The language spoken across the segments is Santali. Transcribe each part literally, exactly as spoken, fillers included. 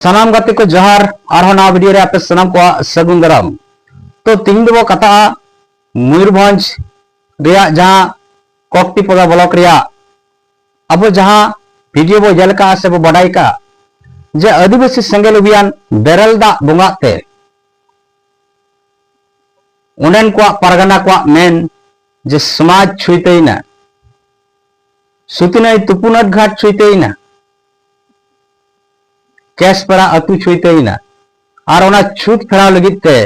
ᱥᱟᱱᱟᱢ ᱜᱟᱛᱮ ᱠᱚ ᱡᱚᱦᱟᱨ, ᱟᱨᱦᱚᱸ ᱱᱟᱣᱟ ᱵᱷᱤᱰᱤᱭᱳ ᱨᱮ ᱟᱯᱮ ᱥᱟᱱᱟᱢ ᱠᱚᱣᱟᱜ ᱥᱟᱹᱜᱩᱱ ᱫᱟᱨᱟᱢ᱾ ᱛᱚ ᱛᱤᱦᱤᱧ ᱫᱚᱵᱚ ᱠᱟᱛᱷᱟᱜᱼᱟ ᱢᱚᱭᱩᱨᱵᱷᱚᱸᱡᱽ ᱨᱮᱭᱟᱜ ᱡᱟᱦᱟᱸ ᱠᱚᱠᱴᱤᱯᱚᱫᱟ ᱵᱞᱚᱠ ᱨᱮᱭᱟᱜ ᱟᱵᱚ ᱡᱟᱦᱟᱸ ᱵᱷᱤᱰᱤᱭᱳ ᱵᱚ ᱧᱮᱞ ᱠᱟᱜᱼᱟ ᱥᱮ ᱵᱚ ᱵᱟᱰᱟᱭ ᱠᱟᱜᱼᱟ ᱡᱮ ᱟᱹᱫᱤᱵᱟᱹᱥᱤ ᱥᱮᱸᱜᱮᱞ ᱚᱵᱷᱤᱭᱟᱱ ᱵᱮᱨᱮᱞ ᱫᱟᱜ ᱵᱚᱸᱜᱟᱜ ᱛᱮ ᱚᱸᱰᱮᱱ ᱠᱚᱣᱟᱜ ᱯᱟᱨᱜᱟᱱᱟ ᱠᱚᱣᱟᱜ ᱢᱮᱱ ᱡᱮ ᱥᱚᱢᱟᱡᱽ ᱪᱷᱩᱭᱛᱟᱹᱭᱮᱱᱟ, ᱥᱩᱛᱤᱱᱟᱹᱭ ᱛᱩᱯᱩᱱᱟᱹᱴ ᱜᱷᱟᱴ ᱪᱷᱩᱭᱛᱟᱹᱭᱮᱱᱟ, ᱠᱮᱥᱯᱟᱲᱟ ᱟᱹᱛᱩ ᱪᱷᱩᱭᱛᱟᱹᱭᱮᱱᱟ᱾ ᱟᱨ ᱚᱱᱟ ᱪᱷᱩᱛ ᱯᱷᱮᱨᱟᱣ ᱞᱟᱹᱜᱤᱫ ᱛᱮ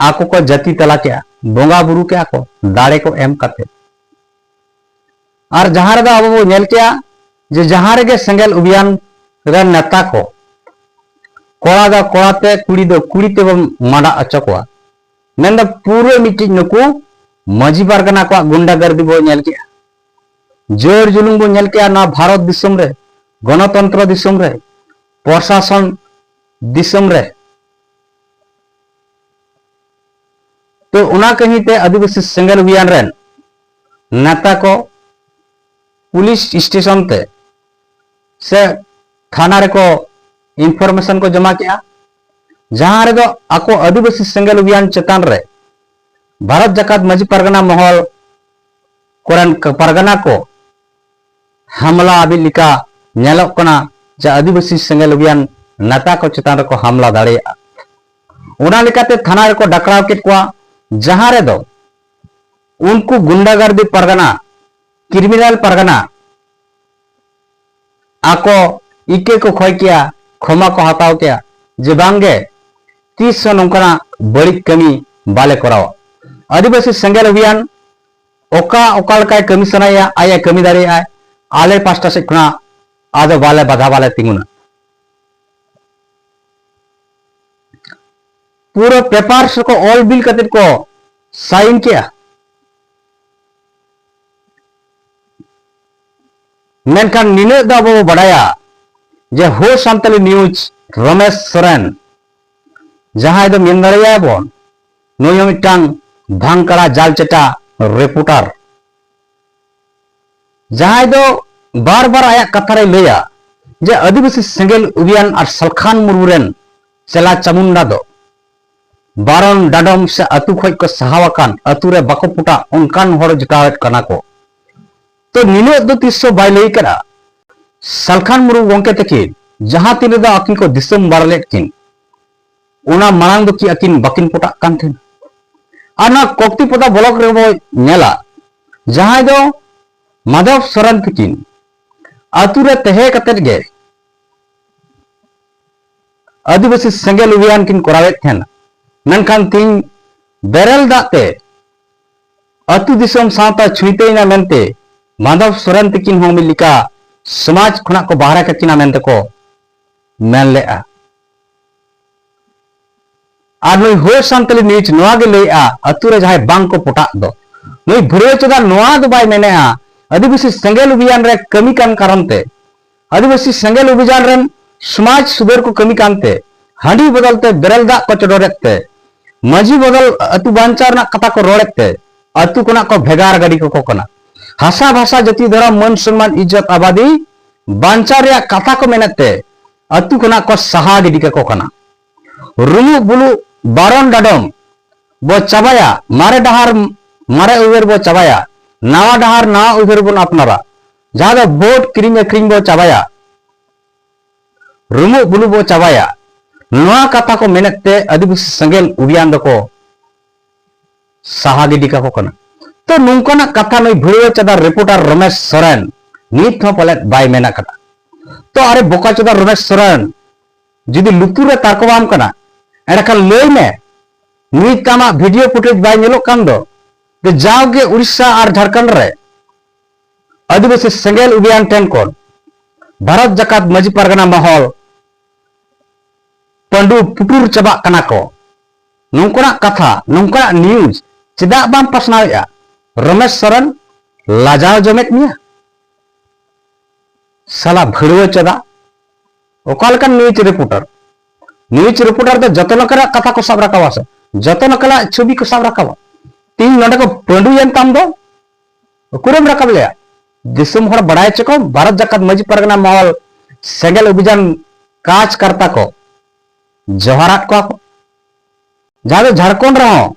ᱟᱠᱚ ᱠᱚ ᱡᱟᱹᱛᱤ ᱛᱟᱞᱟ ᱠᱮᱜᱼᱟ, ᱵᱚᱸᱜᱟ ᱵᱩᱨᱩ ᱠᱮᱜᱼᱟ ᱠᱚ ᱫᱟᱲᱮ ᱠᱚ ᱮᱢ ᱠᱟᱛᱮ᱾ ᱟᱨ ᱡᱟᱦᱟᱸ ᱨᱮᱫᱚ ᱟᱵᱚ ᱵᱚ ᱧᱮᱞ ᱠᱮᱜᱼᱟ ᱡᱮ ᱡᱟᱦᱟᱸ ᱨᱮᱜᱮ ᱥᱮᱸᱜᱮᱞ ᱚᱵᱷᱤᱭᱟᱱ ᱨᱮᱱ ᱱᱮᱛᱟ ᱠᱚ ᱠᱚᱲᱟ ᱫᱚ ᱠᱚᱲᱟ ᱛᱮ ᱠᱩᱲᱤ ᱫᱚ ᱠᱩᱲᱤ ᱛᱮᱵᱚᱱ ᱢᱟᱸᱰᱟ ᱦᱚᱪᱚ ᱠᱚᱣᱟ᱾ ᱢᱮᱱᱫᱚ ᱯᱩᱨᱟᱹ ᱢᱤᱫᱴᱤᱡ ᱱᱩᱠᱩ ᱢᱟᱹᱡᱷᱤ ᱯᱟᱨᱜᱟᱱᱟ ᱠᱚᱣᱟᱜ ᱜᱩᱱᱰᱟᱜᱟᱨᱫᱤ ᱵᱚ ᱧᱮᱞ ᱠᱮᱜᱼᱟ, ᱡᱳᱨ ᱡᱩᱞᱩᱢ ᱵᱚ ᱧᱮᱞ ᱠᱮᱜᱼᱟ ᱱᱚᱣᱟ ᱵᱷᱟᱨᱚᱛ ᱫᱤᱥᱚᱢ ᱨᱮ, ᱜᱚᱱᱚᱛᱚᱱᱛᱨᱚ ᱫᱤᱥᱚᱢ ᱨᱮ, ᱯᱨᱚᱥᱟᱥᱚᱱ ᱫᱤᱥᱚᱢ ᱨᱮ᱾ ᱛᱚ ᱚᱱᱟ ᱠᱟᱹᱦᱤ ᱛᱮ ᱟᱹᱫᱤᱵᱟᱹᱥᱤ ᱥᱮᱸᱜᱮᱞ ᱚᱵᱷᱤᱭᱟᱱ ᱨᱮᱱ ᱱᱮᱛᱟ ᱠᱚ ᱯᱩᱞᱤᱥ ᱥᱴᱮᱥᱚᱱ ᱛᱮ ᱥᱮ ᱛᱷᱟᱱᱟ ᱨᱮᱠᱚ ᱤᱱᱯᱷᱚᱨᱢᱮᱥᱚᱱ ᱠᱚ ᱡᱚᱢᱟ ᱠᱮᱜᱼᱟ, ᱡᱟᱦᱟᱸ ᱨᱮᱫᱚ ᱟᱠᱚ ᱟᱹᱫᱤᱵᱟᱹᱥᱤ ᱥᱮᱸᱜᱮᱞ ᱚᱵᱷᱤᱭᱟᱱ ᱪᱮᱛᱟᱱ ᱨᱮ ᱵᱷᱟᱨᱚᱛ ᱡᱟᱠᱟᱛ ᱢᱟᱹᱡᱷᱤ ᱯᱟᱨᱜᱟᱱᱟ ᱢᱚᱦᱚᱞ ᱠᱚᱨᱮᱱ ᱯᱟᱨᱜᱟᱱᱟ ᱠᱚ ᱦᱟᱢᱞᱟ ᱟᱹᱵᱤᱡ ᱞᱮᱠᱟ ᱧᱮᱞᱚᱜ ᱠᱟᱱᱟ ᱡᱮ ᱟᱹᱫᱤᱵᱟᱹᱥᱤ ᱥᱮᱸᱜᱮᱞ ᱚᱵᱷᱤᱭᱟᱱ ᱱᱮᱛᱟ ᱠᱚ ᱪᱮᱛᱟᱱ ᱨᱮᱠᱚ ᱦᱟᱢᱞᱟ ᱫᱟᱲᱮᱭᱟᱜᱼᱟ᱾ ᱚᱱᱟ ᱞᱮᱠᱟᱛᱮ ᱛᱷᱟᱱᱟ ᱨᱮᱠᱚ ᱰᱟᱠᱨᱟᱣ ᱠᱮᱫ ᱠᱚᱣᱟ, ᱡᱟᱦᱟᱸ ᱨᱮᱫᱚ ᱩᱱᱠᱩ ᱜᱩᱱᱰᱟᱜᱟᱨᱫᱤ ᱯᱟᱨᱜᱟᱱᱟ, ᱠᱨᱤᱢᱤᱱᱟᱞ ᱯᱟᱨᱜᱟᱱᱟ ᱟᱠᱚ ᱤᱠᱟᱹ ᱠᱚ ᱠᱷᱚᱭ ᱠᱮᱭᱟ, ᱠᱷᱚᱢᱟ ᱠᱚ ᱦᱟᱛᱟᱣ ᱠᱮᱭᱟ ᱡᱮ ᱵᱟᱝᱜᱮ ᱛᱤᱥ ᱦᱚᱸ ᱱᱚᱝᱠᱟᱱᱟᱜ ᱵᱟᱹᱲᱤᱡ ᱠᱟᱹᱢᱤ ᱵᱟᱞᱮ ᱠᱚᱨᱟᱣᱟ᱾ ᱟᱹᱫᱤᱵᱟᱹᱥᱤ ᱥᱮᱸᱜᱮᱞ ᱚᱵᱷᱤᱭᱟᱱ ᱚᱠᱟ ᱚᱠᱟ ᱞᱮᱠᱟᱭ ᱠᱟᱹᱢᱤ ᱥᱟᱱᱟᱭᱮᱭᱟ, ᱟᱡ ᱮ ᱠᱟᱹᱢᱤ ᱫᱟᱲᱮᱭᱟᱜᱼᱟᱭ, ᱟᱞᱮ ᱯᱟᱥᱴᱟ ᱥᱮᱫ ᱠᱷᱚᱱᱟᱜ ᱟᱫᱚ ᱵᱟᱞᱮ ᱵᱟᱫᱷᱟ ᱵᱟᱞᱮ ᱛᱤᱸᱜᱩᱱᱟ᱾ ᱯᱩᱨᱟᱹ ᱯᱮᱯᱟᱨᱥ ᱨᱮᱠᱚ ᱚᱞ ᱵᱤᱞ ᱠᱟᱛᱮ ᱠᱚ ᱥᱟᱭᱤᱱ ᱠᱮᱜᱼᱟ᱾ ᱢᱮᱱᱠᱷᱟᱱ ᱱᱤᱱᱟᱹᱜ ᱫᱚ ᱟᱵᱚ ᱵᱚ ᱵᱟᱰᱟᱭᱟ ᱡᱮ ᱦᱳ ᱥᱟᱱᱛᱟᱞᱤ ᱱᱤᱭᱩᱡᱽ ᱨᱚᱢᱮᱥ ᱥᱚᱨᱮᱱ, ᱡᱟᱦᱟᱸᱭ ᱫᱚ ᱢᱮᱱ ᱫᱟᱲᱮᱭᱟᱭ ᱵᱚᱱ ᱱᱩᱭ ᱦᱚᱸ ᱢᱤᱫᱴᱟᱝ ᱵᱷᱟᱝᱠᱟᱲᱟ ᱡᱟᱞ ᱪᱮᱴᱟ ᱨᱤᱯᱳᱨᱴᱟᱨ, ᱡᱟᱦᱟᱸᱭ ᱫᱚ ᱵᱟᱨ ᱵᱟᱨ ᱟᱭᱟᱜ ᱠᱟᱛᱷᱟ ᱨᱮᱭ ᱞᱟᱹᱭᱟ ᱡᱮ ᱟᱹᱫᱤᱵᱟᱹᱥᱤ ᱥᱮᱸᱜᱮᱞ ᱚᱵᱷᱤᱭᱟᱱ ᱟᱨ ᱥᱟᱞᱠᱷᱟᱱ ᱢᱩᱨᱢᱩ ᱨᱮᱱ ᱪᱮᱞᱟ ᱪᱟᱢᱩᱱᱰᱟ ᱫᱚ ᱵᱟᱨᱚᱱ ᱰᱟᱰᱚᱢ ᱥᱮ ᱟᱹᱛᱩ ᱠᱷᱚᱱ ᱠᱚ ᱥᱟᱦᱟᱣ ᱟᱠᱟᱱ, ᱟᱹᱛᱩ ᱨᱮ ᱵᱟᱠᱚ ᱯᱚᱴᱟᱜ ᱚᱱᱠᱟᱱ ᱦᱚᱲ ᱡᱚᱴᱟᱣᱮᱫ ᱠᱟᱱᱟ ᱠᱚ᱾ ᱛᱚ ᱱᱤᱱᱟᱹᱜ ᱫᱚ ᱛᱤᱥ ᱦᱚᱸ ᱵᱟᱭ ᱞᱟᱹᱭ ᱠᱟᱫᱟ ᱥᱟᱞᱠᱷᱟᱱ ᱢᱩᱨᱢᱩ ᱜᱚᱢᱠᱮ ᱛᱟᱹᱠᱤᱱ ᱡᱟᱦᱟᱸ ᱛᱤᱱ ᱨᱮᱫᱚ ᱟᱹᱠᱤᱱ ᱠᱚ ᱫᱤᱥᱚᱢ ᱵᱟᱨ ᱞᱮᱫ ᱠᱤᱱ, ᱚᱱᱟ ᱢᱟᱲᱟᱝ ᱫᱚ ᱠᱤ ᱟᱹᱠᱤᱱ ᱵᱟᱹᱠᱤᱱ ᱯᱚᱴᱟᱜ ᱠᱟᱱ ᱛᱟᱦᱮᱱᱟ? ᱟᱨ ᱱᱚᱣᱟ ᱠᱚᱠᱛᱤ ᱯᱚᱫᱟ ᱵᱞᱚᱠ ᱨᱮᱵᱚ ᱧᱮᱞᱟ, ᱡᱟᱦᱟᱸᱭ ᱫᱚ ᱢᱟᱫᱷᱚᱵ ᱥᱚᱨᱮᱱ ᱛᱟᱹᱠᱤᱱ ᱟᱹᱛᱩ ᱨᱮ ᱛᱟᱦᱮᱸ ᱠᱟᱛᱮᱫ ᱜᱮ ᱟᱹᱫᱤᱵᱟᱹᱥᱤ ᱥᱮᱸᱜᱮᱞ ᱚᱵᱷᱤᱭᱟᱱ ᱠᱤᱱ ᱠᱚᱨᱟᱣᱮᱫ ᱛᱟᱦᱮᱱᱟ, ᱢᱮᱱᱠᱷᱟᱱ ᱛᱮᱦᱮᱧ ᱵᱮᱨᱮᱞ ᱫᱟᱜ ᱛᱮ ᱟᱹᱛᱩ ᱫᱤᱥᱚᱢ ᱥᱟᱶᱛᱟ ᱪᱷᱩᱭᱛᱟᱹᱭᱮᱱᱟ ᱢᱮᱱᱛᱮ ᱢᱟᱫᱷᱚᱵ ᱥᱚᱨᱮᱱ ᱛᱟᱹᱠᱤᱱ ᱦᱚᱸ ᱢᱤᱫ ᱞᱮᱠᱟ ᱥᱚᱢᱟᱡᱽ ᱠᱷᱚᱱᱟᱜ ᱠᱚ ᱵᱟᱦᱨᱮ ᱠᱟᱠᱤᱱᱟ ᱢᱮᱱᱛᱮ ᱠᱚ ᱢᱮᱱ ᱞᱮᱫᱼᱟ᱾ ᱟᱨ ᱱᱩᱭ ᱦᱳ ᱥᱟᱱᱛᱟᱞᱤ ᱱᱤᱭᱩᱡᱽ ᱱᱚᱣᱟ ᱜᱮ ᱞᱟᱹᱭᱮᱜᱼᱟ, ᱟᱹᱛᱩ ᱨᱮ ᱡᱟᱦᱟᱸᱭ ᱵᱟᱝ ᱠᱚ ᱯᱚᱴᱟᱜ ᱫᱚ, ᱱᱩᱭ ᱵᱷᱟᱹᱲᱣᱟᱹ ᱪᱚᱫᱟ ᱱᱚᱣᱟ ᱫᱚ ᱵᱟᱭ ᱢᱮᱱᱮᱜᱼᱟ ᱟᱹᱫᱤᱵᱟᱹᱥᱤ ᱥᱮᱸᱜᱮᱞ ᱚᱵᱷᱤᱭᱟᱱ ᱨᱮ ᱠᱟᱹᱢᱤ ᱠᱟᱱ ᱠᱟᱨᱚᱱ ᱛᱮ, ᱟᱹᱫᱤᱵᱟᱹᱥᱤ ᱥᱮᱸᱜᱮᱞ ᱚᱵᱷᱤᱭᱟᱱ ᱨᱮᱱ ᱥᱚᱢᱟᱡᱽ ᱥᱩᱫᱷᱟᱹᱨ ᱠᱚ ᱠᱟᱹᱢᱤ ᱠᱟᱱᱛᱮ, ᱦᱟᱺᱰᱤ ᱵᱚᱫᱚᱞ ᱛᱮ ᱵᱮᱨᱮᱞ ᱫᱟᱜ ᱠᱚ ᱪᱚᱰᱚᱨᱮᱫ ᱛᱮ, ᱢᱟᱹᱡᱷᱤ ᱵᱚᱫᱚᱞ ᱟᱹᱛᱩ ᱵᱟᱧᱪᱟᱣ ᱨᱮᱱᱟᱜ ᱠᱟᱛᱷᱟ ᱠᱚ ᱨᱚᱲᱮᱫ ᱛᱮ, ᱟᱹᱛᱩ ᱠᱷᱚᱱᱟᱜ ᱠᱚ ᱵᱷᱮᱜᱟᱨ ᱜᱟᱹᱰᱤ ᱠᱟᱠᱚ ᱠᱟᱱᱟ᱾ ᱦᱟᱥᱟ ᱵᱷᱟᱥᱟ ᱡᱟᱹᱛᱤ ᱫᱷᱚᱨᱚᱢ ᱢᱟᱹᱱ ᱥᱚᱱᱢᱟᱱ ᱤᱡᱽᱡᱚᱛ ᱟᱵᱟᱫᱤ ᱵᱟᱧᱪᱟᱣ ᱨᱮᱭᱟᱜ ᱠᱟᱛᱷᱟ ᱠᱚ ᱢᱮᱱᱮᱫ ᱛᱮ ᱟᱹᱛᱩ ᱠᱷᱚᱱᱟᱜ ᱠᱚ ᱥᱟᱦᱟ ᱜᱤᱰᱤ ᱠᱟᱠᱚ ᱠᱟᱱᱟ᱾ ᱨᱩᱢᱩᱜ ᱵᱩᱞᱩᱜ ᱵᱟᱨᱚᱱ ᱰᱟᱰᱚᱢ ᱵᱚ ᱪᱟᱵᱟᱭᱟ, ᱢᱟᱨᱮ ᱰᱟᱦᱟᱨ ᱢᱟᱨᱮ ᱩᱭᱦᱟᱹᱨ ᱵᱚ ᱪᱟᱵᱟᱭᱟ, ᱱᱟᱣᱟ ᱰᱟᱦᱟᱨ ᱱᱟᱣᱟ ᱩᱭᱦᱟᱹᱨ ᱵᱚᱱ ᱟᱯᱱᱟᱨᱟ, ᱡᱟᱦᱟᱸ ᱫᱚ ᱵᱷᱳᱴ ᱠᱤᱨᱤᱧ ᱟᱹᱠᱷᱨᱤᱧ ᱵᱚ ᱪᱟᱵᱟᱭᱟ, ᱨᱩᱢᱩᱜ ᱵᱩᱞᱩᱜ ᱵᱚ ᱪᱟᱵᱟᱭᱟ, ᱱᱚᱣᱟ ᱠᱟᱛᱷᱟ ᱠᱚ ᱢᱮᱱᱮᱫ ᱛᱮ ᱟᱹᱫᱤᱵᱟᱹᱥᱤ ᱥᱮᱸᱜᱮᱞ ᱚᱵᱷᱤᱭᱟᱱ ᱫᱚᱠᱚ ᱥᱟᱦᱟ ᱜᱤᱰᱤ ᱠᱟᱠᱚ ᱠᱟᱱᱟ᱾ ᱛᱚ ᱱᱚᱝᱠᱟᱱᱟᱜ ᱠᱟᱛᱷᱟ ᱱᱩᱭ ᱵᱷᱟᱹᱲᱣᱟᱹ ᱪᱟᱸᱫᱟ ᱨᱤᱯᱳᱨᱴᱟᱨ ᱨᱚᱢᱮᱥ ᱥᱚᱨᱮᱱ ᱱᱤᱛ ᱦᱚᱸ ᱯᱟᱞᱮᱫ ᱵᱟᱭ ᱢᱮᱱ ᱟᱠᱟᱫᱟ᱾ ᱛᱚ ᱟᱨᱮ ᱵᱚᱠᱟ ᱪᱚᱫᱟ ᱨᱚᱢᱮᱥ ᱥᱚᱨᱮᱱ, ᱡᱩᱫᱤ ᱞᱩᱛᱩᱨ ᱨᱮ ᱛᱟᱨᱠᱚ ᱵᱟᱢ ᱠᱟᱱᱟ, ᱮᱸᱰᱮᱠᱷᱟᱱ ᱞᱟᱹᱭ ᱢᱮ, ᱱᱤᱛ ᱟᱢᱟᱜ ᱵᱷᱤᱰᱤᱭᱳ ᱯᱷᱩᱴᱮᱡᱽ ᱵᱟᱭ ᱧᱮᱞᱚᱜ ᱠᱟᱱ ᱫᱚ? ᱡᱮ ᱡᱟᱣᱜᱮ ᱩᱲᱤᱥᱥᱟ ᱟᱨ ᱡᱷᱟᱲᱠᱷᱚᱸᱰ ᱨᱮ ᱟᱹᱫᱤᱵᱟᱹᱥᱤ ᱥᱮᱸᱜᱮᱞ ᱚᱵᱷᱤᱭᱟᱱ ᱴᱷᱮᱱ ᱠᱷᱚᱱ ᱵᱷᱟᱨᱚᱛ ᱡᱟᱠᱟᱛ ᱢᱟᱹᱡᱷᱤ ᱯᱟᱨᱜᱟᱱᱟ ᱢᱚᱦᱚᱞ ᱯᱟᱹᱰᱩ ᱯᱩᱴᱩᱨ ᱪᱟᱵᱟᱜ ᱠᱟᱱᱟ ᱠᱚ᱾ ᱱᱚᱝᱠᱟᱱᱟᱜ ᱠᱟᱛᱷᱟ, ᱱᱚᱝᱠᱟᱱᱟᱜ ᱱᱤᱭᱩᱡᱽ ᱪᱮᱫᱟᱜ ᱵᱟᱢ ᱯᱟᱥᱱᱟᱣᱮᱫᱼᱟ? ᱨᱚᱢᱮᱥ ᱥᱚᱨᱮᱱ, ᱞᱟᱡᱟᱣ ᱡᱚᱢᱮᱫ ᱢᱮᱭᱟ? ᱥᱟᱞᱟ ᱵᱷᱟᱹᱲᱣᱟᱹ ᱪᱚᱫᱟ, ᱚᱠᱟ ᱞᱮᱠᱟᱱ ᱱᱤᱭᱩᱡᱽ ᱨᱤᱯᱳᱨᱴᱟᱨ? ᱱᱤᱭᱩᱡᱽ ᱨᱤᱯᱳᱨᱴᱟᱨ ᱫᱚ ᱡᱚᱛᱚ ᱞᱮᱠᱟᱱᱟᱜ ᱠᱟᱛᱷᱟ ᱠᱚ ᱥᱟᱵ ᱨᱟᱠᱟᱵᱟ ᱥᱮ, ᱡᱚᱛᱚ ᱞᱮᱠᱟᱱᱟᱜ ᱪᱷᱚᱵᱤ ᱠᱚ ᱥᱟᱵ ᱨᱟᱠᱟᱵᱟ᱾ ᱛᱮᱦᱤᱧ ᱱᱚᱰᱮ ᱠᱚ ᱯᱟᱹᱰᱩᱭᱮᱱ ᱛᱟᱢ ᱫᱚ, ᱚᱠᱚᱭᱮᱢ ᱨᱟᱠᱟᱵ ᱞᱮᱭᱟ? ᱫᱤᱥᱚᱢ ᱦᱚᱲ ᱵᱟᱲᱟᱭ ᱦᱚᱪᱚ ᱠᱚᱢ, ᱵᱷᱟᱨᱚᱛ ᱡᱟᱠᱟᱛ ᱢᱟᱹᱡᱷᱤ ᱯᱟᱨᱜᱟᱱᱟ ᱢᱚᱦᱚᱞ ᱥᱮᱸᱜᱮᱞ ᱚᱵᱷᱤᱡᱟᱱ ᱠᱟᱨᱡᱽᱠᱟᱨᱛᱟ ᱠᱚ ᱡᱚᱦᱟᱨᱟᱫ ᱠᱚᱣᱟ ᱠᱚ᱾ ᱡᱟᱦᱟᱸ ᱫᱚ ᱡᱷᱟᱲᱠᱷᱚᱸᱰ ᱨᱮᱦᱚᱸ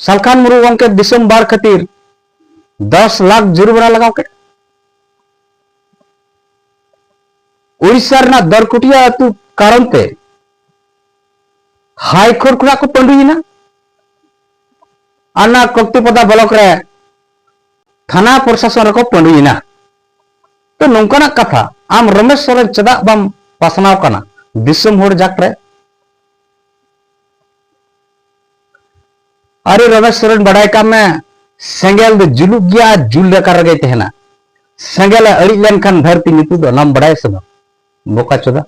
ᱥᱟᱞᱠᱷᱟᱱ ᱢᱩᱨᱢᱩ ᱜᱚᱢᱠᱮ ᱫᱤᱥᱚᱢ ᱵᱟᱲ ᱠᱷᱟᱹᱛᱤᱨ ᱫᱚᱥ ᱞᱟᱠᱷ ᱡᱩᱨᱤᱢᱟᱱᱟ ᱞᱟᱜᱟᱣ ᱠᱮᱫ᱾ ᱩᱲᱤᱥᱥᱟ ᱨᱮᱱᱟᱜ ᱫᱚᱨᱠᱩᱴᱤᱭᱟ ᱟᱹᱛᱩ ᱠᱟᱨᱚᱱ ᱛᱮ ᱦᱟᱭ ᱠᱳᱨᱴ ᱠᱷᱚᱱᱟᱜ ᱠᱚ ᱯᱟᱹᱰᱩᱭᱮᱱᱟ᱾ ᱟᱨ ᱱᱚᱣᱟ ᱠᱚᱠᱛᱤᱯᱟᱫᱟ ᱵᱞᱚᱠ ᱨᱮ ᱛᱷᱟᱱᱟ ᱯᱨᱚᱥᱟᱥᱚᱱ ᱨᱮᱠᱚ ᱯᱟᱹᱰᱩᱭᱮᱱᱟ᱾ ᱛᱚ, ᱱᱚᱝᱠᱟᱱᱟᱜ ᱠᱟᱛᱷᱟ ᱟᱢ ᱨᱚᱢᱮᱥ ᱥᱚᱨᱮᱱ ᱪᱮᱫᱟᱜ ᱵᱟᱢ ᱯᱟᱥᱱᱟᱣ ᱠᱟᱱᱟ ᱫᱤᱥᱚᱢ ᱦᱚᱲ ᱡᱟᱠ ᱨᱮ? ᱟᱨᱮ ᱨᱚᱢᱮᱥ ᱥᱚᱨᱮᱱ, ᱵᱟᱰᱟᱭ ᱠᱟᱜ ᱢᱮ, ᱥᱮᱸᱜᱮᱞ ᱫᱚ ᱡᱩᱞᱩᱜ ᱜᱮᱭᱟ ᱟᱨ ᱡᱩᱞ ᱞᱮᱠᱟ ᱨᱮᱜᱮ ᱛᱟᱦᱮᱱᱟ᱾ ᱥᱮᱸᱜᱮᱞ ᱮ ᱟᱹᱲᱤᱡ ᱞᱮᱱᱠᱷᱟᱱ ᱫᱷᱟᱹᱨᱛᱤ ᱧᱩᱛᱩᱢ ᱫᱚ ᱚᱱᱟᱢ ᱵᱟᱰᱟᱭᱟ ᱥᱮ ᱵᱟᱝ? ᱵᱚᱠᱟ ᱪᱳᱫᱟ᱾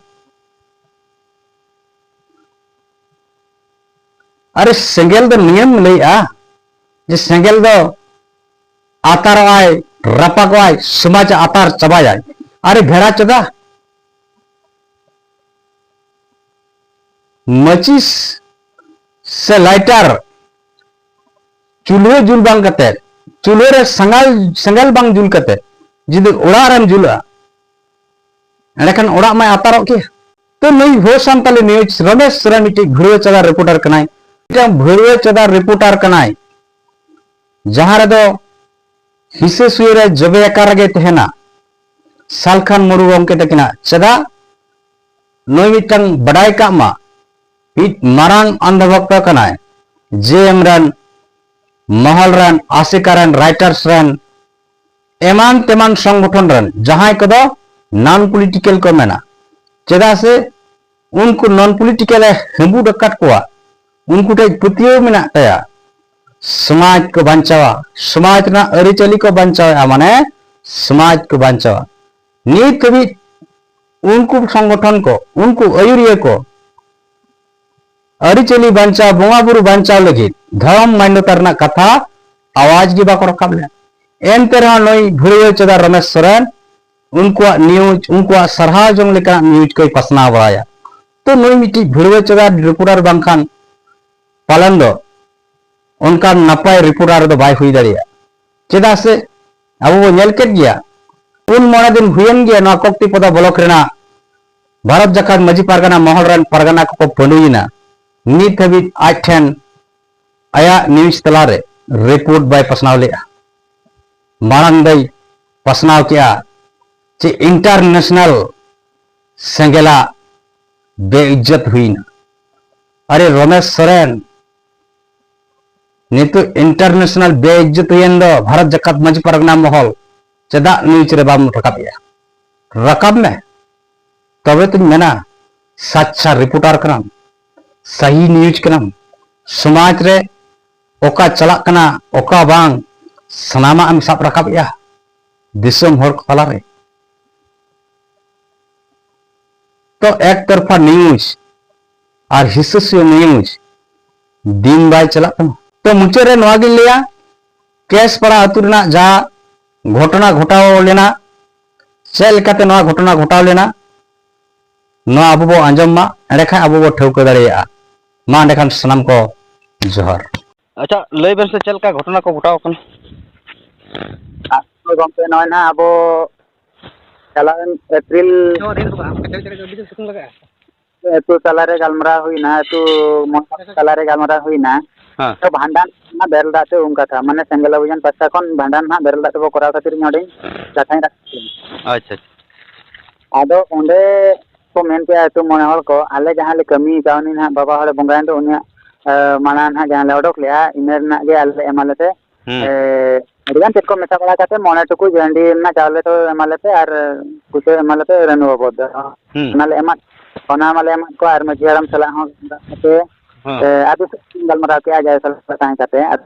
ᱟᱨᱮ, ᱥᱮᱸᱜᱮᱞ ᱫᱚ ᱱᱤᱭᱟᱹᱢ ᱞᱟᱹᱭᱮᱜᱼᱟ ᱡᱮ ᱥᱮᱸᱜᱮᱞ ᱫᱚ ᱟᱛᱟᱨᱚᱜᱼᱟᱭ, ᱨᱟᱯᱟᱜᱚᱜᱼᱟᱭ, ᱥᱚᱢᱟᱡᱽ ᱟᱛᱟᱨ ᱪᱟᱵᱟᱭᱟᱭ? ᱟᱨᱮ ᱵᱷᱮᱲᱟ ᱪᱳᱫᱟ, ᱢᱟᱹᱪᱤᱥ ᱥᱮ ᱞᱟᱭᱴᱟᱨ ᱪᱩᱞᱦᱟᱹ ᱡᱩᱞ ᱵᱟᱝ ᱠᱟᱛᱮ, ᱪᱩᱞᱦᱟᱹ ᱨᱮ ᱥᱟᱸᱜᱟᱞ, ᱥᱮᱸᱜᱮᱞ ᱵᱟᱝ ᱡᱩᱞ ᱠᱟᱛᱮ ᱡᱩᱫᱤ ᱚᱲᱟᱜ ᱨᱮᱢ ᱡᱩᱞᱟ, ᱮᱸᱰᱮᱠᱷᱟᱱ ᱚᱲᱟᱜ ᱢᱟᱭ ᱟᱛᱟᱨᱚᱜ ᱜᱮᱭᱟ᱾ ᱛᱚ, ᱱᱩᱭ ᱵᱷᱳ ᱥᱟᱱᱛᱟᱞᱤ ᱱᱤᱭᱩᱡᱽ ᱨᱚᱢᱮᱥ ᱥᱚᱨᱮᱱ ᱢᱤᱫᱴᱤᱡ ᱵᱷᱤᱲᱣᱟᱹ ᱪᱟᱸᱫᱟ ᱨᱤᱯᱳᱨᱴᱟᱨ ᱠᱟᱱᱟᱭ, ᱢᱤᱫᱴᱟᱝ ᱵᱷᱤᱲᱣᱟᱹ ᱪᱟᱸᱫᱟ ᱨᱤᱯᱳᱨᱴᱟᱨ ᱠᱟᱱᱟᱭ, ᱡᱟᱦᱟᱸ ᱨᱮᱫᱚ ᱦᱤᱥᱟᱹ ᱥᱩᱭᱟᱹ ᱨᱮ ᱡᱚᱵᱮ ᱟᱠᱟᱨ ᱨᱮᱜᱮ ᱛᱟᱦᱮᱱᱟ ᱥᱟᱞᱠᱷᱟᱱ ᱢᱩᱨᱢᱩ ᱜᱚᱢᱠᱮ ᱛᱟᱹᱠᱤᱱᱟᱜ᱾ ᱪᱮᱫᱟᱜ? ᱱᱩᱭ ᱢᱤᱫᱴᱟᱝ ᱵᱟᱰᱟᱭ ᱠᱟᱜ ᱢᱟ, ᱢᱤᱫ ᱢᱟᱨᱟᱝ ᱚᱱᱫᱷᱚ ᱵᱷᱚᱠᱛᱚ ᱠᱟᱱᱟᱭ, ᱡᱮ ᱮᱢ ᱨᱮᱱ, ᱢᱚᱦᱚᱞ ᱨᱮᱱ, ᱟᱥᱮᱠᱟ ᱨᱮᱱ, ᱨᱟᱭᱴᱟᱨᱥ ᱨᱮᱱ, ᱮᱢᱟᱱ ᱛᱮᱢᱟᱱ ᱥᱚᱝᱜᱚᱴᱷᱚᱱ ᱨᱮᱱ ᱡᱟᱦᱟᱸᱭ ᱠᱚᱫᱚ ᱱᱚᱱ ᱯᱚᱞᱤᱴᱤᱠᱮᱞ ᱠᱚ ᱢᱮᱱᱟ᱾ ᱪᱮᱫᱟᱜ ᱥᱮ ᱩᱱᱠᱩ ᱱᱚᱱ ᱯᱚᱞᱤᱴᱤᱠᱮᱞ ᱮ ᱦᱟᱹᱵᱩᱫ ᱟᱠᱟᱫ ᱠᱚᱣᱟ, ᱩᱱᱠᱩ ᱴᱷᱮᱱ ᱯᱟᱹᱛᱭᱟᱹᱣ ᱢᱮᱱᱟᱜ ᱛᱟᱭᱟ᱾ ᱥᱚᱢᱟᱡᱽ ᱠᱚ ᱵᱟᱧᱪᱟᱣᱟ, ᱥᱚᱢᱟᱡᱽ ᱨᱮᱱᱟᱜ ᱟᱹᱨᱤᱪᱟᱹᱞᱤ ᱠᱚ ᱵᱟᱧᱪᱟᱣᱟ, ᱢᱟᱱᱮ ᱥᱚᱢᱟᱡᱽ ᱠᱚ ᱵᱟᱧᱪᱟᱣᱟ᱾ ᱱᱤᱛ ᱦᱟᱹᱵᱤᱡ ᱩᱱᱠᱩ ᱥᱚᱝᱜᱚᱴᱷᱚᱱ ᱠᱚ, ᱩᱱᱠᱩ ᱟᱹᱭᱩᱨᱤᱭᱟᱹ ᱠᱚ ᱟᱹᱨᱤᱪᱟᱹᱞᱤ ᱵᱟᱧᱪᱟᱣ, ᱵᱚᱸᱜᱟ ᱵᱩᱨᱩ ᱵᱟᱧᱪᱟᱣ ᱞᱟᱹᱜᱤᱫ, ᱫᱷᱚᱨᱚᱢ ᱢᱟᱱᱱᱚᱛᱟ ᱨᱮᱱᱟᱜ ᱠᱟᱛᱷᱟ ᱟᱣᱟᱡᱽ ᱜᱮ ᱵᱟᱠᱚ ᱨᱟᱠᱟᱵ ᱞᱮᱫᱟ᱾ ᱮᱱᱛᱮ ᱨᱮᱦᱚᱸ ᱱᱩᱭ ᱵᱷᱤᱲᱣᱟᱹ ᱪᱮᱫᱟ ᱨᱚᱢᱮᱥ ᱥᱚᱨᱮᱱ ᱩᱱᱠᱩᱣᱟᱜ ᱱᱤᱭᱩᱡᱽ, ᱩᱱᱠᱩᱣᱟᱜ ᱥᱟᱨᱦᱟᱣ ᱡᱚᱝ ᱞᱮᱠᱟᱱᱟᱜ ᱱᱤᱭᱩᱡᱽ ᱠᱚᱭ ᱯᱟᱥᱱᱟᱣ ᱵᱟᱲᱟᱭᱟ᱾ ᱛᱚ, ᱱᱩᱭ ᱢᱤᱫᱴᱤᱡ ᱵᱷᱤᱲᱣᱟᱹ ᱪᱮᱫᱟ ᱨᱤᱯᱳᱨᱴᱟᱨ ᱵᱟᱝᱠᱷᱟᱱ ᱯᱟᱞᱮᱱ ᱫᱚ ᱚᱱᱠᱟᱱ ᱱᱟᱯᱟᱭ ᱨᱤᱯᱳᱨᱴᱟᱨ ᱫᱚ ᱵᱟᱭ ᱦᱩᱭ ᱫᱟᱲᱮᱭᱟᱜᱼᱟ᱾ ᱪᱮᱫᱟᱜ ᱥᱮ ᱟᱵᱚ ᱵᱚ ᱧᱮᱞ ᱠᱮᱫ ᱜᱮᱭᱟ, ᱯᱩᱱ ᱢᱚᱬᱮ ᱫᱤᱱ ᱦᱩᱭᱮᱱ ᱜᱮᱭᱟ ᱱᱚᱣᱟ ᱠᱚᱠᱛᱤᱯᱚᱫᱟ ᱵᱞᱚᱠ ᱨᱮᱱᱟᱜ ᱵᱷᱟᱨᱚᱛ ᱡᱟᱠᱟᱛ ᱢᱟᱹᱡᱷᱤ ᱯᱟᱨᱜᱟᱱᱟ ᱢᱚᱦᱚᱞ ᱨᱮᱱ ᱯᱟᱨᱜᱟᱱᱟ ᱠᱚᱠᱚ ᱯᱟᱹᱰᱩᱭᱮᱱᱟ᱾ ᱱᱤᱛ ᱦᱟᱹᱵᱤᱡ ᱟᱡ ᱴᱷᱮᱱ ᱟᱭᱟᱜ ᱱᱤᱭᱩᱡᱽ ᱛᱟᱞᱟᱨᱮ ᱨᱤᱯᱳᱨᱴ ᱵᱟᱭ ᱯᱟᱥᱱᱟᱣ ᱞᱮᱫᱼᱟ᱾ ᱢᱟᱲᱟᱝ ᱫᱚᱭ ᱯᱟᱥᱱᱟᱣ ᱠᱮᱫᱼᱟ ᱡᱮ ᱤᱱᱴᱟᱨᱱᱮᱥᱱᱟᱞ ᱥᱮᱸᱜᱮᱞᱟᱜ ᱵᱮᱤᱡᱽᱡᱚᱛ ᱦᱩᱭᱱᱟ᱾ ᱟᱨᱮ ᱨᱚᱢᱮᱥ ᱥᱚᱨᱮᱱ, ᱱᱤᱛᱚᱜ ᱤᱱᱴᱟᱨᱱᱮᱥᱱᱟᱞ ᱵᱮᱤᱡᱽᱡᱚᱛ ᱦᱩᱭᱮᱱ ᱫᱚ ᱵᱷᱟᱨᱚᱛ ᱡᱟᱠᱟᱛ ᱢᱟᱹᱡᱷᱤ ᱯᱟᱨᱜᱟᱱᱟ ᱢᱚᱦᱚᱞ, ᱪᱮᱫᱟᱜ ᱱᱤᱭᱩᱡᱽ ᱨᱮ ᱵᱟᱢ ᱨᱟᱠᱟᱵ ᱮᱜᱼᱟ? ᱨᱟᱠᱟᱵ ᱢᱮ, ᱛᱚᱵᱮ ᱛᱚᱧ ᱢᱮᱱᱟ ᱥᱟᱪᱪᱷᱟ ᱨᱤᱯᱳᱨᱴᱟᱨ ᱠᱟᱱᱟᱢ, ᱥᱟᱦᱤ ᱱᱤᱭᱩᱡᱽ ᱠᱟᱱᱟᱢ᱾ ᱥᱚᱢᱟᱡᱽ ᱨᱮ ᱚᱠᱟ ᱪᱟᱞᱟᱜ ᱠᱟᱱᱟ, ᱚᱠᱟ ᱵᱟᱝ, ᱥᱟᱱᱟᱢᱟᱜ ᱮᱢ ᱥᱟᱵ ᱨᱟᱠᱟᱵ ᱮᱜᱼᱟ ᱫᱤᱥᱚᱢ ᱦᱚᱲ ᱠᱚ ᱛᱟᱞᱟᱨᱮ᱾ ᱛᱚ ᱮᱠᱛᱚᱨᱯᱷᱟ ᱱᱤᱭᱩᱡᱽ ᱟᱨ ᱦᱤᱥᱟᱹᱥᱩᱭᱟᱹ ᱱᱤᱭᱩᱡᱽ ᱫᱤᱱ ᱵᱟᱭ ᱪᱟᱞᱟᱜ ᱠᱟᱱᱟ᱾ ᱛᱚ ᱢᱩᱪᱟᱹᱫ ᱨᱮ ᱱᱚᱣᱟ ᱜᱤᱧ ᱞᱟᱹᱭᱟ, ᱠᱮᱥᱯᱟᱲᱟ ᱟᱹᱛᱩ ᱨᱮᱱᱟᱜ ᱡᱟᱦᱟᱸ ᱜᱷᱚᱴᱚᱱᱟ ᱜᱷᱚᱴᱟᱣ ᱞᱮᱱᱟ, ᱪᱮᱫ ᱞᱮᱠᱟᱛᱮ ᱱᱚᱣᱟ ᱜᱷᱚᱴᱚᱱᱟ ᱜᱷᱚᱴᱟᱣ ᱞᱮᱱᱟ, ᱱᱚᱣᱟ ᱟᱵᱚ ᱵᱚ ᱟᱸᱡᱚᱢ ᱢᱟ, ᱮᱸᱰᱮᱠᱷᱟᱱ ᱟᱵᱚ ᱵᱚ ᱴᱷᱟᱹᱣᱠᱟᱹ ᱫᱟᱲᱮᱭᱟᱜᱼᱟ᱾ ᱢᱟ ᱮᱸᱰᱮᱠᱷᱟᱱ ᱥᱟᱱᱟᱢ ᱠᱚ ᱡᱚᱦᱟᱨ᱾ ᱟᱪᱪᱷᱟ, ᱞᱟᱹᱭ ᱵᱮᱱ ᱥᱮ ᱪᱮᱫ ᱞᱮᱠᱟ ᱜᱷᱚᱴᱚᱱᱟ ᱠᱚ ᱜᱷᱚᱴᱟᱣ ᱟᱠᱟᱱᱟ? ᱟᱥᱚᱞ ᱜᱚᱢᱠᱮ, ᱱᱚᱜᱼᱚᱭ ᱱᱟᱦᱟᱜ ᱟᱵᱚ ᱪᱟᱞᱟᱣᱮᱱ ᱮᱯᱨᱤᱞ ᱟᱹᱛᱩ ᱛᱟᱞᱟᱨᱮ ᱜᱟᱞᱢᱟᱨᱟᱣ ᱦᱩᱭᱱᱟ, ᱟᱹᱛᱩ ᱢᱚᱬᱮ ᱦᱚᱲ ᱛᱟᱞᱟᱨᱮ ᱜᱟᱞᱢᱟᱨᱟᱣ ᱦᱩᱭᱱᱟ᱾ ᱦᱮᱸ᱾ ᱛᱚ ᱵᱷᱟᱸᱰᱟᱱ ᱨᱮᱱᱟᱜ ᱵᱮᱨᱮᱞ ᱫᱟᱜ ᱛᱮ ᱩᱢ ᱠᱟᱛᱷᱟ, ᱢᱟᱱᱮ ᱥᱮᱸᱜᱮᱞ ᱚᱵᱷᱤᱡᱟᱱ ᱯᱟᱥᱴᱟ ᱠᱷᱚᱱ ᱵᱷᱟᱸᱰᱟᱱ ᱨᱮᱱᱟᱜ ᱵᱮᱨᱮᱞ ᱫᱟᱜ ᱛᱮᱵᱚ ᱠᱚᱨᱟᱣ ᱠᱷᱟᱹᱛᱤᱨ ᱤᱧ ᱚᱸᱰᱮᱧ ᱠᱟᱛᱷᱟᱧ ᱨᱟᱠᱟᱵ ᱠᱮᱫᱟ᱾ ᱟᱪᱪᱷᱟ, ᱟᱪᱪᱷᱟ᱾ ᱟᱫᱚ ᱚᱸᱰᱮ ᱠᱚ ᱢᱮᱱ ᱠᱮᱜᱼᱟ ᱟᱹᱛᱩ ᱢᱚᱬᱮ ᱦᱚᱲ ᱠᱚ, ᱟᱞᱮ ᱡᱟᱦᱟᱸ ᱞᱮ ᱠᱟᱹᱢᱤ ᱠᱟᱜᱼᱟ, ᱩᱱᱤ ᱱᱟᱦᱟᱜ ᱵᱟᱵᱟ ᱦᱚᱲᱮ ᱵᱚᱸᱜᱟᱭᱮᱱ ᱫᱚ, ᱩᱱᱤᱭᱟᱜ, ᱮ, ᱢᱟᱲᱟᱝ ᱱᱟᱦᱟᱜ ᱡᱟᱦᱟᱸ ᱞᱮ ᱚᱰᱚᱠ ᱞᱮᱜᱼᱟ, ᱤᱱᱟᱹ ᱨᱮᱱᱟᱜ ᱜᱮ ᱟᱞᱮ ᱮᱢᱟᱞᱮ ᱯᱮ᱾ ᱦᱩᱸ᱾ ᱮ, ᱟᱹᱰᱤᱜᱟᱱ ᱪᱮᱫ ᱠᱚ ᱢᱮᱥᱟ ᱵᱟᱲᱟ ᱠᱟᱛᱮ ᱢᱚᱬᱮ ᱴᱩᱠᱩᱡ ᱦᱟᱺᱰᱤ ᱨᱮᱱᱟᱜ ᱪᱟᱣᱞᱮ ᱫᱚ ᱮᱢᱟᱞᱮ ᱯᱮ ᱟᱨ ᱯᱩᱭᱥᱟᱹ ᱮᱢᱟᱞᱮ ᱯᱮ ᱨᱟᱹᱱᱩ ᱵᱟᱵᱚᱫ ᱫᱚ᱾ ᱦᱩᱸ᱾ ᱚᱱᱟ ᱞᱮ ᱮᱢᱟᱫ, ᱚᱱᱟ ᱢᱟᱞᱮ ᱮᱢᱟᱫ ᱠᱚᱣᱟ ᱟᱨ ᱢᱟᱹᱡᱷᱤ ᱦᱟᱲᱟᱢ ᱥᱟᱞᱟᱜ ᱦᱚᱸ ᱠᱟᱛᱮ, ᱦᱮᱸ᱾ ᱮ, ᱟᱹᱰᱤ ᱥᱟᱹᱛ ᱜᱟᱞᱢᱟᱨᱟᱣ ᱠᱮᱜᱼᱟ ᱡᱟᱦᱟᱸᱭ ᱥᱟᱞᱟᱜ ᱛᱟᱦᱮᱸ ᱠᱟᱛᱮ᱾ ᱟᱨ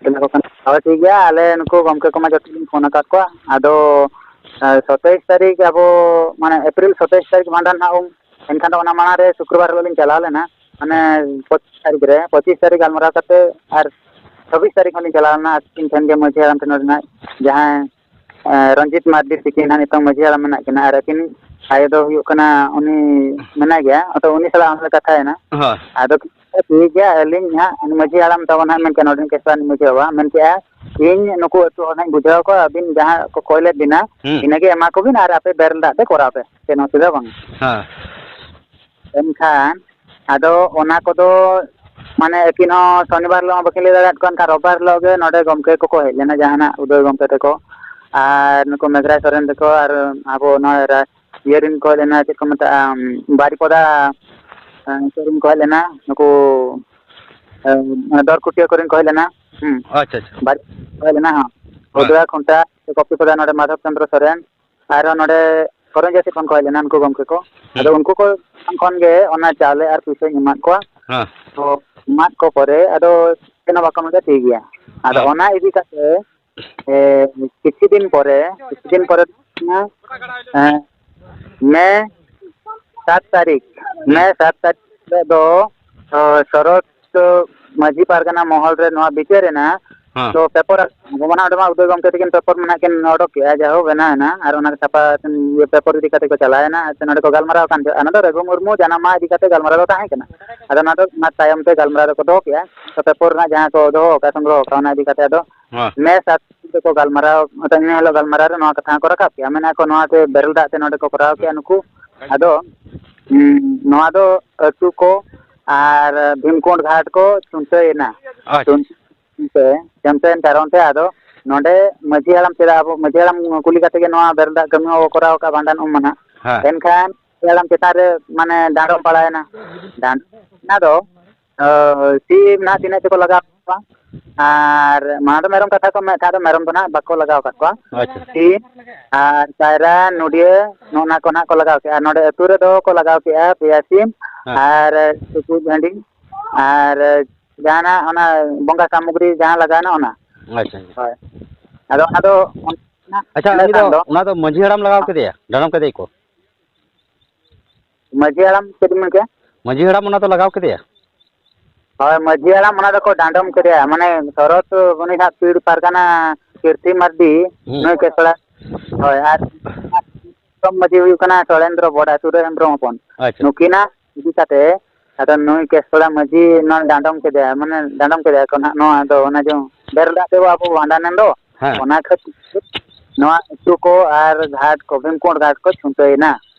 ᱢᱮᱛᱟ ᱠᱚ ᱠᱟᱱᱟ, ᱦᱳᱭ ᱴᱷᱤᱠ ᱜᱮᱭᱟ, ᱟᱞᱮ ᱱᱩᱠᱩ ᱜᱚᱢᱠᱮ ᱠᱚᱢᱟ ᱡᱚᱛᱚ ᱞᱤᱧ ᱯᱷᱳᱱ ᱟᱠᱟᱫ ᱠᱚᱣᱟ᱾ ᱟᱫᱚ, ᱮ, ᱥᱟᱛᱟᱭᱤᱥ ᱛᱟᱹᱨᱤᱠᱷ ᱟᱵᱚ, ᱢᱟᱱᱮ ᱮᱯᱨᱤᱞ ᱥᱟᱛᱟᱭᱤᱥ ᱛᱟᱹᱨᱤᱠᱷ ᱵᱷᱟᱸᱰᱟᱱ ᱦᱟᱸᱜ ᱩᱢ, ᱮᱱᱠᱷᱟᱱ ᱫᱚ ᱚᱱᱟ ᱢᱟᱲᱟᱝ ᱨᱮ ᱥᱩᱠᱨᱵᱟᱨ ᱦᱤᱞᱳᱜ ᱞᱤᱧ ᱪᱟᱞᱟᱣ ᱞᱮᱱᱟ, ᱢᱟᱱᱮ ᱦᱮᱸ᱾ ᱯᱚᱸᱪᱤᱥ ᱛᱟᱹᱨᱤᱠᱷ ᱨᱮ, ᱯᱚᱸᱪᱤᱥ ᱛᱟᱹᱨᱤᱠᱷ ᱜᱟᱞᱢᱟᱨᱟᱣ ᱠᱟᱛᱮ ᱟᱨ ᱪᱷᱟᱵᱵᱤᱥ ᱛᱟᱹᱨᱤᱠᱷ ᱦᱚᱸᱞᱤᱧ ᱪᱟᱞᱟᱣ ᱞᱮᱱᱟ ᱟᱹᱠᱤᱱ ᱴᱷᱮᱱ ᱜᱮ ᱢᱟᱹᱡᱷᱤ ᱦᱟᱲᱟᱢ ᱴᱷᱮᱱ ᱨᱮᱱᱟᱜ ᱡᱟᱦᱟᱸᱭ, ᱮ, ᱨᱚᱧᱡᱤᱛ ᱢᱟᱨᱰᱤ ᱛᱤᱠᱤᱱ ᱦᱟᱸᱜ ᱱᱤᱛᱚᱝ ᱢᱟᱹᱡᱷᱤ ᱦᱟᱲᱟᱢ ᱢᱮᱱᱟᱜ ᱠᱤᱱᱟ ᱟᱨ ᱟᱹᱠᱤᱱ ᱟᱭᱳ ᱫᱚ ᱦᱩᱭᱩᱜ ᱠᱟᱱᱟ, ᱩᱱᱤ ᱢᱮᱱᱟᱭ ᱜᱮᱭᱟ, ᱛᱚ ᱩᱱᱤ ᱥᱟᱞᱟᱜ ᱦᱚᱸᱞᱮ ᱠᱟᱛᱷᱟᱭᱮᱱᱟ᱾ ᱦᱳᱭ᱾ ᱟᱫᱚ ᱴᱷᱤᱠ ᱜᱮᱭᱟ, ᱟᱹᱞᱤᱧ ᱦᱟᱸᱜ ᱢᱟᱹᱡᱷᱤ ᱦᱟᱲᱟᱢ ᱛᱟᱵᱚᱱ ᱦᱟᱸᱜ ᱢᱮᱱᱠᱮᱫ ᱱᱚᱰᱮᱱ ᱠᱮᱥᱣᱟᱱ ᱢᱟᱹᱡᱷᱤ ᱵᱟᱵᱟ ᱢᱮᱱ ᱠᱮᱜᱼᱟ, ᱤᱧ ᱱᱩᱠᱩ ᱟᱹᱛᱩ ᱦᱚᱲ ᱦᱟᱸᱜ ᱤᱧ ᱵᱩᱡᱷᱟᱹᱣ ᱠᱚᱣᱟ, ᱟᱹᱵᱤᱱ ᱡᱟᱦᱟᱸ ᱠᱚ ᱠᱚᱭ ᱞᱮᱫ ᱵᱤᱱᱟ, ᱦᱩᱸ᱾ ᱤᱱᱟᱹᱜᱮ ᱮᱢᱟ ᱠᱚᱵᱤᱱ ᱟᱨ ᱟᱯᱮ ᱵᱮᱨᱮᱞ ᱫᱟᱜ ᱛᱮ ᱠᱚᱨᱟᱣ ᱯᱮ, ᱪᱮᱫ ᱦᱚᱸ ᱚᱥᱩᱵᱤᱫᱷᱟ ᱵᱟᱝ᱾ ᱦᱮᱸ᱾ ᱮᱱᱠᱷᱟᱱ ᱟᱫᱚ ᱚᱱᱟ ᱠᱚᱫᱚ ᱢᱟᱱᱮ ᱟᱹᱠᱤᱱ ᱦᱚᱸ ᱥᱚᱱᱤᱵᱟᱨ ᱦᱤᱞᱳᱜ ᱦᱚᱸ ᱵᱟᱹᱠᱤᱱ ᱞᱟᱹᱭ ᱫᱟᱲᱮᱭᱟᱜ ᱠᱚᱣᱟ, ᱮᱱᱠᱷᱟᱱ ᱨᱚᱵᱤᱵᱟᱨ ᱦᱤᱞᱳᱜ ᱜᱮ ᱱᱚᱰᱮ ᱜᱚᱢᱠᱮ ᱠᱚᱠᱚ ᱦᱮᱡ ᱞᱮᱱᱟ, ᱡᱟᱦᱟᱱᱟᱜ ᱩᱫᱚᱭ ᱜᱚᱢᱠᱮ ᱛᱟᱠᱚ ᱟᱨ ᱱᱩᱠᱩ ᱢᱮᱜᱷᱨᱟᱭ ᱥᱚᱨᱮᱱ ᱛᱟᱠᱚ ᱟᱨ ᱟᱵᱚ ᱱᱚᱣᱟ ᱨᱟ-, ᱤᱭᱟᱹ ᱨᱮᱱ ᱠᱚ ᱦᱮᱡ ᱞᱮᱱᱟ, ᱪᱮᱫ ᱠᱚ ᱢᱮᱛᱟᱜᱼᱟ, ᱵᱟᱨᱤᱯᱚᱫᱟ, ᱮᱸ, ᱥᱮᱫ ᱨᱮᱱ ᱠᱚ ᱦᱮᱡ ᱞᱮᱱᱟ, ᱱᱩᱠᱩ, ᱮᱸ, ᱫᱚᱨᱠᱩᱴᱤᱭᱟᱹ ᱠᱚᱨᱮᱱ ᱠᱚ ᱦᱮᱡ ᱞᱮᱱᱟ᱾ ᱦᱩᱸ᱾ ᱟᱪᱪᱷᱟ, ᱟᱪᱪᱷᱟ᱾ ᱵᱟᱨᱤᱯᱚᱫᱟ ᱠᱚ ᱦᱮᱡ ᱞᱮᱱᱟ, ᱦᱚᱸ᱾ ᱦᱮᱸ᱾ ᱩᱫᱚᱭ ᱠᱷᱩᱱᱴᱟ, ᱠᱚᱯᱤᱯᱚᱫᱟ ᱱᱚᱰᱮ ᱢᱟᱫᱷᱚᱵ ᱪᱚᱱᱫᱨᱚ ᱥᱚᱨᱮᱱ, ᱟᱨᱦᱚᱸ ᱱᱚᱰᱮ ᱠᱚᱨᱚᱧᱡᱤᱭᱟᱹ ᱥᱮᱫ ᱠᱷᱚᱱ ᱠᱚ ᱦᱮᱡ ᱞᱮᱱᱟ ᱱᱩᱠᱩ ᱜᱚᱢᱠᱮ ᱠᱚ᱾ ᱦᱩᱸ᱾ ᱟᱫᱚ ᱩᱱᱠᱩ ᱠᱚ ᱴᱷᱮᱱ ᱠᱷᱚᱱ ᱜᱮ ᱚᱱᱟ ᱪᱟᱣᱞᱮ ᱟᱨ ᱯᱩᱭᱥᱟᱹᱧ ᱮᱢᱟᱫ ᱠᱚᱣᱟ᱾ ᱦᱮᱸ᱾ ᱛᱚ ᱮᱢᱟᱫ ᱠᱚ ᱯᱚᱨᱮ ᱟᱫᱚ ᱪᱮᱫ ᱦᱚᱸ ᱵᱟᱠᱚ ᱢᱮᱱ ᱠᱮᱫᱟ, ᱴᱷᱤᱠ ᱜᱮᱭᱟ᱾ ᱟᱫᱚ ᱦᱮᱸ᱾ ᱚᱱᱟ ᱤᱫᱤ ᱠᱟᱛᱮ, ᱮ, ᱠᱤᱪᱷᱩ ᱫᱤᱱ ᱯᱚᱨᱮ, ᱠᱤᱪᱷᱩ ᱫᱤᱱ ᱯᱚᱨᱮ, ᱮ, ᱢᱮ ᱥᱟᱛ ᱛᱟᱹᱨᱤᱠᱷ, ᱦᱩᱸ᱾ ᱢᱮ ᱥᱟᱛ ᱛᱟᱹᱨᱤᱠᱷ ᱦᱤᱞᱳᱜ ᱫᱚ, ᱚ, ᱥᱚᱨᱚᱛ ᱢᱟᱹᱡᱷᱤ ᱯᱟᱨᱜᱟᱱᱟ ᱢᱚᱦᱚᱞ ᱨᱮ ᱱᱚᱣᱟ ᱵᱤᱪᱟᱹᱨ ᱮᱱᱟ᱾ ᱦᱮᱸ᱾ ᱛᱚ ᱯᱮᱯᱚᱨ ᱟᱵᱚ ᱢᱟ ᱱᱚᱰᱮ ᱢᱟ ᱩᱫᱚᱭ ᱜᱚᱢᱠᱮ ᱛᱟᱹᱠᱤᱱ ᱯᱮᱯᱚᱨ ᱢᱟ ᱱᱟᱜ ᱠᱤᱱ ᱚᱰᱚᱠ ᱠᱮᱜᱼᱟ, ᱡᱟᱭᱦᱳᱠ ᱮᱱᱟ ᱮᱱᱟ, ᱟᱨ ᱚᱱᱟ ᱪᱷᱟᱯᱟ ᱤᱭᱟᱹ ᱯᱮᱯᱚᱨ ᱤᱫᱤ ᱠᱟᱛᱮ ᱠᱚ ᱪᱟᱞᱟᱣ ᱮᱱᱟ, ᱟᱨ ᱱᱚᱰᱮ ᱠᱚ ᱜᱟᱞᱢᱟᱨᱟᱣ ᱠᱟᱱ ᱛᱟᱦᱮᱸᱫ᱾ ᱚᱱᱟ ᱫᱚ ᱨᱟᱹᱜᱷᱩ ᱢᱩᱨᱢᱩ ᱡᱟᱱᱟᱢ ᱢᱟᱦᱟ ᱤᱫᱤ ᱠᱟᱛᱮ ᱜᱟᱞᱢᱟᱨᱟᱣ ᱫᱚ ᱛᱟᱦᱮᱸ ᱠᱟᱱᱟ᱾ ᱟᱫᱚ ᱚᱱᱟ ᱫᱚ ᱚᱱᱟ ᱛᱟᱭᱚᱢ ᱛᱮ ᱜᱟᱞᱢᱟᱨᱟᱣ ᱫᱚᱠᱚ ᱫᱚᱦᱚ ᱠᱮᱜᱼᱟ᱾ ᱛᱚ ᱯᱮᱯᱚᱨ ᱨᱮᱱᱟᱜ ᱡᱟᱦᱟᱸ ᱠᱚ ᱫᱚᱦᱚ ᱟᱠᱟᱫ, ᱥᱚᱝᱜᱨᱚᱦᱚ ᱟᱠᱟᱫ, ᱚᱱᱟ ᱤᱫᱤ ᱠᱟᱛᱮ ᱟᱫᱚ ᱦᱮᱸ᱾ ᱢᱮ ᱥᱟᱛ ᱛᱮᱠᱚ ᱜᱟᱞᱢᱟᱨᱟᱣ, ᱤᱱᱟᱹ ᱦᱤᱞᱳᱜ ᱜᱟᱞᱢᱟᱨᱟᱣ ᱨᱮ ᱱᱚᱣᱟ ᱠᱟᱛᱷᱟ ᱦᱚᱸᱠᱚ ᱨᱟᱠᱟᱵ ᱠᱮᱜᱼᱟ, ᱢᱮᱱᱟ ᱠᱚ ᱱᱚᱣᱟ ᱛᱮ ᱵᱮᱨᱮᱞ ᱫᱟᱜ ᱛᱮ ᱱᱚᱰᱮ ᱠᱚ ᱠᱚᱨᱟᱣ ᱠᱮᱜᱼᱟ ᱱᱩᱠᱩ᱾ ᱟᱫᱚ, ᱦᱩᱸ, ᱱᱚᱣᱟ ᱫᱚ ᱟᱹᱛᱩ ᱠᱚ ᱟᱨ ᱵᱷᱤᱢᱠᱩᱸᱰ ᱜᱷᱟᱴ ᱠᱚ ᱪᱩᱱᱴᱟᱹᱭᱮᱱᱟ᱾ ᱟᱪᱪᱷᱟ᱾ ᱪᱩᱱᱴᱟᱹ, ᱪᱩᱱᱴᱟᱹᱭᱮᱱ ᱠᱟᱨᱚᱱ ᱛᱮ ᱟᱫᱚ ᱱᱚᱰᱮ ᱢᱟᱹᱡᱷᱤ ᱦᱟᱲᱟᱢ ᱪᱮᱫᱟᱜ ᱟᱵᱚ ᱢᱟᱹᱡᱷᱤ ᱦᱟᱲᱟᱢ ᱠᱩᱞᱤ ᱠᱟᱛᱮ ᱜᱮ ᱱᱚᱣᱟ ᱵᱮᱨᱮᱞ ᱫᱟᱜ ᱠᱟᱹᱢᱤ ᱦᱚᱸ ᱠᱚᱨᱟᱣ ᱠᱟᱜᱼᱟ, ᱵᱷᱟᱸᱰᱟᱱ ᱩᱢ ᱢᱟᱦᱟ᱾ ᱦᱮᱸ᱾ ᱮᱱᱠᱷᱟᱱ ᱢᱟᱹᱡᱷᱤ ᱦᱟᱲᱟᱢ ᱪᱮᱛᱟᱱ ᱨᱮ ᱢᱟᱱᱮ ᱰᱟᱸᱰᱚᱢ ᱯᱟᱲᱟᱣᱮᱱᱟ᱾ ᱰᱟᱸᱰᱚᱢ ᱚᱱᱟ ᱫᱚ ᱚ, ᱥᱤᱢ ᱱᱟᱦᱟᱜ ᱛᱤᱱᱟᱹᱜ ᱪᱚᱠᱚ ᱞᱟᱜᱟᱣ ᱠᱚᱣᱟ᱾ ᱟᱨ ᱢᱟᱲᱟᱝ ᱫᱚ ᱢᱮᱨᱚᱢ ᱠᱟᱛᱷᱟ ᱠᱚ ᱢᱮᱱ ᱠᱷᱟᱱ ᱫᱚ ᱢᱮᱨᱚᱢ ᱫᱚ ᱱᱟᱦᱟᱜ ᱵᱟᱠᱚ ᱞᱟᱜᱟᱣ ᱟᱠᱟᱫ ᱠᱚᱣᱟ᱾ ᱟᱪᱪᱷᱟ᱾ ᱥᱤᱢ ᱟᱨ ᱠᱟᱭᱨᱟ, ᱱᱚᱰᱤᱭᱟᱹ, ᱱᱚᱜᱼᱚ ᱱᱟ ᱠᱚ ᱱᱟᱦᱟᱜ ᱠᱚ ᱞᱟᱜᱟᱣ ᱠᱮᱜᱼᱟ᱾ ᱱᱚᱰᱮ ᱟᱹᱛᱩ ᱨᱮᱫᱚ ᱠᱚ ᱞᱟᱜᱟᱣ ᱠᱮᱜᱼᱟ ᱯᱮᱭᱟ ᱥᱤᱢ ᱦᱮᱸ᱾ ᱟᱨ ᱴᱩᱠᱩᱡ ᱦᱟᱺᱰᱤ ᱟᱨ ᱡᱟᱦᱟᱱᱟᱜ ᱚᱱᱟ ᱵᱚᱸᱜᱟ ᱥᱟᱢᱚᱜᱽᱨᱤ ᱡᱟᱦᱟᱸ ᱞᱟᱜᱟᱣᱱᱟ ᱚᱱᱟ᱾ ᱟᱪᱪᱷᱟ, ᱟᱪᱪᱷᱟ᱾ ᱦᱳᱭ᱾ ᱟᱫᱚ ᱚᱱᱟ ᱫᱚ ᱟᱪᱪᱷᱟ, ᱤᱱᱟᱹ ᱩᱱᱤ ᱫᱚ, ᱠᱷᱟᱱ ᱫᱚ ᱚᱱᱟ ᱫᱚ ᱢᱟᱹᱡᱷᱤ ᱦᱟᱲᱟᱢ ᱞᱟᱜᱟᱣ ᱠᱮᱫᱮᱭᱟ, ᱰᱟᱸᱰᱚᱢ ᱠᱮᱫᱮᱭᱟ ᱠᱚ? ᱢᱟᱹᱡᱷᱤ ᱦᱟᱲᱟᱢ ᱪᱮᱫ ᱵᱤᱱ ᱢᱮᱱ ᱠᱮᱜᱼᱟ? ᱢᱟᱹᱡᱷᱤ ᱦᱟᱲᱟᱢ ᱚᱱᱟ ᱫᱚ ᱞᱟᱜᱟᱣ ᱠᱮᱫᱮᱭᱟ? ᱦᱳᱭ, ᱢᱟᱹᱡᱷᱤ ᱦᱟᱲᱟᱢ ᱚᱱᱟ ᱫᱚᱠᱚ ᱰᱟᱸᱰᱚᱢ ᱠᱮᱫᱮᱭᱟ, ᱢᱟᱱᱮ ᱥᱚᱨᱚᱛ ᱩᱱᱤ ᱦᱟᱸᱜ ᱯᱤᱲ ᱯᱟᱨᱜᱟᱱᱟ ᱠᱤᱨᱛᱤ ᱢᱟᱨᱰᱤ, ᱦᱩᱸ᱾ ᱱᱩᱭ ᱠᱮᱥᱲᱟ, ᱦᱳᱭ, ᱟᱨ ᱢᱟᱹᱡᱷᱤ ᱦᱩᱭᱩᱜ ᱠᱟᱱᱟ ᱥᱚᱲᱮᱱᱫᱨᱚ ᱵᱚᱰᱟ, ᱥᱩᱨᱟᱹ ᱦᱮᱢᱵᱨᱚᱢ ᱦᱚᱯᱚᱱ᱾ ᱟᱪᱪᱷᱟ᱾ ᱱᱩᱠᱤᱱᱟᱜ ᱤᱫᱤ ᱠᱟᱛᱮ ᱟᱫᱚ ᱱᱩᱭ ᱠᱮᱥ ᱠᱚᱲᱟ ᱢᱟᱹᱡᱷᱤ ᱱᱚᱣᱟ ᱰᱟᱸᱰᱚᱢ ᱠᱮᱫᱮᱭᱟ, ᱢᱟᱱᱮ ᱰᱟᱸᱰᱚᱢ ᱠᱮᱫᱮᱭᱟ ᱠᱚ ᱱᱟᱦᱟᱜ, ᱱᱚᱣᱟ ᱫᱚ ᱚᱱᱟ ᱡᱮ ᱵᱮᱨᱮᱞ ᱫᱟᱜ ᱛᱮᱵᱚ ᱟᱵᱚ ᱵᱷᱟᱸᱰᱟᱱ ᱮᱱ ᱫᱚ, ᱦᱮᱸ᱾ ᱚᱱᱟ ᱠᱷᱟᱹᱛᱤᱨ ᱱᱚᱣᱟ ᱟᱹᱛᱩ ᱠᱚ ᱟᱨ ᱜᱷᱟᱴ ᱠᱚ, ᱵᱷᱤᱢᱠᱩᱸᱰ ᱜᱷᱟᱴ ᱠᱚ ᱪᱷᱩᱱᱴᱟᱹᱣ ᱮᱱᱟ᱾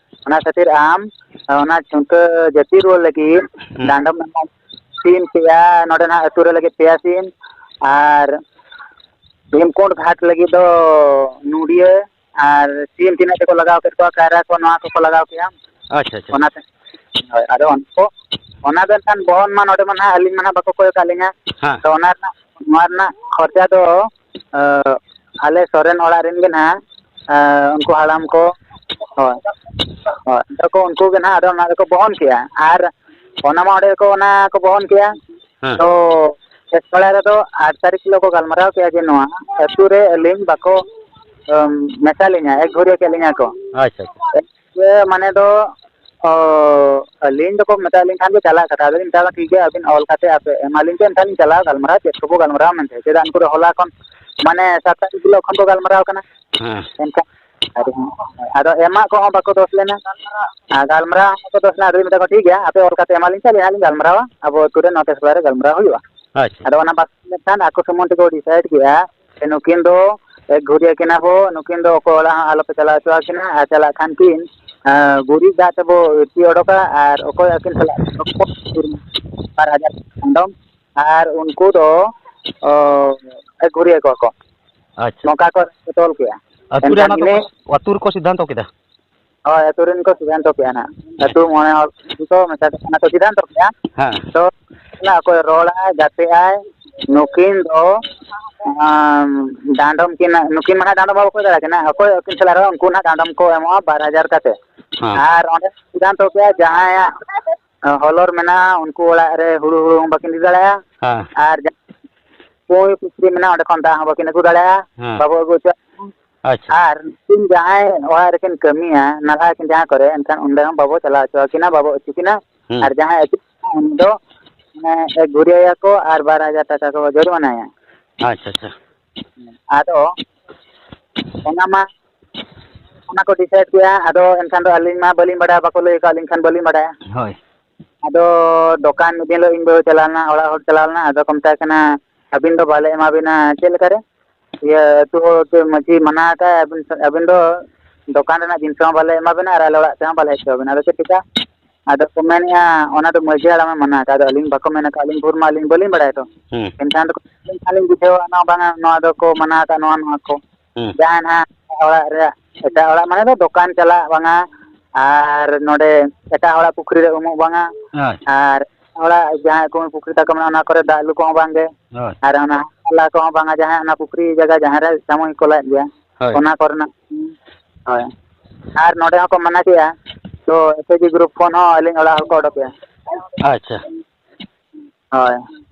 ᱚᱱᱟ ᱠᱷᱟᱹᱛᱤᱨ ᱟᱢ ᱚᱱᱟ ᱪᱷᱩᱱᱴᱟᱹ ᱡᱟᱹᱛᱤ ᱨᱩᱣᱟᱹᱲ ᱞᱟᱹᱜᱤᱫ ᱦᱩᱸ᱾ ᱰᱟᱸᱰᱚᱢ ᱮᱢᱚᱜ ᱥᱤᱢ ᱯᱮᱭᱟ, ᱱᱚᱰᱮ ᱱᱟᱦᱟᱜ ᱟᱹᱛᱩ ᱨᱮ ᱞᱟᱹᱜᱤᱫ ᱯᱮᱭᱟ ᱥᱤᱢ, ᱟᱨ ᱵᱷᱤᱢᱠᱩᱸᱰ ᱜᱷᱟᱴ ᱞᱟᱹᱜᱤᱫ ᱫᱚ ᱱᱩᱰᱤᱭᱟᱹ, ᱟᱨ ᱥᱤᱢ ᱛᱤᱱᱟᱹᱜ ᱛᱮᱠᱚ ᱞᱟᱜᱟᱣ ᱠᱮᱫ ᱠᱚᱣᱟ, ᱠᱟᱭᱨᱟ ᱠᱚ, ᱱᱚᱣᱟ ᱠᱚᱠᱚ ᱞᱟᱜᱟᱣ ᱠᱮᱜᱼᱟ᱾ ᱟᱪᱪᱷᱟ, ᱟᱪᱪᱷᱟ᱾ ᱚᱱᱟᱛᱮ, ᱦᱳᱭ, ᱟᱫᱚ ᱩᱱᱠᱩ, ᱚᱱᱟ ᱫᱚ ᱮᱱᱠᱷᱟᱱ ᱵᱚᱦᱚᱱ ᱢᱟ ᱱᱚᱰᱮ ᱢᱟ ᱱᱟᱦᱟᱜ ᱟᱹᱞᱤᱧ ᱢᱟ ᱱᱟᱦᱟᱜ ᱵᱟᱠᱚ ᱠᱚᱭ ᱟᱠᱟᱫ ᱞᱤᱧᱟ᱾ ᱦᱮᱸ᱾ ᱛᱚ ᱚᱱᱟ ᱨᱮᱱᱟᱜ, ᱱᱚᱣᱟ ᱨᱮᱱᱟᱜ ᱠᱷᱚᱨᱪᱟ ᱫᱚ, ᱟᱸ, ᱟᱞᱮ ᱥᱚᱨᱮᱱ ᱚᱲᱟᱜ ᱨᱮᱱ ᱜᱮ ᱱᱟᱦᱟᱜ, ᱟᱸ, ᱩᱱᱠᱩ ᱦᱟᱲᱟᱢ ᱠᱚ, ᱦᱳᱭ, ᱦᱳᱭ, ᱟᱫᱚ ᱠᱚ ᱩᱱᱠᱩ ᱜᱮ ᱱᱟᱦᱟᱜ ᱟᱫᱚ ᱚᱱᱟ ᱫᱚᱠᱚ ᱵᱚᱦᱚᱱ ᱠᱮᱜᱼᱟ᱾ ᱟᱨ ᱚᱱᱟ ᱢᱟ ᱚᱸᱰᱮ ᱠᱚ, ᱚᱱᱟ ᱠᱚ ᱵᱚᱦᱚᱱ ᱠᱮᱜᱼᱟ᱾ ᱦᱮᱸ᱾ ᱛᱚ ᱠᱮᱥ ᱯᱟᱲᱟ ᱨᱮᱫᱚ ᱟᱴ ᱛᱟᱹᱨᱤᱠᱷ ᱦᱤᱞᱳᱜ ᱠᱚ ᱜᱟᱞᱢᱟᱨᱟᱣ ᱠᱮᱜᱼᱟ ᱡᱮ ᱱᱚᱣᱟ ᱟᱹᱛᱩ ᱨᱮ ᱟᱹᱞᱤᱧ ᱵᱟᱠᱚ, ᱟᱢ, ᱢᱮᱥᱟ ᱞᱤᱧᱟ, ᱮᱠ ᱜᱷᱩᱨᱤᱭᱟᱹ ᱠᱮᱫ ᱞᱤᱧᱟ ᱠᱚ᱾ ᱟᱪᱪᱷᱟ, ᱟᱪᱪᱷᱟ᱾ ᱤᱭᱟᱹ ᱢᱟᱱᱮ ᱫᱚ, ᱚ, ᱟᱹᱞᱤᱧ ᱫᱚᱠᱚ ᱢᱮᱛᱟ ᱞᱤᱧ ᱠᱷᱟᱱ ᱜᱮ ᱪᱟᱞᱟᱜ ᱠᱟᱛᱷᱟ, ᱟᱫᱚᱞᱤᱧ ᱢᱮᱛᱟ ᱠᱚᱣᱟ, "ᱴᱷᱤᱠ ᱜᱮᱭᱟ, ᱟᱹᱵᱤᱱ ᱚᱞ ᱠᱟᱛᱮ ᱟᱯᱮ ᱮᱢᱟ ᱞᱤᱧ ᱯᱮ, ᱮᱱᱠᱷᱟᱱ ᱞᱤᱧ ᱪᱟᱞᱟᱣ ᱜᱟᱞᱢᱟᱨᱟᱣ, ᱪᱮᱫ ᱠᱚᱵᱚ ᱜᱟᱞᱢᱟᱨᱟᱣᱟ ᱢᱮᱱᱛᱮ?" ᱪᱮᱫᱟᱜ ᱩᱱᱠᱩ ᱫᱚ ᱦᱚᱞᱟ ᱠᱷᱚᱱ, ᱢᱟᱱᱮ ᱥᱟᱛ ᱛᱟᱹᱨᱤᱠᱷ ᱦᱤᱞᱳᱜ ᱠᱷᱚᱱ ᱠᱚ ᱜᱟᱞᱢᱟᱨᱟᱣ ᱠᱟᱱᱟ᱾ ᱦᱮᱸ᱾ ᱮᱱᱠᱷᱟᱱ ᱟᱫᱚ, ᱟᱫᱚ ᱮᱢᱟᱜ ᱠᱚᱦᱚᱸ ᱵᱟᱠᱚ ᱫᱳᱥ ᱞᱮᱱᱟ, ᱟᱨ ᱜᱟᱞᱢᱟᱨᱟᱣ ᱦᱚᱸ ᱵᱟᱠᱚ ᱫᱳᱥ ᱞᱮᱱᱟ᱾ ᱟᱫᱚ ᱢᱮᱛᱟ ᱠᱚ, "ᱴᱷᱤᱠ ᱜᱮᱭᱟ, ᱟᱯᱮ ᱚᱞ ᱠᱟᱛᱮ ᱮᱢᱟ ᱞᱤᱧ ᱯᱮ, ᱟᱹᱞᱤᱧ ᱦᱟᱸᱜ ᱞᱤᱧ ᱜᱟᱞᱢᱟᱨᱟᱣᱟ, ᱟᱵᱚ ᱟᱹᱛᱩ ᱨᱮ ᱱᱚᱣᱟ ᱠᱮᱥ ᱵᱟᱨᱮ ᱜᱟᱞᱢᱟᱨᱟᱣ ᱦᱩᱭᱩᱜᱼᱟ᱾" ᱟᱪᱪᱷᱟ᱾ ᱟᱫᱚ ᱚᱱᱟ ᱵᱟᱠᱚ ᱞᱮᱠᱷᱟᱱ ᱟᱠᱚ ᱥᱩᱢᱩᱝ ᱛᱮᱠᱚ ᱰᱤᱥᱟᱭᱤᱰ ᱠᱮᱜᱼᱟ ᱡᱮ ᱱᱩᱠᱤᱱ ᱫᱚ ᱮᱠ ᱜᱷᱩᱨᱤᱭᱟᱹ ᱠᱤᱱᱟ ᱵᱚ, ᱱᱩᱠᱤᱱ ᱫᱚ ᱚᱠᱚᱭ ᱚᱲᱟᱜ ᱦᱚᱸ ᱟᱞᱚᱯᱮ ᱪᱟᱞᱟᱣ ᱦᱚᱪᱚ ᱟᱹᱠᱤᱱᱟ, ᱟᱨ ᱪᱟᱞᱟᱜ ᱠᱷᱟᱱ ᱠᱤᱱ, ᱟᱸ, ᱜᱩᱨᱤᱡ ᱫᱟᱜ ᱛᱮᱵᱚ ᱤᱨᱪᱤ ᱚᱰᱚᱠᱟ, ᱟᱨ ᱚᱠᱚᱭ ᱟᱹᱠᱤᱱ ᱥᱟᱞᱟᱜ ᱵᱟᱨ ᱦᱟᱡᱟᱨ ᱰᱚᱢ, ᱟᱨ ᱩᱱᱠᱩ ᱫᱚ, ᱚ, ᱮᱠ ᱜᱷᱩᱨᱤᱭᱟᱹ ᱠᱚᱣᱟ ᱠᱚ᱾ ᱟᱪᱪᱷᱟ᱾ ᱱᱚᱝᱠᱟ ᱠᱚ ᱛᱚᱞ ᱠᱮᱜᱼᱟ᱾ ᱟᱹᱛᱩ ᱨᱮ ᱮᱱᱠᱷᱟᱱ ᱚᱱᱟ ᱤᱱᱟᱹ ᱫᱚᱠᱚ, ᱟᱹᱛᱩ ᱨᱮᱠᱚ ᱥᱤᱫᱽᱫᱷᱟᱱᱛᱚ ᱠᱮᱫᱟ? ᱦᱳᱭ, ᱟᱹᱛᱩ ᱨᱮᱱ ᱠᱚ ᱥᱤᱫᱽᱫᱷᱟᱱᱛᱚ ᱠᱮᱜᱼᱟ ᱱᱟᱦᱟᱜ᱾ ᱟᱹᱛᱩ ᱢᱚᱬᱮ ᱦᱚᱲ ᱠᱚ ᱢᱮᱥᱟ ᱠᱟᱛᱮ ᱚᱱᱟ ᱠᱚ ᱥᱤᱫᱽᱫᱷᱟᱱᱛᱚ ᱠᱮᱜᱼᱟ᱾ ᱦᱮᱸ᱾ ᱛᱚ, ᱚᱱᱟ ᱚᱠᱚᱭ ᱨᱚᱲᱟᱭ, ᱜᱟᱛᱮᱜᱼᱟᱭ, ᱱᱩᱠᱤᱱ ᱫᱚ, ᱟᱢ, ᱰᱟᱸᱰᱚᱢ ᱠᱤᱱ, ᱱᱩᱠᱤᱱ ᱢᱟ ᱱᱟᱦᱟᱜ ᱰᱟᱸᱰᱚᱢ ᱵᱟᱠᱚ ᱫᱟᱲᱮᱭᱟᱜ ᱠᱟᱱᱟ, ᱚᱠᱚᱭ ᱟᱹᱠᱤᱱ ᱥᱟᱞᱟᱜ ᱨᱚᱲᱟ, ᱩᱱᱠᱩ ᱱᱟᱦᱟᱜ ᱰᱟᱸᱰᱚᱢ ᱠᱚ ᱮᱢᱚᱜᱼᱟ ᱵᱟᱨ ᱦᱟᱡᱟᱨ ᱠᱟᱛᱮ᱾ ᱦᱮᱸ᱾ ᱟᱨ ᱚᱸᱰᱮ ᱥᱤᱫᱽᱫᱷᱟᱱᱛᱚ ᱠᱮᱜᱼᱟ, ᱡᱟᱦᱟᱸᱭᱟᱜ ᱦᱚᱞᱚᱨ ᱢᱮᱱᱟᱜᱼᱟ, ᱩᱱᱠᱩ ᱚᱲᱟᱜ ᱨᱮ ᱦᱩᱲᱩ, ᱦᱩᱲᱩ ᱦᱚᱸ ᱵᱟᱹᱠᱤᱱ ᱤᱫᱤ ᱫᱟᱲᱮᱭᱟᱜᱼᱟ᱾ ᱦᱮᱸ᱾ ᱟᱨ ᱡᱟᱦᱟᱸ ᱯᱩᱸᱭ ᱯᱩᱠᱷᱨᱤ ᱢᱮᱱᱟᱜᱼᱟ, ᱚᱸᱰᱮ ᱠᱷᱚᱱ ᱫᱟᱜ ᱦᱚᱸ ᱵᱟᱹᱠᱤᱱ ᱟᱹᱜᱩ ᱫᱟᱲᱮᱭᱟᱜᱼᱟ, ᱦᱮᱸ᱾ ᱵᱟᱵᱚ ᱟᱹᱜᱩ ᱦᱚᱪᱚᱣᱟᱜ᱾ ᱟᱪᱪᱷᱟ᱾ ᱟᱨ ᱱᱩᱠᱤᱱ ᱡᱟᱦᱟᱸᱭ ᱚᱲᱟᱜ ᱨᱮᱠᱤᱱ ᱠᱟᱹᱢᱤᱭᱟ, ᱱᱟᱞᱦᱟ ᱠᱤᱱ ᱡᱟᱦᱟᱸ ᱠᱚᱨᱮ, ᱮᱱᱠᱷᱟᱱ ᱚᱸᱰᱮ ᱦᱚᱸ ᱵᱟᱵᱚ ᱪᱟᱞᱟᱣ ᱦᱚᱪᱚ ᱟᱹᱠᱤᱱᱟ, ᱵᱟᱵᱚ ᱟᱹᱪᱩ ᱠᱤᱱᱟ᱾ ᱦᱩᱸ᱾ ᱟᱨ ᱡᱟᱦᱟᱸᱭ ᱟᱹᱪᱩ ᱠᱤᱱᱟ, ᱩᱱᱤ ᱫᱚ, ᱢᱟᱱᱮ, ᱮᱠ ᱜᱷᱩᱨᱤᱭᱟᱹᱭᱟᱠᱚ ᱟᱨ ᱵᱟᱨ ᱦᱟᱡᱟᱨ ᱴᱟᱠᱟ ᱠᱚ ᱡᱩᱨᱤᱢᱟᱱᱟᱭᱟ᱾ ᱟᱪᱪᱷᱟ, ᱟᱪᱪᱷᱟ᱾ ᱟᱫᱚ ᱚᱱᱟ ᱢᱟ, ᱚᱱᱟ ᱠᱚ ᱰᱤᱥᱟᱭᱤᱰ ᱠᱮᱜᱼᱟ᱾ ᱟᱫᱚ ᱮᱱᱠᱷᱟᱱ ᱫᱚ ᱟᱹᱞᱤᱧ ᱢᱟ ᱵᱟᱹᱞᱤᱧ ᱵᱟᱰᱟᱭᱟ, ᱵᱟᱠᱚ ᱞᱟᱹᱭ ᱟᱠᱟᱫ ᱞᱤᱧ ᱠᱷᱟᱱ ᱵᱟᱹᱞᱤᱧ ᱵᱟᱰᱟᱭᱟ᱾ ᱦᱳᱭ᱾ ᱟᱫᱚ ᱫᱚᱠᱟᱱ ᱢᱤᱫ ᱫᱤᱱ ᱦᱤᱞᱳᱜ ᱤᱧ ᱵᱟᱹᱦᱩ ᱪᱟᱞᱟᱣ ᱞᱮᱱᱟ, ᱚᱲᱟᱜ ᱦᱚᱲ ᱪᱟᱞᱟᱣ ᱞᱮᱱᱟ, ᱟᱫᱚ ᱠᱚ ᱢᱮᱛᱟᱭ ᱠᱟᱱᱟ, "ᱟᱹᱵᱤᱱ ᱫᱚ ᱵᱟᱞᱮ ᱮᱢᱟ ᱵᱤᱱᱟ ᱪᱮᱫ ᱞᱮᱠᱟ ᱨᱮ? ᱤᱭᱟᱹ, ᱟᱹᱛᱩ ᱦᱚᱲ ᱪᱮ ᱢᱟᱹᱡᱷᱤ ᱢᱟᱱᱟ ᱟᱠᱟᱫ ᱟᱹᱵᱤᱱ, ᱟᱹᱵᱤᱱ ᱫᱚ ᱫᱚᱠᱟᱱ ᱨᱮᱱᱟᱜ ᱡᱤᱱᱤᱥ ᱦᱚᱸ ᱵᱟᱞᱮ ᱮᱢᱟ ᱵᱤᱱᱟ ᱟᱨ ᱟᱞᱮ ᱚᱲᱟᱜ ᱛᱮᱦᱚᱸ ᱵᱟᱞᱮ ᱦᱮᱡ ᱦᱚᱪᱚ ᱟᱵᱤᱱᱟ, ᱟᱫᱚ ᱪᱮᱫ ᱪᱤᱠᱟ?" ᱟᱫᱚ ᱠᱚ ᱢᱮᱱᱮᱫᱼᱟ, "ᱚᱱᱟ ᱫᱚ ᱢᱟᱹᱡᱷᱤ ᱦᱟᱲᱟᱢᱮ ᱢᱟᱱᱟ ᱟᱠᱟᱫ, ᱟᱫᱚ ᱟᱹᱞᱤᱧ ᱵᱟᱠᱚ ᱢᱮᱱ ᱟᱠᱟᱫ, ᱟᱹᱞᱤᱧ ᱵᱷᱳᱨ ᱢᱟ ᱟᱹᱞᱤᱧ ᱵᱟᱹᱞᱤᱧ ᱵᱟᱲᱟᱭᱟ ᱛᱚ᱾ ᱦᱩᱸ᱾ ᱮᱱᱠᱷᱟᱱ ᱫᱚ ᱟᱹᱞᱤᱧ ᱵᱩᱡᱷᱟᱹᱣᱟ ᱱᱚᱣᱟ ᱵᱟᱝᱟ, ᱱᱚᱣᱟ ᱫᱚᱠᱚ ᱢᱟᱱᱟ ᱟᱠᱟᱫ, ᱱᱚᱣᱟ, ᱱᱚᱣᱟ ᱠᱚ᱾ ᱦᱩᱸ᱾ ᱡᱟᱦᱟᱸᱭ ᱱᱟᱦᱟᱜ ᱚᱲᱟᱜ ᱨᱮᱭᱟᱜ, ᱮᱴᱟᱜ ᱚᱲᱟᱜ ᱢᱟᱱᱮ ᱫᱚ ᱫᱚᱠᱟᱱ ᱪᱟᱞᱟᱜ ᱵᱟᱝᱟ, ᱟᱨ ᱱᱚᱰᱮ ᱮᱴᱟᱜ ᱦᱚᱲᱟᱜ ᱯᱩᱠᱷᱨᱤ ᱨᱮ ᱩᱢᱩᱜ ᱵᱟᱝᱟ, ᱟᱪᱪᱷᱟ᱾ ᱟᱨ ᱚᱲᱟᱜ ᱡᱟᱦᱟᱸᱭ ᱠᱚ ᱯᱩᱠᱷᱨᱤ ᱛᱟᱠᱚ ᱢᱮᱱᱟᱜᱼᱟ, ᱚᱱᱟ ᱠᱚᱨᱮ ᱫᱟᱜ ᱞᱩ ᱠᱚᱦᱚᱸ ᱵᱟᱝᱜᱮ, ᱦᱳᱭ᱾ ᱟᱨ ᱚᱱᱟ ᱦᱟᱞᱟ ᱠᱚᱦᱚᱸ ᱵᱟᱝᱟ, ᱡᱟᱦᱟᱸᱭ ᱚᱱᱟ ᱯᱩᱠᱷᱨᱤ ᱡᱟᱭᱜᱟ ᱡᱟᱦᱟᱸ ᱨᱮ ᱥᱟᱢᱩᱭ ᱠᱚ ᱞᱟᱭᱮᱫ ᱜᱮᱭᱟ, ᱦᱳᱭ᱾ ᱚᱱᱟ ᱠᱚᱨᱮᱱᱟᱜ, ᱦᱳᱭ᱾ ᱟᱨ ᱱᱚᱰᱮ ᱦᱚᱸᱠᱚ ᱢᱟᱱᱟ ᱠᱮᱜᱼᱟ, ᱛᱚ ᱮᱥ ᱮᱪ ᱡᱤ ᱜᱨᱩᱯ ᱠᱷᱚᱱ ᱦᱚᱸ ᱟᱹᱞᱤᱧ ᱚᱲᱟᱜ ᱦᱚᱲ ᱠᱚ ᱚᱰᱚᱠᱮᱜᱼᱟ᱾ ᱟᱪᱪᱷᱟ᱾ ᱦᱳᱭ᱾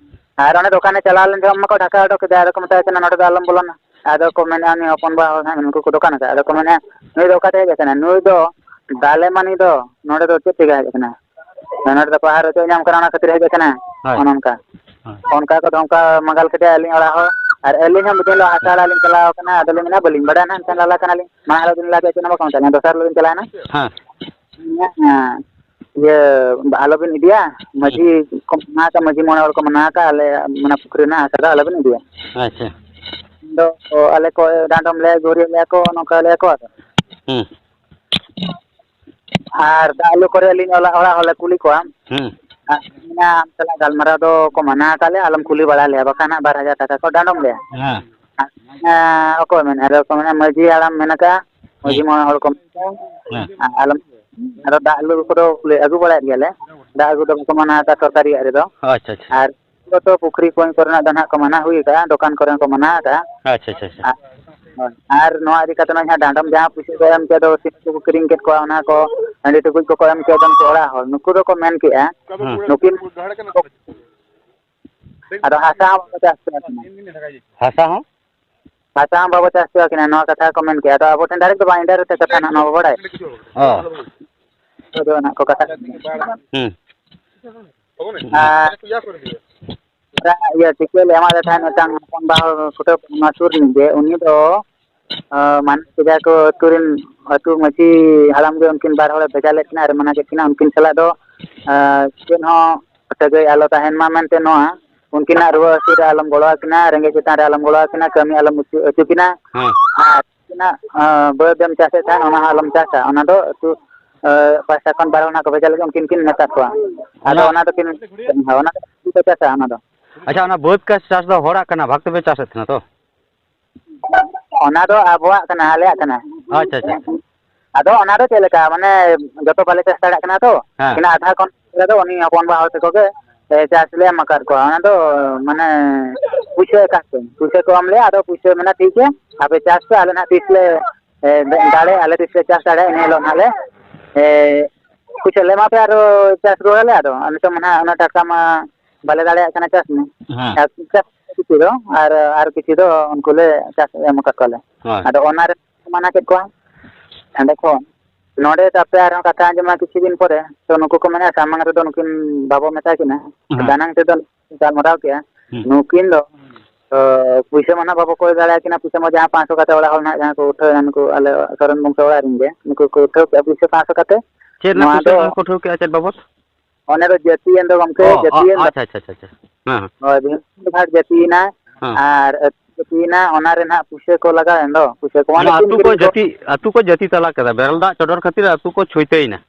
ᱟᱨ ᱚᱱᱮ ᱫᱚᱠᱟᱱᱮ ᱪᱟᱞᱟᱣ ᱞᱮᱱ ᱡᱚᱦᱚᱜ ᱢᱟᱠᱚ ᱰᱷᱟᱠᱟ ᱦᱚᱴᱚ ᱠᱮᱫᱟ, ᱟᱫᱚ ᱠᱚ ᱢᱮᱛᱟᱭ ᱠᱟᱱᱟ, "ᱱᱚᱰᱮ ᱫᱚ ᱟᱞᱚᱢ ᱵᱚᱞᱚᱱᱟ᱾" ᱟᱫᱚ ᱠᱚ ᱢᱮᱱᱮᱫᱼᱟ, ᱩᱱᱤ ᱦᱚᱯᱚᱱ ᱵᱟ ᱦᱚᱲ ᱦᱟᱸᱜ ᱱᱩᱠᱩ ᱠᱚ ᱫᱚᱠᱟᱱ ᱟᱠᱟᱫ, ᱟᱫᱚ ᱠᱚ ᱢᱮᱱᱮᱫᱼᱟ, "ᱱᱩᱭ ᱫᱚ ᱚᱠᱟᱛᱮ ᱦᱮᱡ ᱟᱠᱟᱱᱟ? ᱱᱩᱭ ᱫᱚ ᱫᱟᱞᱮ ᱢᱟᱹᱱᱤ ᱫᱚ ᱱᱚᱰᱮ ᱫᱚ ᱪᱮᱫ ᱛᱮᱜᱮ ᱦᱮᱡ ᱟᱠᱟᱱᱟ? ᱱᱚᱰᱮ ᱫᱚ ᱯᱟᱦᱟᱨ ᱚᱪᱚᱜ ᱧᱟᱢ ᱠᱟᱱᱟ, ᱚᱱᱟ ᱠᱷᱟᱹᱛᱤᱨ ᱦᱮᱡ ᱟᱠᱟᱱᱟ᱾" ᱦᱳᱭ᱾ ᱚᱱᱮ ᱚᱱᱠᱟ᱾ ᱦᱳᱭ᱾ ᱚᱱᱠᱟ ᱠᱚ ᱫᱷᱚᱢᱠᱟᱣ ᱢᱟᱸᱜᱟᱞ ᱠᱮᱫᱮᱭᱟ ᱟᱹᱞᱤᱧ ᱚᱲᱟᱜ ᱦᱚᱲ, ᱟᱨ ᱟᱹᱞᱤᱧ ᱦᱚᱸ ᱢᱤᱫ ᱫᱤᱱ ᱦᱤᱞᱳᱜ ᱦᱟᱥᱟ ᱚᱲᱟᱜ ᱞᱤᱧ ᱪᱟᱞᱟᱣ ᱟᱠᱟᱱᱟ, ᱟᱫᱚ ᱞᱤᱧ ᱢᱮᱱᱟ, "ᱵᱟᱹᱞᱤᱧ ᱵᱟᱲᱟᱭᱟ ᱱᱟᱦᱟᱜ, ᱮᱱᱠᱷᱟᱱ ᱞᱟᱞᱟ ᱠᱟᱱᱟᱞᱤᱧ, ᱢᱟᱲᱟᱝ ᱦᱤᱞᱳᱜ ᱫᱤᱱ ᱞᱟᱜᱮ ᱪᱮᱫ ᱦᱚᱸ ᱵᱟᱠᱚ ᱢᱮᱛᱟᱜ ᱞᱤᱧᱟ, ᱫᱚᱥᱟᱨ ᱦᱤᱞᱳᱜ ᱞᱤᱧ ᱪᱟᱞᱟᱣᱮᱱᱟ᱾" ᱦᱮᱸ᱾ ᱦᱮᱸ, ᱤᱭᱟᱹ, ᱟᱞᱚᱵᱤᱱ ᱤᱫᱤᱭᱟ, ᱦᱩᱸ᱾ ᱢᱟᱹᱡᱷᱤ ᱠᱚ ᱢᱟᱱᱟ ᱟᱠᱟᱫ, ᱢᱟᱹᱡᱷᱤ ᱢᱚᱬᱮ ᱦᱚᱲ ᱠᱚ ᱢᱟᱱᱟ ᱟᱠᱟᱫ, ᱟᱞᱮ ᱢᱟᱱᱮ ᱯᱩᱠᱷᱨᱤ ᱨᱮᱱᱟᱜ ᱦᱟᱥᱟ ᱫᱚ ᱟᱞᱚᱵᱤᱱ ᱤᱫᱤᱭᱟ᱾ ᱟᱪᱪᱷᱟ᱾ ᱫᱚ ᱟᱞᱮ ᱠᱚ ᱰᱟᱸᱰᱚᱢ ᱞᱮᱭᱟ, ᱜᱷᱩᱨᱤᱭᱟᱹ ᱞᱮᱭᱟ ᱠᱚ, ᱱᱚᱝᱠᱟ ᱞᱮᱭᱟ ᱠᱚ ᱟᱫᱚ᱾ ᱦᱩᱸ᱾ ᱟᱨ ᱫᱟᱜ ᱞᱩ ᱠᱚᱨᱮ ᱟᱹᱞᱤᱧ ᱚᱲᱟᱜ, ᱚᱲᱟᱜ ᱦᱚᱲ ᱞᱮ ᱠᱩᱞᱤ ᱠᱚᱣᱟ᱾ ᱦᱩᱸ᱾ ᱟᱨ ᱢᱮᱱᱟ, ᱟᱢ ᱥᱟᱞᱟᱜ ᱜᱟᱞᱢᱟᱨᱟᱣ ᱫᱚ ᱠᱚ ᱢᱟᱱᱟ ᱟᱠᱟᱫ ᱞᱮᱭᱟ, ᱟᱞᱚᱢ ᱠᱩᱞᱤ ᱵᱟᱲᱟ ᱞᱮᱭᱟ, ᱵᱟᱠᱷᱟᱱ ᱦᱟᱸᱜ ᱵᱟᱨ ᱦᱟᱡᱟᱨ ᱴᱟᱠᱟ ᱠᱚ ᱰᱟᱸᱰᱚᱢ ᱞᱮᱭᱟ᱾ ᱦᱮᱸ᱾ ᱦᱮᱸ, ᱚᱠᱚᱭ ᱢᱮᱱᱟ? ᱟᱫᱚ ᱠᱚ ᱢᱮᱱᱟ, ᱢᱟᱹᱡᱷᱤ ᱦᱟᱲᱟᱢ ᱢᱮᱱ ᱟᱠᱟᱫᱼᱟ, ᱢᱟᱹᱡᱷᱤ ᱦᱩᱸ᱾ ᱢᱚᱬᱮ ᱦᱚᱲ ᱠᱚ ᱢᱮᱱ ᱟᱠᱟᱫᱼᱟ, ᱦᱮᱸ᱾ ᱟᱞᱚᱢ, ᱟᱫᱚ ᱫᱟᱜ ᱞᱩ ᱠᱚᱫᱚ ᱞᱮ ᱟᱹᱜᱩ ᱵᱟᱲᱟᱭᱮᱫ ᱜᱮᱭᱟᱞᱮ, ᱫᱟᱜ ᱟᱹᱜᱩ ᱫᱚ ᱵᱟᱠᱚ ᱢᱟᱱᱟ ᱟᱠᱟᱫ ᱥᱚᱨᱠᱟᱨᱤᱭᱟᱜ ᱨᱮᱫᱚ᱾ ᱟᱪᱪᱷᱟ, ᱟᱪᱪᱷᱟ᱾ ᱟᱨ ᱡᱚᱛᱚ ᱯᱩᱠᱷᱨᱤ ᱠᱩᱧ ᱠᱚᱨᱮᱱᱟᱜ ᱫᱚ ᱱᱟᱦᱟᱜ ᱠᱚ ᱢᱟᱱᱟ ᱦᱩᱭ ᱟᱠᱟᱫᱼᱟ, ᱫᱚᱠᱟᱱ ᱠᱚᱨᱮ ᱦᱚᱸᱠᱚ ᱢᱟᱱᱟ ᱟᱠᱟᱫᱼᱟ᱾ ᱟᱪᱪᱷᱟ, ᱟᱪᱪᱷᱟ, ᱟᱪᱪᱷᱟ᱾ ᱟᱨ, ᱦᱳᱭ, ᱟᱨ ᱱᱚᱣᱟ ᱤᱫᱤ ᱠᱟᱛᱮ ᱱᱟᱦᱟᱜ ᱰᱟᱸᱰᱚᱢ ᱡᱟᱦᱟᱸ ᱯᱩᱭᱥᱟᱹ ᱠᱚ ᱮᱢ ᱠᱮᱫ ᱫᱚ, ᱥᱤᱢ ᱠᱚᱠᱚ ᱠᱤᱨᱤᱧ ᱠᱮᱫ ᱠᱚᱣᱟ, ᱚᱱᱟ ᱠᱚ ᱦᱟᱺᱰᱤ ᱴᱩᱠᱩᱡ ᱠᱚᱠᱚ ᱮᱢ ᱠᱮᱫ ᱫᱚ ᱱᱩᱠᱩ ᱚᱲᱟᱜ ᱦᱚᱲ, ᱱᱩᱠᱩ ᱫᱚᱠᱚ ᱢᱮᱱ ᱠᱮᱫᱼᱟ, ᱦᱮᱸ᱾ ᱱᱩᱠᱤᱱ ᱟᱫᱚ ᱦᱟᱥᱟ ᱦᱚᱸ ᱵᱟᱠᱚ ᱪᱟᱥ ᱦᱚᱪᱚ ᱟᱹᱠᱤᱱᱟ᱾ ᱦᱟᱥᱟ ᱦᱚᱸ? ᱦᱟᱥᱟ ᱦᱚᱸ ᱵᱟᱵᱚ ᱪᱟᱥ ᱦᱚᱪᱚ ᱟᱹᱠᱤᱱᱟ, ᱱᱚᱣᱟ ᱠᱟᱛᱷᱟ ᱠᱚ ᱢᱮᱱ ᱠᱮᱜᱼᱟ᱾ ᱟᱫᱚ ᱟᱵᱚ ᱴᱷᱮᱱ direct ᱫᱚ ᱵᱟᱝ, indirect ᱛᱮ ᱠᱟᱛᱷᱟ ᱱᱟᱜ ᱱᱚᱣᱟ ᱵᱚ ᱵᱟᱲᱟᱭ᱾ ᱚ᱾ ᱟᱫᱚ ᱱᱟᱜ ᱠᱚ ᱠᱟᱛᱷᱟ ᱠᱟᱱᱟ᱾ ᱦᱩᱸ᱾ ᱟᱨ ᱚᱱᱟ ᱤᱭᱟᱹ ᱴᱤᱠᱟᱹ ᱞᱮ ᱮᱢᱟᱫᱮ ᱛᱟᱦᱮᱸᱫ ᱢᱤᱫᱴᱟᱝ ᱦᱚᱯᱚᱱ ᱵᱟ ᱦᱚᱲ ᱠᱩᱴᱟᱹ ᱚᱱᱟ ᱥᱩᱨ ᱨᱤᱱᱤᱡ ᱜᱮ, ᱩᱱᱤ ᱫᱚ, ᱟᱸ, ᱢᱟᱱᱮ ᱠᱮᱫᱟ ᱠᱚ ᱟᱹᱛᱩ ᱨᱤᱱ, ᱟᱹᱛᱩ ᱢᱟᱹᱡᱷᱤ ᱦᱟᱲᱟᱢ ᱜᱮ ᱩᱱᱠᱤᱱ ᱵᱟᱨ ᱦᱚᱲᱮ ᱵᱷᱮᱡᱟ ᱞᱮᱫ ᱠᱤᱱᱟ ᱟᱨ ᱢᱟᱱᱟ ᱠᱮᱫ ᱠᱤᱱᱟ᱾ ᱩᱱᱠᱤᱱ ᱥᱟᱞᱟᱜ ᱫᱚ ᱟᱨ ᱪᱮᱫ ᱦᱚᱸ ᱥᱟᱹᱜᱟᱹᱭ ᱟᱞᱚ ᱛᱟᱦᱮᱱ ᱢᱟ ᱢᱮᱱᱛᱮ ᱱᱚᱣᱟ, ᱩᱱᱠᱤᱱᱟᱜ ᱨᱩᱣᱟᱹ ᱦᱟᱹᱥᱩ ᱨᱮ ᱟᱞᱚᱢ ᱜᱚᱲᱚ ᱟᱹᱠᱤᱱᱟ, ᱨᱮᱸᱜᱮᱡ ᱪᱮᱛᱟᱱ ᱨᱮ ᱟᱞᱚᱢ ᱜᱚᱲᱚ ᱟᱹᱠᱤᱱᱟ, ᱠᱟᱹᱢᱤ ᱟᱞᱚᱢ ᱦᱚᱪᱚ ᱦᱚᱪᱚ ᱠᱤᱱᱟ᱾ ᱦᱮᱸ᱾ ᱟᱨ ᱩᱱᱠᱤᱱᱟᱜ, ᱟᱸ, ᱵᱟᱹᱫᱽ ᱮᱢ ᱪᱟᱥᱮᱫ ᱛᱟᱦᱮᱸᱫ, ᱚᱱᱟ ᱦᱚᱸ ᱟᱞᱚᱢ ᱪᱟᱥᱟ, ᱚᱱᱟ ᱫᱚ ᱟᱹᱛᱩ, ᱟᱸ, ᱯᱟᱦᱴᱟ ᱠᱷᱚᱱ ᱵᱟᱨ ᱦᱚᱲ ᱱᱟᱜ ᱠᱚ ᱵᱷᱮᱡᱟ ᱞᱟᱹᱜᱤᱫ ᱩᱱᱠᱤᱱ ᱠᱤᱱ ᱢᱮᱛᱟ ᱠᱚᱣᱟ᱾ ᱟᱫᱚ ᱚᱱᱟ ᱚᱱᱟ ᱫᱚᱠᱤᱱ, ᱚᱱᱟ ᱫᱚ ᱠᱚ ᱪᱟᱥᱟ ᱚᱱᱟ ᱫᱚ᱾ ᱟᱪᱪᱷᱟ, ᱚᱱᱟ ᱵᱟᱹᱫᱽ ᱠᱟ ᱪᱟᱥ ᱫᱚ ᱦᱚᱲᱟᱜ ᱠᱟᱱᱟ, ᱵᱷᱟᱜᱽ ᱛᱮᱯᱮ ᱪᱟᱥᱮᱫ ᱛᱟᱦᱮᱱᱟ ᱛᱚ? ᱚᱱᱟ ᱫᱚ ᱟᱵᱚᱣᱟᱜ ᱠᱟᱱᱟ, ᱟᱞᱮᱭᱟᱜ ᱠᱟᱱᱟ᱾ ᱟᱪᱪᱷᱟ, ᱟᱪᱪᱷᱟ, ᱟᱪᱪᱷᱟ᱾ ᱟᱫᱚ ᱚᱱᱟ ᱫᱚ ᱪᱮᱫ ᱞᱮᱠᱟ, ᱢᱟᱱᱮ, ᱡᱚᱛᱚ ᱵᱟᱞᱮ ᱪᱟᱥ ᱫᱟᱲᱮᱭᱟᱜ ᱠᱟᱱᱟ ᱛᱚ, ᱦᱮᱸ᱾ ᱤᱱᱟᱹ ᱟᱫᱷᱟ ᱠᱷᱚᱱ ᱫᱚ ᱩᱱᱤ ᱦᱚᱯᱚᱱ ᱵᱟ ᱦᱚᱲ ᱛᱟᱠᱚ ᱜᱮ, ᱮ, ᱪᱟᱥ ᱞᱮ ᱮᱢ ᱟᱠᱟᱫ ᱠᱚᱣᱟ᱾ ᱚᱱᱟ ᱫᱚ, ᱢᱟᱱᱮ, ᱯᱩᱭᱥᱟᱹ ᱮᱠᱟᱞ ᱛᱮ, ᱯᱩᱭᱥᱟᱹ ᱠᱚ ᱮᱢ ᱞᱮᱭᱟ, ᱟᱫᱚ ᱯᱩᱭᱥᱟᱹ ᱢᱮᱱᱟ, "ᱴᱷᱤᱠ ᱜᱮᱭᱟ, ᱟᱯᱮ ᱪᱟᱥ ᱯᱮ, ᱟᱞᱮ ᱱᱟᱦᱟᱜ ᱛᱤᱥ ᱞᱮ, ᱮ, ᱫᱟᱲᱮᱭᱟᱜᱼᱟ, ᱟᱞᱮ ᱛᱤᱥ ᱞᱮ ᱪᱟᱥ ᱫᱟᱲᱮᱭᱟᱜᱼᱟ, ᱤᱱᱟᱹ ᱦᱤᱞᱳᱜ ᱱᱟᱦᱟᱜ ᱞᱮ, ᱮ, ᱯᱩᱭᱥᱟᱹ ᱞᱮ ᱮᱢᱟ ᱯᱮᱭᱟ, ᱟᱨᱚ ᱪᱟᱥ ᱨᱩᱣᱟᱹᱲ ᱟᱞᱮ᱾ ᱟᱫᱚ ᱟᱞᱮ ᱥᱮᱫ ᱢᱟ ᱱᱟᱦᱟᱜ ᱩᱱᱟᱹᱜ ᱴᱟᱠᱟ ᱢᱟ ᱵᱟᱞᱮ ᱫᱟᱲᱮᱭᱟᱜ ᱠᱟᱱᱟ ᱪᱟᱥ ᱢᱟ᱾ ᱦᱮᱸ᱾ ᱟᱨ ᱪᱟᱥ ᱠᱤᱪᱷᱩ ᱫᱚ, ᱟᱨ, ᱟᱨ ᱠᱤᱪᱷᱩ ᱫᱚ ᱩᱱᱠᱩ ᱞᱮ ᱪᱟᱥ ᱮᱢ ᱟᱠᱟᱫ ᱠᱚᱣᱟᱞᱮ᱾ ᱦᱳᱭ᱾ ᱟᱫᱚ ᱚᱱᱟ ᱨᱮ ᱢᱟᱱᱟ ᱠᱮᱫ ᱠᱚᱣᱟ᱾ ᱚᱸᱰᱮ ᱠᱷᱚᱱ ᱱᱚᱰᱮ ᱛᱟᱯᱮ ᱟᱨᱦᱚᱸ ᱠᱟᱛᱷᱟ ᱟᱸᱡᱚᱢᱟ ᱠᱤᱪᱷᱩ ᱫᱤᱱ ᱯᱚᱨᱮ, ᱛᱚ ᱱᱩᱠᱩ ᱠᱚ ᱢᱮᱱᱟ, "ᱥᱟᱢᱟᱝ ᱨᱮᱫᱚ ᱱᱩᱠᱤᱱ ᱵᱟᱵᱚ ᱢᱮᱛᱟ ᱠᱤᱱᱟ, ᱦᱮᱸ᱾ ᱫᱟᱱᱟᱝ ᱛᱮᱫᱚ ᱜᱟᱞᱢᱟᱨᱟᱣ ᱠᱮᱜᱼᱟ, ᱦᱩᱸ᱾ ᱱᱩᱠᱤᱱ ᱫᱚ, ᱛᱚ, ᱯᱩᱭᱥᱟᱹ ᱢᱟ ᱱᱟᱦᱟᱜ ᱵᱟᱵᱚ ᱠᱚᱭ ᱫᱟᱲᱮᱭᱟᱠᱤᱱᱟ, ᱯᱩᱭᱥᱟᱹ ᱢᱟ ᱡᱟᱦᱟᱸ ᱯᱟᱸᱪᱥᱚ ᱠᱟᱛᱮ ᱚᱲᱟᱜ ᱦᱚᱲ ᱱᱟᱦᱟᱜ ᱡᱟᱦᱟᱸ ᱠᱚ ᱩᱴᱷᱟᱹᱣ ᱮᱱᱟ ᱱᱩᱠᱩ ᱟᱞᱮ ᱥᱚᱨᱮᱱ ᱵᱚᱝᱥᱚ ᱚᱲᱟᱜ ᱨᱮᱱ ᱜᱮ, ᱱᱩᱠᱩ ᱠᱚ ᱩᱴᱷᱟᱹᱣ ᱠᱮᱜᱼᱟ ᱯᱩᱭᱥᱟᱹ ᱯᱟᱸᱪᱥᱚ ᱠᱟᱛᱮ᱾ ᱪᱮᱫ ᱨᱮᱱᱟᱜ ᱱᱚᱣᱟ ᱯᱩᱭᱥᱟᱹ ᱫᱚ ᱠᱚ ᱩᱴᱷᱟᱹᱣ ᱠᱮᱜᱼᱟ, ᱪᱮᱫ ᱵᱟᱵᱚᱫ? ᱚᱱᱮ ᱫᱚ ᱡᱟᱹᱛᱤᱭᱮᱱ ᱫᱚ ᱜᱚᱢᱠᱮ, ᱚ, ᱚ, ᱡᱟᱹᱛᱤᱭᱮᱱ ᱫᱚ᱾ ᱟᱪᱪᱷᱟ, ᱟᱪᱪᱷᱟ, ᱟᱪᱪᱷᱟ, ᱟᱪᱪᱷᱟ᱾ ᱦᱮᱸ, ᱦᱮᱸ᱾ ᱦᱳᱭ, ᱵᱤᱦᱟᱨ ᱵᱷᱟᱜᱽ ᱡᱟᱹᱛᱤᱭᱮᱱᱟ ᱦᱮᱸ᱾ ᱟᱨ ᱟᱹᱛᱩ ᱡᱟᱹᱛᱤᱭᱮᱱᱟ, ᱚᱱᱟ ᱨᱮ ᱱᱟᱦᱟᱜ ᱯᱩᱭᱥᱟᱹ ᱠᱚ ᱞᱟᱜᱟᱣᱮᱱ ᱫᱚ, ᱯᱩᱭᱥᱟᱹ ᱠᱚ ᱢᱟᱱᱮ ᱢᱟᱱᱮ ᱟᱹᱛᱩ ᱠᱤᱱ ᱠᱚ ᱠᱤᱨᱤᱧ ᱠᱚ᱾ ᱡᱟᱹᱛᱤ, ᱟᱹᱛᱩ ᱠᱚ ᱡᱟᱹᱛᱤ ᱛᱟᱞᱟ ᱠᱮᱫᱟ, ᱵᱮᱨᱮᱞ ᱫᱟᱜ ᱪᱚᱰᱚᱨ ᱠᱷᱟᱹᱛᱤᱨ ᱟᱹᱛᱩ ᱠᱚ ᱪᱷᱩᱭᱛᱟᱹᱭᱮᱱᱟ᱾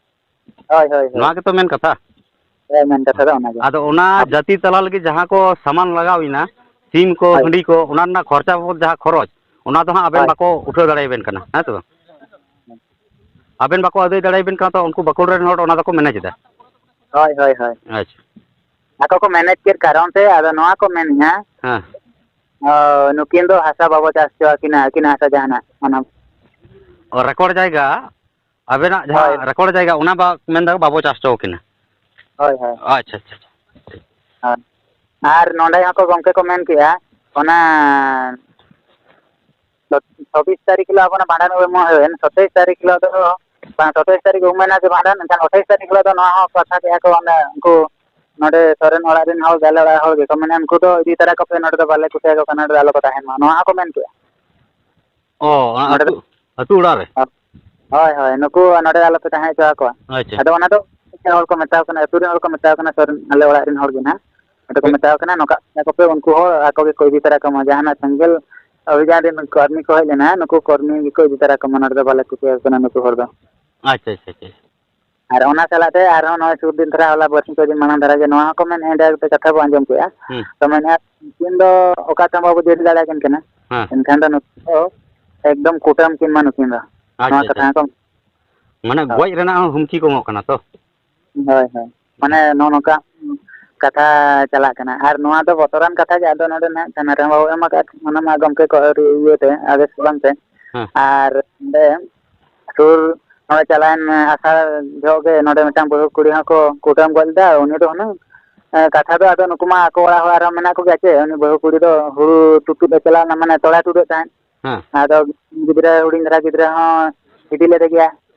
ᱦᱳᱭ, ᱦᱳᱭ, ᱦᱳᱭ᱾ ᱱᱚᱣᱟ ᱜᱮᱛᱚ ᱢᱮᱱ ᱠᱟᱛᱷᱟ? ᱦᱳᱭ, ᱢᱮᱱ ᱠᱟᱛᱷᱟ ᱫᱚ ᱚᱱᱟᱜᱮ᱾ ᱟᱫᱚ ᱚᱱᱟ ᱟᱵ- ᱡᱟᱹᱛᱤ ᱛᱟᱞᱟ ᱞᱟᱹᱜᱤᱫ ᱡᱟᱦᱟᱸ ᱠᱚ ᱥᱟᱢᱟᱱ ᱞᱟᱜᱟᱣ ᱮᱱᱟ, ᱥᱤᱢ ᱠᱚ, ᱦᱳᱭ᱾ ᱦᱟᱺᱰᱤ ᱠᱚ, ᱚᱱᱟ ᱨᱮᱱᱟᱜ ᱠᱷᱚᱨᱪᱟ ᱵᱟᱵᱚᱫ ᱡᱟᱦᱟᱸ ᱠᱷᱚᱨᱚᱪ, ᱚᱱᱟ ᱫᱚ ᱦᱟᱸᱜ ᱟᱵᱮᱱ ᱦᱳᱭ᱾ ᱵᱟᱠᱚ ᱩᱴᱷᱟᱹᱣ ᱫᱟᱲᱮᱭᱟᱵᱮᱱ ᱠᱟᱱᱟ, ᱦᱮᱸ ᱥᱮ ᱵᱟᱝ? ᱟᱵᱮᱱ ᱵᱟᱠᱚ ᱟᱹᱫᱟᱹᱭ ᱫᱟᱲᱮᱭᱟᱵᱮᱱ ᱠᱟᱱᱟ, ᱛᱚ ᱩᱱᱠᱩ ᱵᱟᱸᱠᱩᱲ ᱨᱮᱱ ᱦᱚᱲ ᱚᱱᱟ ᱫᱚᱠᱚ ᱢᱮᱱᱮᱡᱽ ᱮᱫᱟ᱾ ᱦᱳᱭ, ᱦᱳᱭ, ᱦᱳᱭ᱾ ᱟᱪᱪᱷᱟ᱾ ᱟᱠᱚ ᱠᱚ ᱢᱮᱱᱮᱡᱽ ᱠᱮᱫ ᱠᱟᱨᱚᱱ ᱛᱮ ᱟᱫᱚ ᱱᱚᱣᱟ ᱠᱚ ᱢᱮᱱᱮᱫᱼᱟ, ᱦᱮᱸ᱾ ᱚ, ᱱᱩᱠᱤᱱ ᱫᱚ ᱦᱟᱥᱟ ᱵᱟᱵᱚ ᱪᱟᱥ ᱦᱚᱪᱚ ᱟᱹᱠᱤᱱᱟ, ᱟᱹᱠᱤᱱ ᱦᱟᱥᱟ ᱡᱟᱦᱟᱱᱟᱜ ᱚᱱᱟ᱾ ᱚ, ᱨᱮᱠᱚᱨᱰ ᱡᱟᱭᱜᱟ, ᱟᱵᱮᱱᱟᱜ ᱦᱳᱭ᱾ ᱡᱟᱦᱟᱸ ᱨᱮᱠᱚᱨᱰ ᱡᱟᱭᱜᱟ, ᱚᱱᱟ ᱵᱟ-, ᱢᱮᱱᱫᱟ ᱵᱟᱵᱚ ᱪᱟᱥ ᱦᱚᱪᱚ ᱟᱹᱠᱤᱱᱟ᱾ ᱦᱳᱭ, ᱦᱳᱭ᱾ ᱟᱪᱪᱷᱟ, ᱟᱪᱪᱷᱟ, ᱟᱪᱪᱷᱟ᱾ ᱦᱳᱭ᱾ ᱟᱨ ᱱᱚᱰᱮ ᱦᱚᱸᱠᱚ ᱜᱚᱢᱠᱮ ᱠᱚ ᱢᱮᱱ ᱠᱮᱜᱼᱟ, ᱚᱱᱟ ᱪᱷᱚᱵᱵᱤᱥ ᱛᱟᱹᱨᱤᱠᱷ ᱦᱤᱞᱳᱜ ᱟᱵᱚᱱᱟᱜ ᱵᱷᱟᱸᱰᱟᱱ ᱩᱢ ᱦᱩᱭᱮᱱ, ᱥᱟᱛᱟᱭᱤᱥ ᱛᱟᱹᱨᱤᱠᱷ ᱦᱤᱞᱳᱜ ᱫᱚ, ᱵᱟᱝ, ᱥᱟᱛᱟᱭᱤᱥ ᱛᱟᱹᱨᱤᱠᱷ ᱩᱢ ᱢᱟᱦᱟ ᱡᱮ ᱵᱷᱟᱸᱰᱟᱱ, ᱮᱱᱠᱷᱟᱱ ᱟᱴᱷᱟᱭᱤᱥ ᱛᱟᱹᱨᱤᱠᱷ ᱦᱤᱞᱳᱜ ᱫᱚ ᱱᱚᱣᱟ ᱦᱚᱸ ᱠᱟᱛᱷᱟ ᱠᱮᱜᱼᱟ ᱠᱚ, ᱚᱸᱰᱮ ᱩᱱᱠᱩ ᱱᱚᱰᱮ ᱥᱚᱨᱮᱱ ᱚᱲᱟᱜ ᱨᱮᱱ ᱦᱚᱲ, ᱟᱞᱮ ᱚᱲᱟᱜ ᱦᱚᱲ ᱜᱮᱠᱚ ᱢᱮᱱᱟ, ᱩᱱᱠᱩ ᱫᱚ ᱤᱫᱤ ᱛᱟᱨᱟ ᱠᱚᱯᱮ, ᱱᱚᱰᱮ ᱫᱚ ᱵᱟᱞᱮ ᱠᱩᱥᱤᱭᱟᱠᱚ ᱠᱟᱱᱟ, ᱱᱚᱰᱮ ᱫᱚ ᱟᱞᱚ ᱠᱚ ᱛᱟᱦᱮᱱ ᱢᱟ, ᱱᱚᱣᱟ ᱦᱚᱸᱠᱚ ᱢᱮᱱ ᱠᱮᱜᱼᱟ᱾ ᱚ, ᱚᱱᱟ ᱱᱚᱰᱮ ᱫᱚ ᱟᱹᱛᱩ, ᱟᱹᱛᱩ ᱚᱲᱟᱜ ᱨᱮ? ᱦᱳᱭ, ᱦᱳᱭ, ᱱᱩᱠᱩ ᱱᱚᱰᱮ ᱟᱞᱚ ᱯᱮ ᱛᱟᱦᱮᱸ ᱦᱚᱪᱚ ᱟᱠᱚᱣᱟ᱾ ᱟᱪᱪᱷᱟ᱾ ᱟᱫᱚ ᱚᱱᱟ ᱫᱚ ᱦᱚᱲ ᱠᱚ ᱢᱮᱛᱟᱣ ᱠᱟᱱᱟ, ᱟᱹᱛᱩ ᱨᱮᱱ ᱦᱚᱲ ᱠᱚ ᱢᱮᱛᱟᱣ ᱠᱟᱱᱟ, ᱥᱚᱨ-, ᱟᱞᱮ ᱚᱲᱟᱜ ᱨᱮᱱ ᱦᱚᱲ ᱜᱮ ᱱᱟᱦᱟᱜ᱾ ᱟᱫᱚ ᱠᱚ ᱦᱮᱸ᱾ ᱢᱮᱛᱟᱣ ᱠᱟᱱᱟ, "ᱱᱚᱝᱠᱟ ᱠᱚᱯᱮ, ᱩᱱᱠᱩ ᱦᱚᱲ ᱟᱠᱚ ᱜᱮᱠᱚ ᱤᱫᱤ ᱛᱟᱨᱟ ᱠᱚᱢᱟ, ᱡᱟᱦᱟᱱᱟᱜ ᱥᱮᱸᱜᱮᱞ ᱚᱵᱷᱤᱡᱟᱱ ᱨᱮᱱ ᱠᱟᱹᱨᱢᱤ ᱠᱚ ᱦᱮᱡ ᱞᱮᱱᱟ, ᱱᱩᱠᱩ ᱠᱟᱹᱨᱢᱤ ᱜᱮᱠᱚ ᱤᱫᱤ ᱛᱟᱨᱟ ᱠᱚᱢᱟ, ᱱᱚᱰᱮ ᱫᱚ ᱵᱟᱞᱮ ᱠᱩᱥᱤᱭᱟᱠᱚ ᱠᱟᱱᱟ ᱱᱩᱠᱩ ᱦᱚᱲ ᱫᱚ᱾" ᱟᱪᱪᱷᱟ, ᱟᱪᱪᱷᱟ, ᱟᱪᱪᱷᱟ᱾ ᱟᱨ ᱚᱱᱟ ᱥᱟᱞᱟᱜ ᱛᱮ ᱟᱨᱦᱚᱸ ᱱᱚᱜᱼᱚᱭ ᱥᱩᱨ ᱫᱤᱱ ᱫᱷᱟᱨᱟ, ᱦᱚᱞᱟ ᱵᱟᱨᱥᱤᱧ ᱯᱮ ᱫᱤᱱ ᱢᱟᱲᱟᱝ ᱫᱷᱟᱨᱟ ᱜᱮ ᱱᱚᱣᱟ ᱦᱚᱸᱠᱚ ᱢᱮᱱ, ᱮᱸᱰᱮ ᱠᱟᱛᱷᱟ ᱵᱚ ᱟᱸᱡᱚᱢ ᱠᱮᱜᱼᱟ᱾ ᱦᱩᱸ᱾ ᱛᱚ ᱢᱮᱱᱮᱫᱼᱟ, ᱩᱱᱠᱤᱱ ᱫᱚ ᱚᱠᱟ ᱛᱮᱦᱚᱸ ᱵᱟᱵᱚ ᱡᱟᱹᱨᱤ ᱫᱟᱲᱮᱭᱟᱠᱤᱱ ᱠᱟᱱᱟ᱾ ᱦᱮᱸ᱾ ᱮᱱᱠᱷᱟᱱ ᱫᱚ ᱱᱩᱠᱩ ᱫᱚ ᱮᱠᱫᱚᱢ ᱠᱩᱴᱟᱹᱢ ᱠᱤᱱ ᱢᱟ ᱱᱩᱠᱤᱱ ᱫᱚ᱾ ᱟᱪᱪᱷᱟ, ᱱᱚᱣᱟ ᱠᱟᱛᱷᱟ ᱟᱪᱪᱷᱟ᱾ ᱦᱚᱸᱠᱚ ᱢᱟᱱᱮ ᱦᱳᱭ᱾ ᱜᱚᱡ ᱨᱮᱱᱟᱜ ᱦᱚᱸ ᱦᱩᱢᱠᱤ ᱠᱚ ᱮᱢᱚᱜ ᱠᱟᱱᱟ ᱛᱚ? ᱦᱳᱭ, ᱦᱳᱭ᱾ ᱢᱟᱱᱮ ᱦᱩᱸ᱾ ᱱᱚᱜᱼᱚ ᱱᱚᱝᱠᱟ ᱠᱟᱛᱷᱟ ᱪᱟᱞᱟᱜ ᱠᱟᱱᱟ᱾ ᱟᱨ ᱱᱚᱣᱟ ᱫᱚ ᱵᱚᱛᱚᱨᱟᱱ ᱠᱟᱛᱷᱟ ᱜᱮ, ᱟᱫᱚ ᱱᱚᱰᱮ ᱱᱟᱦᱟᱜ ᱛᱷᱟᱱᱟ ᱨᱮᱦᱚᱸ ᱵᱟᱵᱚ ᱮᱢ ᱟᱠᱟᱫ, ᱚᱱᱟ ᱢᱟ ᱜᱚᱢᱠᱮ ᱠᱚ ᱟᱹᱣᱨᱤ ᱤᱭᱟᱹᱛᱮ, ᱟᱫᱮᱥ ᱵᱟᱝᱛᱮ᱾ ᱦᱮᱸ᱾ ᱟᱨ ᱚᱸᱰᱮ ᱥᱩᱨ, ᱱᱚᱜᱼᱚᱭ ᱪᱟᱞᱟᱣᱮᱱ ᱟᱥᱟᱲ ᱡᱚᱦᱚᱜ ᱜᱮ ᱱᱚᱰᱮ ᱢᱤᱫᱴᱟᱝ ᱵᱟᱹᱦᱩ ᱠᱩᱲᱤ ᱦᱚᱸᱠᱚ ᱠᱩᱴᱟᱹᱢ ᱜᱚᱡ ᱞᱮᱫᱟ᱾ ᱩᱱᱤ ᱫᱚ ᱦᱩᱱᱟᱹᱝ, ᱮ, ᱠᱟᱛᱷᱟ ᱫᱚ ᱟᱫᱚ ᱱᱩᱠᱩ ᱢᱟ ᱟᱠᱚ ᱚᱲᱟᱜ ᱦᱚᱲ ᱟᱨᱦᱚᱸ ᱢᱮᱱᱟᱜ ᱠᱚᱜᱮᱭᱟ ᱪᱮ, ᱩᱱᱤ ᱵᱟᱹᱦᱩ ᱠᱩᱲᱤ ᱫᱚ ᱦᱩᱲᱩ ᱛᱩᱛᱩᱫ ᱮ ᱪᱟᱞᱟᱣ ᱞᱮᱱᱟ, ᱢᱟᱱᱮ ᱛᱚᱲᱟᱭ ᱛᱩᱫᱮᱫ ᱛᱟᱦᱮᱸᱫ᱾ ᱦᱮᱸ᱾ ᱟᱫᱚ ᱜᱤᱫᱽᱨᱟᱹ, ᱦᱩᱰᱤᱧ ᱫᱷᱟᱨᱟ ᱜᱤᱫᱽᱨᱟᱹ ᱦᱚᱸ ᱤᱫᱤ ᱞᱮᱫᱮ ᱜᱮᱭᱟ᱾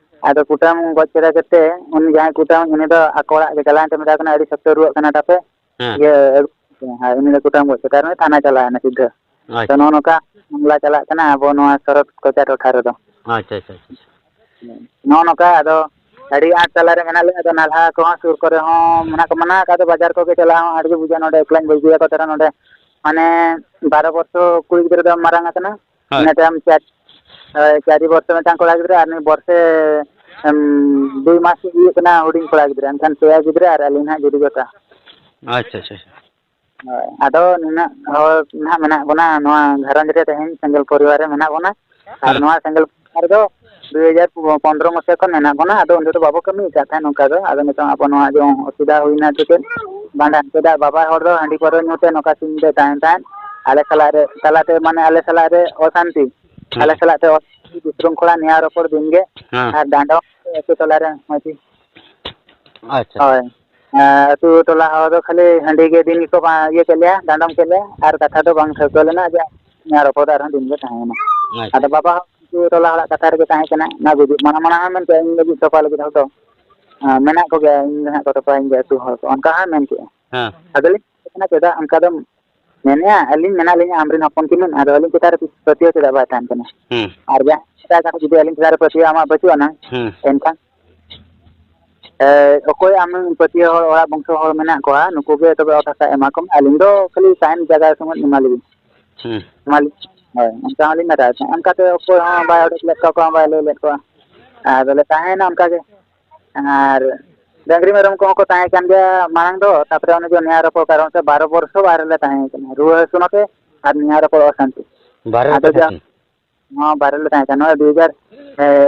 ᱟᱫᱚ ᱠᱩᱴᱟᱹᱢ ᱜᱚᱡ ᱠᱮᱫᱟ ᱠᱟᱛᱮ, ᱩᱱᱤ ᱡᱟᱦᱟᱸᱭ ᱠᱩᱴᱟᱹᱢ, ᱩᱱᱤ ᱫᱚ ᱟᱠᱚ ᱚᱲᱟᱜ ᱜᱮ ᱪᱟᱞᱟᱣᱮᱱ ᱛᱮ ᱢᱮᱛᱟᱭ ᱠᱟᱱᱟ, "ᱟᱹᱰᱤ ᱥᱚᱠᱛᱚ ᱨᱩᱣᱟᱹᱜ ᱠᱟᱱᱟ ᱛᱟᱯᱮ, ᱦᱮᱸ᱾ ᱤᱭᱟᱹ, ᱟᱹᱜᱩ ᱯᱮ", ᱦᱮᱸ, ᱩᱱᱤ ᱫᱚ ᱠᱩᱴᱟᱹᱢ ᱜᱚᱡ ᱠᱮᱫᱟ, ᱟᱨ ᱩᱱᱤ ᱛᱷᱟᱱᱟ ᱪᱟᱞᱟᱣᱮᱱᱟ ᱥᱤᱫᱷᱟᱹ᱾ ᱛᱚ ᱟᱪᱪᱷᱟ᱾ ᱱᱚᱜᱼᱚ ᱱᱚᱝᱠᱟ ᱢᱟᱢᱞᱟ ᱪᱟᱞᱟᱜ ᱠᱟᱱᱟ ᱟᱵᱚ ᱱᱚᱣᱟ ᱥᱚᱨᱚᱛ ᱠᱚᱪᱟ ᱴᱚᱴᱷᱟ ᱨᱮᱫᱚ᱾ ᱟᱪᱪᱷᱟ, ᱟᱪᱪᱷᱟ, ᱟᱪᱪᱷᱟ᱾ ᱱᱚᱜᱼᱚ ᱱᱚᱝᱠᱟ, ᱟᱫᱚ ᱟᱹᱰᱤ ᱟᱸᱴ ᱛᱟᱞᱟᱨᱮ ᱢᱮᱱᱟᱜ ᱞᱮᱭᱟ᱾ ᱟᱫᱚ ᱱᱟᱞᱦᱟ ᱠᱚᱦᱚᱸ ᱥᱩᱨ ᱠᱚᱨᱮ ᱦᱚᱸ ᱢᱮᱱᱟᱜ ᱠᱚ, ᱢᱟᱱᱟ ᱟᱠᱟᱫ ᱫᱚ ᱵᱟᱡᱟᱨ ᱠᱚᱜᱮ ᱪᱟᱞᱟᱜ ᱦᱚᱸ ᱟᱹᱰᱤ ᱜᱮ ᱵᱩᱡᱷᱟᱹᱜᱼᱟ᱾ ᱱᱚᱰᱮ ᱮᱠᱞᱟᱧ ᱵᱟᱹᱜᱤᱭᱟᱠᱚ ᱛᱟᱨᱟ ᱱᱚᱰᱮ, ᱢᱟᱱᱮ, ᱵᱟᱨᱚ ᱵᱚᱨᱥᱚ ᱠᱩᱲᱤ ᱜᱤᱫᱽᱨᱟᱹ ᱫᱚ ᱢᱟᱨᱟᱝ ᱟᱠᱟᱱᱟ᱾ ᱦᱳᱭ᱾ ᱤᱱᱟᱹ ᱛᱟᱭᱚᱢ ᱪᱟᱨ, ᱦᱳᱭ, ᱪᱟᱨ ᱵᱚᱨᱥᱚ ᱢᱤᱫᱴᱟᱝ ᱠᱚᱲᱟ ᱜᱤᱫᱽᱨᱟᱹ, ᱟᱨ ᱱᱩᱭ ᱵᱚᱨᱥᱮ, ᱮᱢ, ᱫᱩᱭ ᱢᱟᱥ ᱦᱩᱭᱩᱜ ᱠᱟᱱᱟ ᱦᱩᱰᱤᱧ ᱠᱚᱲᱟ ᱜᱤᱫᱽᱨᱟᱹ᱾ ᱮᱱᱠᱷᱟᱱ ᱯᱮᱭᱟ ᱜᱤᱫᱽᱨᱟᱹ ᱟᱨ ᱟᱹᱞᱤᱧ ᱦᱟᱸᱜ ᱡᱩᱨᱤ ᱡᱚᱛᱟ᱾ ᱟᱪᱪᱷᱟ, ᱟᱪᱪᱷᱟ, ᱟᱪᱪᱷᱟ᱾ ᱦᱳᱭ, ᱟᱫᱚ ᱱᱩᱱᱟᱹᱜ ᱦᱚᱲ ᱱᱟᱦᱟᱜ ᱢᱮᱱᱟᱜ ᱵᱚᱱᱟ ᱱᱚᱣᱟ ᱜᱷᱟᱨᱚᱸᱡᱽ ᱨᱮ, ᱛᱮᱦᱮᱧ ᱥᱮᱸᱜᱮᱞ ᱯᱚᱨᱤᱵᱟᱨ ᱨᱮ ᱢᱮᱱᱟᱜ ᱵᱚᱱᱟ᱾ ᱟᱨ ᱦᱮᱸ᱾ ᱱᱚᱣᱟ ᱥᱮᱸᱜᱮᱞ ᱯᱚᱨᱤᱵᱟᱨ ᱫᱚ ᱫᱩᱭ ᱦᱟᱡᱟᱨ ᱯᱚᱱᱫᱽᱨᱚ ᱢᱟᱥᱮ ᱠᱷᱚᱱ ᱢᱮᱱᱟᱜ ᱵᱚᱱᱟ᱾ ᱟᱫᱚ ᱩᱱ ᱡᱚᱠᱷᱚᱱ ᱫᱚ ᱵᱟᱵᱚ ᱠᱟᱹᱢᱤ ᱟᱠᱟᱫ ᱛᱟᱦᱮᱸᱫ ᱱᱚᱝᱠᱟ ᱫᱚ᱾ ᱟᱫᱚ ᱱᱤᱛᱚᱝ ᱟᱵᱚ ᱱᱚᱣᱟ ᱡᱮ ᱚᱥᱩᱵᱤᱫᱷᱟ ᱦᱩᱭᱱᱟ ᱥᱮ ᱪᱮᱫ, ᱵᱷᱟᱸᱰᱟᱱ, ᱪᱮᱫᱟᱜ ᱵᱟᱵᱟ ᱦᱚᱲ ᱫᱚ ᱦᱟᱺᱰᱤ ᱯᱟᱹᱣᱨᱟᱹ ᱧᱩ ᱛᱮ ᱱᱚᱝᱠᱟ ᱥᱤᱧ ᱫᱚᱭ ᱛᱟᱦᱮᱱ ᱛᱟᱦᱮᱸᱫ᱾ ᱟᱞᱮ ᱥᱟᱞᱟᱜ ᱨᱮ, ᱛᱟᱞᱟᱛᱮ, ᱢᱟᱱᱮ, ᱟᱞᱮ ᱥᱟᱞᱟᱜ ᱨᱮ ᱚᱥᱟᱱᱛᱤ, ᱦᱮᱸ᱾ ᱟᱞᱮ ᱥᱟᱞᱟᱜ ᱛᱮ ᱚᱥᱟᱱᱛᱤ, ᱵᱤᱥᱨᱩᱝᱠᱷᱚᱞᱟ, ᱱᱮᱭᱟᱣ ᱨᱚᱯᱚᱲ ᱫᱤᱱ ᱜᱮ᱾ ᱦᱮᱸ᱾ ᱟᱨ ᱰᱟᱸᱰᱚᱢ ᱟᱹᱛᱩ ᱴᱚᱞᱟ ᱨᱮ ᱢᱟᱹᱡᱷᱤ᱾ ᱟᱪᱪᱷᱟ᱾ ᱦᱳᱭ᱾ ᱟᱨ ᱟᱹᱛᱩ ᱴᱚᱞᱟ ᱦᱚᱲ ᱫᱚ ᱠᱷᱟᱹᱞᱤ ᱦᱟᱺᱰᱤ ᱜᱮ ᱫᱤᱱ ᱜᱮᱠᱚ ᱵᱟ-, ᱤᱭᱟᱹ ᱠᱮᱫ ᱞᱮᱭᱟ, ᱰᱟᱸᱰᱚᱢ ᱠᱮᱫ ᱞᱮᱭᱟ, ᱟᱨ ᱠᱟᱛᱷᱟ ᱫᱚ ᱵᱟᱝ ᱴᱷᱟᱹᱣᱠᱟᱹ ᱞᱮᱱᱟ ᱡᱮ ᱱᱚᱣᱟ ᱨᱚᱯᱚᱲ ᱫᱚ ᱟᱨᱦᱚᱸ ᱫᱤᱱ ᱜᱮ ᱛᱟᱦᱮᱸᱭᱮᱱᱟ᱾ ᱟᱪᱪᱷᱟ᱾ ᱟᱫᱚ ᱵᱟᱵᱟ ᱦᱚᱸ ᱟᱹᱛᱩ ᱴᱚᱞᱟ ᱦᱚᱲᱟᱜ ᱠᱟᱛᱷᱟ ᱨᱮᱜᱮ ᱛᱟᱦᱮᱸ ᱠᱟᱱᱟ, ᱚᱱᱟ ᱜᱩᱡᱩᱜ ᱢᱟᱲᱟᱝ ᱢᱟᱲᱟᱝ ᱦᱚᱸ ᱢᱮᱱ ᱠᱮᱫᱼᱟ, "ᱤᱧ ᱞᱟᱹᱜᱤᱫ ᱛᱚᱯᱟ ᱞᱟᱹᱜᱤᱫ ᱦᱚᱲ ᱫᱚ, ᱟᱸ, ᱢᱮᱱᱟᱜ ᱠᱚᱜᱮᱭᱟ, ᱤᱧ ᱫᱚ ᱦᱟᱸᱜ ᱠᱚ ᱛᱚᱯᱟᱭᱤᱧ ᱜᱮᱭᱟ ᱟᱹᱛᱩ ᱦᱚᱲ ᱠᱚ", ᱚᱱᱠᱟ ᱦᱚᱸ ᱢᱮᱱ ᱠᱮᱫᱼᱟ᱾ ᱦᱮᱸ᱾ ᱟᱫᱚᱞᱤᱧ ᱢᱮᱛᱟᱭ ᱠᱟᱱᱟ, "ᱪᱮᱫᱟᱜ ᱚᱱᱠᱟ ᱫᱚᱢ ᱢᱮᱱᱮᱫᱼᱟ? ᱟᱹᱞᱤᱧ ᱢᱮᱱᱟᱜ ᱞᱤᱧᱟ, ᱟᱢᱨᱮᱱ ᱦᱚᱯᱚᱱ ᱠᱟᱹᱱᱟᱹᱧ, ᱟᱫᱚ ᱟᱹᱞᱤᱧ ᱪᱮᱛᱟᱱ ᱨᱮ ᱯᱟᱹᱛᱭᱟᱹᱣ ᱪᱮᱫᱟᱜ ᱵᱟᱭ ᱛᱟᱦᱮᱱ ᱠᱟᱱᱟ?" ᱦᱩᱸ᱾ ᱟᱨ ᱡᱟᱦᱟᱸᱭ ᱢᱮᱛᱟᱭ ᱠᱟᱱᱟ, ᱡᱩᱫᱤ ᱟᱹᱞᱤᱧ ᱪᱮᱛᱟᱱ ᱨᱮ ᱯᱟᱹᱛᱭᱟᱹᱣ ᱟᱢᱟᱜ ᱵᱟᱹᱪᱩᱜ ᱟᱱᱟ, ᱦᱩᱸ᱾ ᱮᱱᱠᱷᱟᱱ ᱚᱠᱚᱭ ᱟᱢ ᱯᱟᱹᱛᱭᱟᱹ ᱦᱚᱲ, ᱚᱲᱟᱜ ᱵᱚᱝᱥᱚ ᱦᱚᱲ ᱢᱮᱱᱟᱜ ᱠᱚᱣᱟ, ᱱᱩᱠᱩ ᱜᱮ ᱛᱚᱵᱮ ᱚᱛ ᱦᱟᱥᱟ ᱮᱢᱟ ᱠᱚᱢ, ᱟᱹᱞᱤᱧ ᱫᱚ ᱠᱷᱟᱹᱞᱤ ᱛᱟᱦᱮᱱ ᱡᱟᱭᱜᱟ ᱥᱩᱢᱩᱝ ᱮᱢᱟ ᱞᱤᱧ᱾ ᱦᱩᱸ᱾ ᱮᱢᱟ ᱞᱤᱧ, ᱦᱳᱭ, ᱚᱱᱠᱟ ᱦᱚᱸᱞᱤᱧ ᱢᱮᱛᱟᱭ ᱛᱟᱦᱮᱸᱫ᱾ ᱚᱱᱠᱟᱛᱮ ᱚᱠᱚᱭ ᱦᱚᱸ ᱵᱟᱭ ᱚᱰᱚᱠ ᱞᱮᱫ ᱠᱚᱣᱟ, ᱚᱠᱚᱭ ᱦᱚᱸ ᱵᱟᱭ ᱞᱟᱹᱭ ᱞᱮᱫ ᱠᱚᱣᱟ᱾ ᱟᱫᱚᱞᱮ ᱛᱟᱦᱮᱸᱭᱮᱱᱟ ᱚᱱᱠᱟᱜᱮ᱾ ᱟᱨ ᱰᱟᱹᱝᱨᱤ ᱢᱮᱨᱚᱢ ᱠᱚᱦᱚᱸ ᱠᱚ ᱛᱟᱦᱮᱸ ᱠᱟᱱ ᱜᱮᱭᱟ ᱢᱟᱲᱟᱝ ᱫᱚ, ᱛᱟᱯᱚᱨᱮ ᱚᱱᱮ ᱡᱮ ᱱᱮᱭᱟᱣ ᱨᱚᱯᱚᱲ ᱠᱟᱨᱚᱱ ᱛᱮ ᱵᱟᱨᱚ ᱵᱚᱨᱥᱚ ᱵᱟᱭᱨᱮ ᱞᱮ ᱛᱟᱦᱮᱸ ᱠᱟᱱᱟ, ᱨᱩᱣᱟᱹ ᱦᱟᱹᱥᱩ ᱱᱚᱛᱮ ᱟᱨ ᱱᱮᱭᱟᱣ ᱨᱚᱯᱚᱲ ᱚᱥᱟᱱᱛᱤ᱾ ᱵᱟᱨᱦᱮ ᱟᱫᱚ ᱨᱮᱯᱮ ᱡᱟ ᱛᱟᱦᱮᱸ ᱠᱟᱱᱟ? ᱱᱚᱣᱟ ᱵᱟᱨᱦᱮ ᱨᱮᱞᱮ ᱛᱟᱦᱮᱸ ᱠᱟᱱᱟ, ᱱᱚᱣᱟ ᱫᱩ ᱦᱟᱡᱟᱨ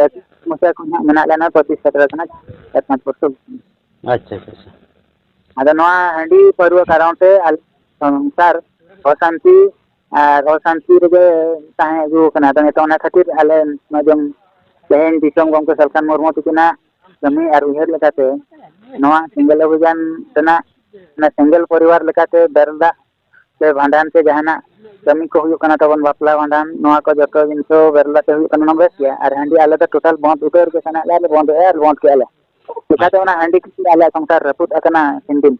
ᱮᱠᱩᱥ ᱢᱟᱥᱤᱦᱟ ᱠᱷᱚᱱ ᱦᱟᱸᱜ ᱢᱮᱱᱟᱜ ᱞᱮᱭᱟ, ᱱᱚᱣᱟ ᱯᱚᱸᱪᱤᱥ ᱥᱮᱴᱮᱨ ᱟᱠᱟᱱᱟ, ᱪᱟᱨ ᱯᱟᱸᱪ ᱵᱚᱨᱥᱚ᱾ ᱟᱪᱪᱷᱟ, ᱟᱪᱪᱷᱟ, ᱟᱪᱪᱷᱟ᱾ ᱟᱫᱚ ᱱᱚᱣᱟ ᱦᱟᱺᱰᱤ ᱯᱟᱹᱨᱣᱟᱹ ᱠᱟᱨᱚᱱ ᱛᱮ ᱟᱞᱮ ᱥᱚᱝᱥᱟᱨ ᱚᱥᱟᱱᱛᱤ ᱟᱨ ᱚᱥᱟᱱᱛᱤ ᱨᱮᱜᱮ ᱛᱟᱦᱮᱸ ᱟᱹᱜᱩ ᱟᱠᱟᱱᱟ᱾ ᱟᱫᱚ ᱱᱤᱛᱚᱜ ᱚᱱᱟ ᱠᱷᱟᱹᱛᱤᱨ ᱟᱞᱮ ᱱᱚᱣᱟ ᱡᱮᱢᱚᱱ ᱛᱮᱦᱮᱧ ᱫᱤᱥᱚᱢ ᱜᱚᱢᱠᱮ ᱥᱟᱞᱠᱷᱟᱱ ᱢᱩᱨᱢᱩ ᱛᱟᱹᱠᱤᱱᱟᱜ ᱠᱟᱹᱢᱤ ᱟᱨ ᱩᱭᱦᱟᱹᱨ ᱞᱮᱠᱟᱛᱮ ᱱᱚᱣᱟ ᱥᱮᱸᱜᱮᱞ ᱚᱵᱷᱤᱡᱟᱱ ᱨᱮᱱᱟᱜ, ᱚᱱᱟ ᱥᱮᱸᱜᱮᱞ ᱯᱚᱨᱤᱵᱟᱨ ᱞᱮᱠᱟᱛᱮ ᱵᱮᱨᱮᱞ ᱫᱟᱜ ᱥᱮ ᱵᱷᱟᱸᱰᱟᱱ ᱥᱮ ᱡᱟᱦᱟᱱᱟᱜ ᱠᱟᱹᱢᱤ ᱠᱚ ᱦᱩᱭᱩᱜ ᱠᱟᱱᱟ ᱛᱟᱵᱚᱱ, ᱵᱟᱯᱞᱟ ᱵᱷᱟᱸᱰᱟᱱ, ᱱᱚᱣᱟ ᱠᱚ ᱡᱚᱛᱚ ᱡᱤᱱᱤᱥ ᱵᱮᱨᱮᱞ ᱫᱟᱜ ᱛᱮ ᱦᱩᱭᱩᱜ ᱠᱟᱱᱟ, ᱚᱱᱟ ᱵᱮᱥ ᱜᱮᱭᱟ᱾ ᱟᱨ ᱦᱟᱺᱰᱤ ᱟᱞᱮ ᱫᱚ ᱴᱳᱴᱟᱞ ᱵᱚᱱᱫ ᱩᱛᱟᱹᱨ ᱜᱮ ᱥᱟᱱᱟᱭᱮᱫ ᱞᱮᱭᱟ, ᱟᱞᱮ ᱵᱚᱱᱫ ᱮᱜᱼᱟ ᱟᱨ ᱵᱚᱱᱫ ᱠᱮᱜᱼᱟ ᱞᱮ᱾ ᱪᱤᱠᱟᱹᱛᱮ ᱚᱱᱟ ᱦᱟᱺᱰᱤ ᱠᱷᱟᱹᱛᱤᱨ ᱟᱞᱮᱭᱟᱜ ᱥᱚᱝᱥᱟᱨ ᱨᱟᱹᱯᱩᱫ ᱟᱠᱟᱱᱟ ᱛᱤᱱ ᱫᱤᱱ᱾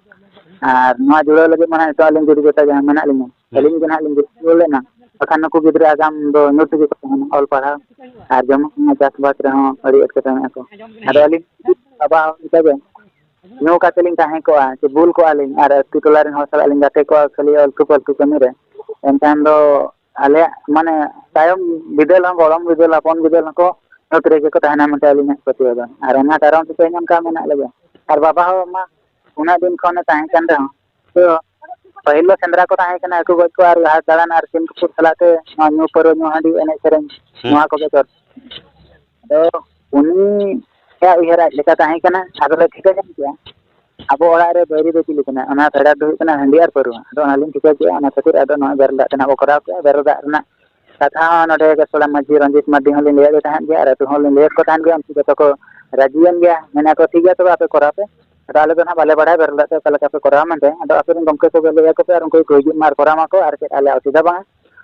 ᱟᱨ ᱱᱚᱣᱟ ᱡᱩᱲᱟᱹᱣ ᱞᱟᱹᱜᱤᱫ ᱢᱟ ᱱᱤᱛᱚᱜ ᱟᱹᱞᱤᱧ ᱡᱩᱨᱤ ᱡᱚᱛᱟ ᱡᱟᱦᱟᱸ ᱢᱮᱱᱟᱜ ᱞᱤᱧᱟ, ᱦᱩᱸ᱾ ᱟᱹᱞᱤᱧ ᱜᱮ ᱱᱟᱦᱟᱜ ᱞᱤᱧ ᱡᱩᱲᱟᱹᱣ ᱞᱮᱱᱟ, ᱵᱟᱠᱷᱟᱱ ᱱᱩᱠᱩ ᱜᱤᱫᱽᱨᱟᱹ ᱟᱜᱟᱢ ᱫᱚ ᱧᱩᱛ ᱨᱮᱜᱮ ᱠᱚ ᱛᱟᱦᱮᱱᱟ, ᱚᱞ ᱯᱟᱲᱦᱟᱣ ᱟᱨ ᱡᱚᱢᱟᱜ ᱧᱩᱣᱟᱜ ᱪᱟᱥᱵᱟᱥ ᱨᱮᱦᱚᱸ ᱟᱹᱰᱤ ᱮᱴᱠᱮᱴᱚᱬᱮᱜ ᱟᱠᱚ᱾ ᱟᱫᱚ ᱟᱹᱞᱤᱧ ᱵᱟᱵᱟ ᱦᱚᱸ ᱚᱱᱠᱟ ᱜᱮ ᱧᱩ ᱠᱟᱛᱮ ᱞᱤᱧ ᱛᱟᱦᱮᱸ ᱠᱚᱜᱼᱟ, ᱥᱮ ᱵᱩᱞ ᱠᱚᱜᱼᱟ ᱞᱤᱧ, ᱟᱨ ᱟᱹᱛᱩ ᱴᱚᱞᱟ ᱨᱮᱱ ᱦᱚᱲ ᱥᱟᱞᱟᱜ ᱞᱤᱧ ᱜᱟᱛᱮ ᱠᱚᱜᱼᱟ ᱠᱷᱟᱹᱞᱤ ᱟᱹᱞᱛᱩ ᱯᱟᱹᱞᱛᱩ ᱠᱟᱹᱢᱤ ᱨᱮ᱾ ᱮᱱᱠᱷᱟᱱ ᱫᱚ ᱟᱞᱮᱭᱟᱜ ᱢᱟᱱᱮ ᱛᱟᱭᱚᱢ ᱵᱤᱫᱟᱹᱞ ᱦᱚᱸ, ᱜᱚᱲᱚᱢ ᱵᱤᱫᱟᱹᱞ, ᱦᱚᱯᱚᱱ ᱵᱤᱫᱟᱹᱞ ᱦᱚᱸᱠᱚ ᱧᱩᱛ ᱨᱮᱜᱮ ᱠᱚ ᱛᱟᱦᱮᱱᱟ ᱢᱮᱱᱛᱮ ᱟᱹᱞᱤᱧᱟᱜ ᱯᱟᱹᱛᱭᱟᱹᱣ ᱫᱚ᱾ ᱟᱨ ᱚᱱᱟ ᱠᱟᱨᱚᱱ ᱛᱮ ᱛᱮᱦᱮᱧ ᱚᱱᱠᱟ ᱢᱮᱱᱟᱜ ᱞᱮᱜᱮ᱾ ᱟᱨ ᱵᱟᱵᱟ ᱦᱚᱸ ᱢᱟ ᱩᱱᱟᱹᱜ ᱫᱤᱱ ᱠᱷᱚᱱᱮ ᱛᱟᱦᱮᱸ ᱠᱟᱱ ᱨᱮᱦᱚᱸ, ᱛᱚ ᱯᱟᱹᱦᱤᱞ ᱫᱚ ᱥᱮᱸᱫᱽᱨᱟ ᱠᱚ ᱛᱟᱦᱮᱸ ᱠᱟᱱᱟ, ᱦᱟᱹᱠᱩ ᱜᱚᱡ ᱠᱚ ᱟᱨ ᱦᱟᱴ ᱫᱟᱬᱟᱱ ᱟᱨ ᱥᱤᱢ ᱛᱩᱯᱩᱫ ᱥᱟᱞᱟᱜ ᱛᱮ ᱱᱚᱣᱟ ᱧᱩ ᱯᱟᱹᱣᱨᱟᱹ, ᱧᱩ ᱦᱟᱺᱰᱤ, ᱮᱱᱮᱡ ᱥᱮᱨᱮᱧ, ᱦᱩᱸ᱾ ᱱᱚᱣᱟ ᱠᱚᱜᱮ ᱪᱚᱨᱪᱟ᱾ ᱟᱫᱚ ᱩᱱᱤᱭᱟᱜ ᱩᱭᱦᱟᱹᱨ ᱟᱡ ᱞᱮᱠᱟ ᱛᱟᱦᱮᱸ ᱠᱟᱱᱟ᱾ ᱟᱫᱚᱞᱮ ᱴᱷᱤᱠᱟᱹ ᱧᱟᱢ ᱠᱮᱜᱼᱟ ᱟᱵᱚ ᱚᱲᱟᱜ ᱨᱮ ᱵᱟᱹᱭᱨᱤ ᱫᱚ ᱪᱤᱞᱤ ᱠᱟᱱᱟ, ᱚᱱᱟ ᱯᱷᱮᱰᱟᱛ ᱫᱚ ᱦᱩᱭᱩᱜ ᱠᱟᱱᱟ ᱦᱟᱺᱰᱤ ᱟᱨ ᱯᱟᱹᱣᱨᱟᱹ᱾ ᱟᱫᱚ ᱚᱱᱟᱞᱤᱧ ᱴᱷᱤᱠᱟᱹ ᱠᱮᱜᱼᱟ, ᱚᱱᱟ ᱠᱷᱟᱹᱛᱤᱨ ᱟᱫᱚ ᱱᱚᱣᱟ ᱵᱮᱨᱮᱞ ᱫᱟᱜ ᱛᱮᱱᱟᱜ ᱵᱚ ᱠᱚᱨᱟᱣ ᱠᱮᱜᱼᱟ᱾ ᱵᱮᱨᱮᱞ ᱫᱟᱜ ᱨᱮᱱᱟᱜ ᱠᱟᱛᱷᱟ ᱦᱚᱸ ᱱᱚᱰᱮ ᱜᱮᱥᱚᱲᱟ ᱢᱟᱹᱡᱷᱤ ᱨᱚᱧᱡᱤᱛ ᱢᱟᱨᱰᱤ ᱦᱚᱸᱞᱤᱧ ᱞᱟᱹᱭᱟᱫ ᱠᱚ ᱛᱟᱦᱮᱸᱫ ᱜᱮᱭᱟ, ᱟᱨ ᱟᱹᱛᱩ ᱦᱚᱸᱞᱤᱧ ᱞᱟᱹᱭᱟᱫ ᱠᱚ ᱛᱟᱦᱮᱸᱫ ᱜᱮᱭᱟ, ᱩᱱᱠᱩ ᱡᱚᱛᱚ ᱠᱚ ᱨᱟᱹᱡᱤᱭᱮᱱ ᱜᱮᱭᱟ᱾ ᱢᱮᱱᱟ ᱠᱚ, "ᱴᱷᱤᱠ ᱜᱮᱭᱟ, ᱛᱚᱵᱮ ᱟᱯᱮ ᱠᱚᱨᱟᱣ ᱯᱮ, ᱟᱫᱚ ᱟᱞᱮ ᱫᱚ ᱱᱟᱦᱟᱜ ᱵᱟᱞᱮ ᱵᱟᱲᱟᱭᱟ ᱵᱮᱨᱮᱞ ᱫᱟᱜ ᱛᱮ ᱚᱠᱟ ᱞᱮᱠᱟ ᱯᱮ ᱠᱚᱨᱟᱣᱟ ᱢᱮᱱᱛᱮ, ᱟᱫᱚ ᱟᱯᱮ ᱨᱮᱱ ᱜᱚᱢᱠᱮ ᱠᱚᱜᱮ ᱞᱟᱹᱭ ᱟᱠᱚ ᱯᱮ ᱟᱨ ᱩᱱᱠᱩ ᱜᱮᱠᱚ ᱦᱤᱡᱩᱜ ᱢᱟ ᱟᱨ ᱠᱚᱨᱟᱣ ᱢᱟᱠᱚ, ᱟᱨ ᱪᱮᱫ ᱟᱞᱮᱭᱟᱜ ᱚᱥᱩᱵᱤᱫᱷᱟ ᱵᱟᱝᱟ᱾"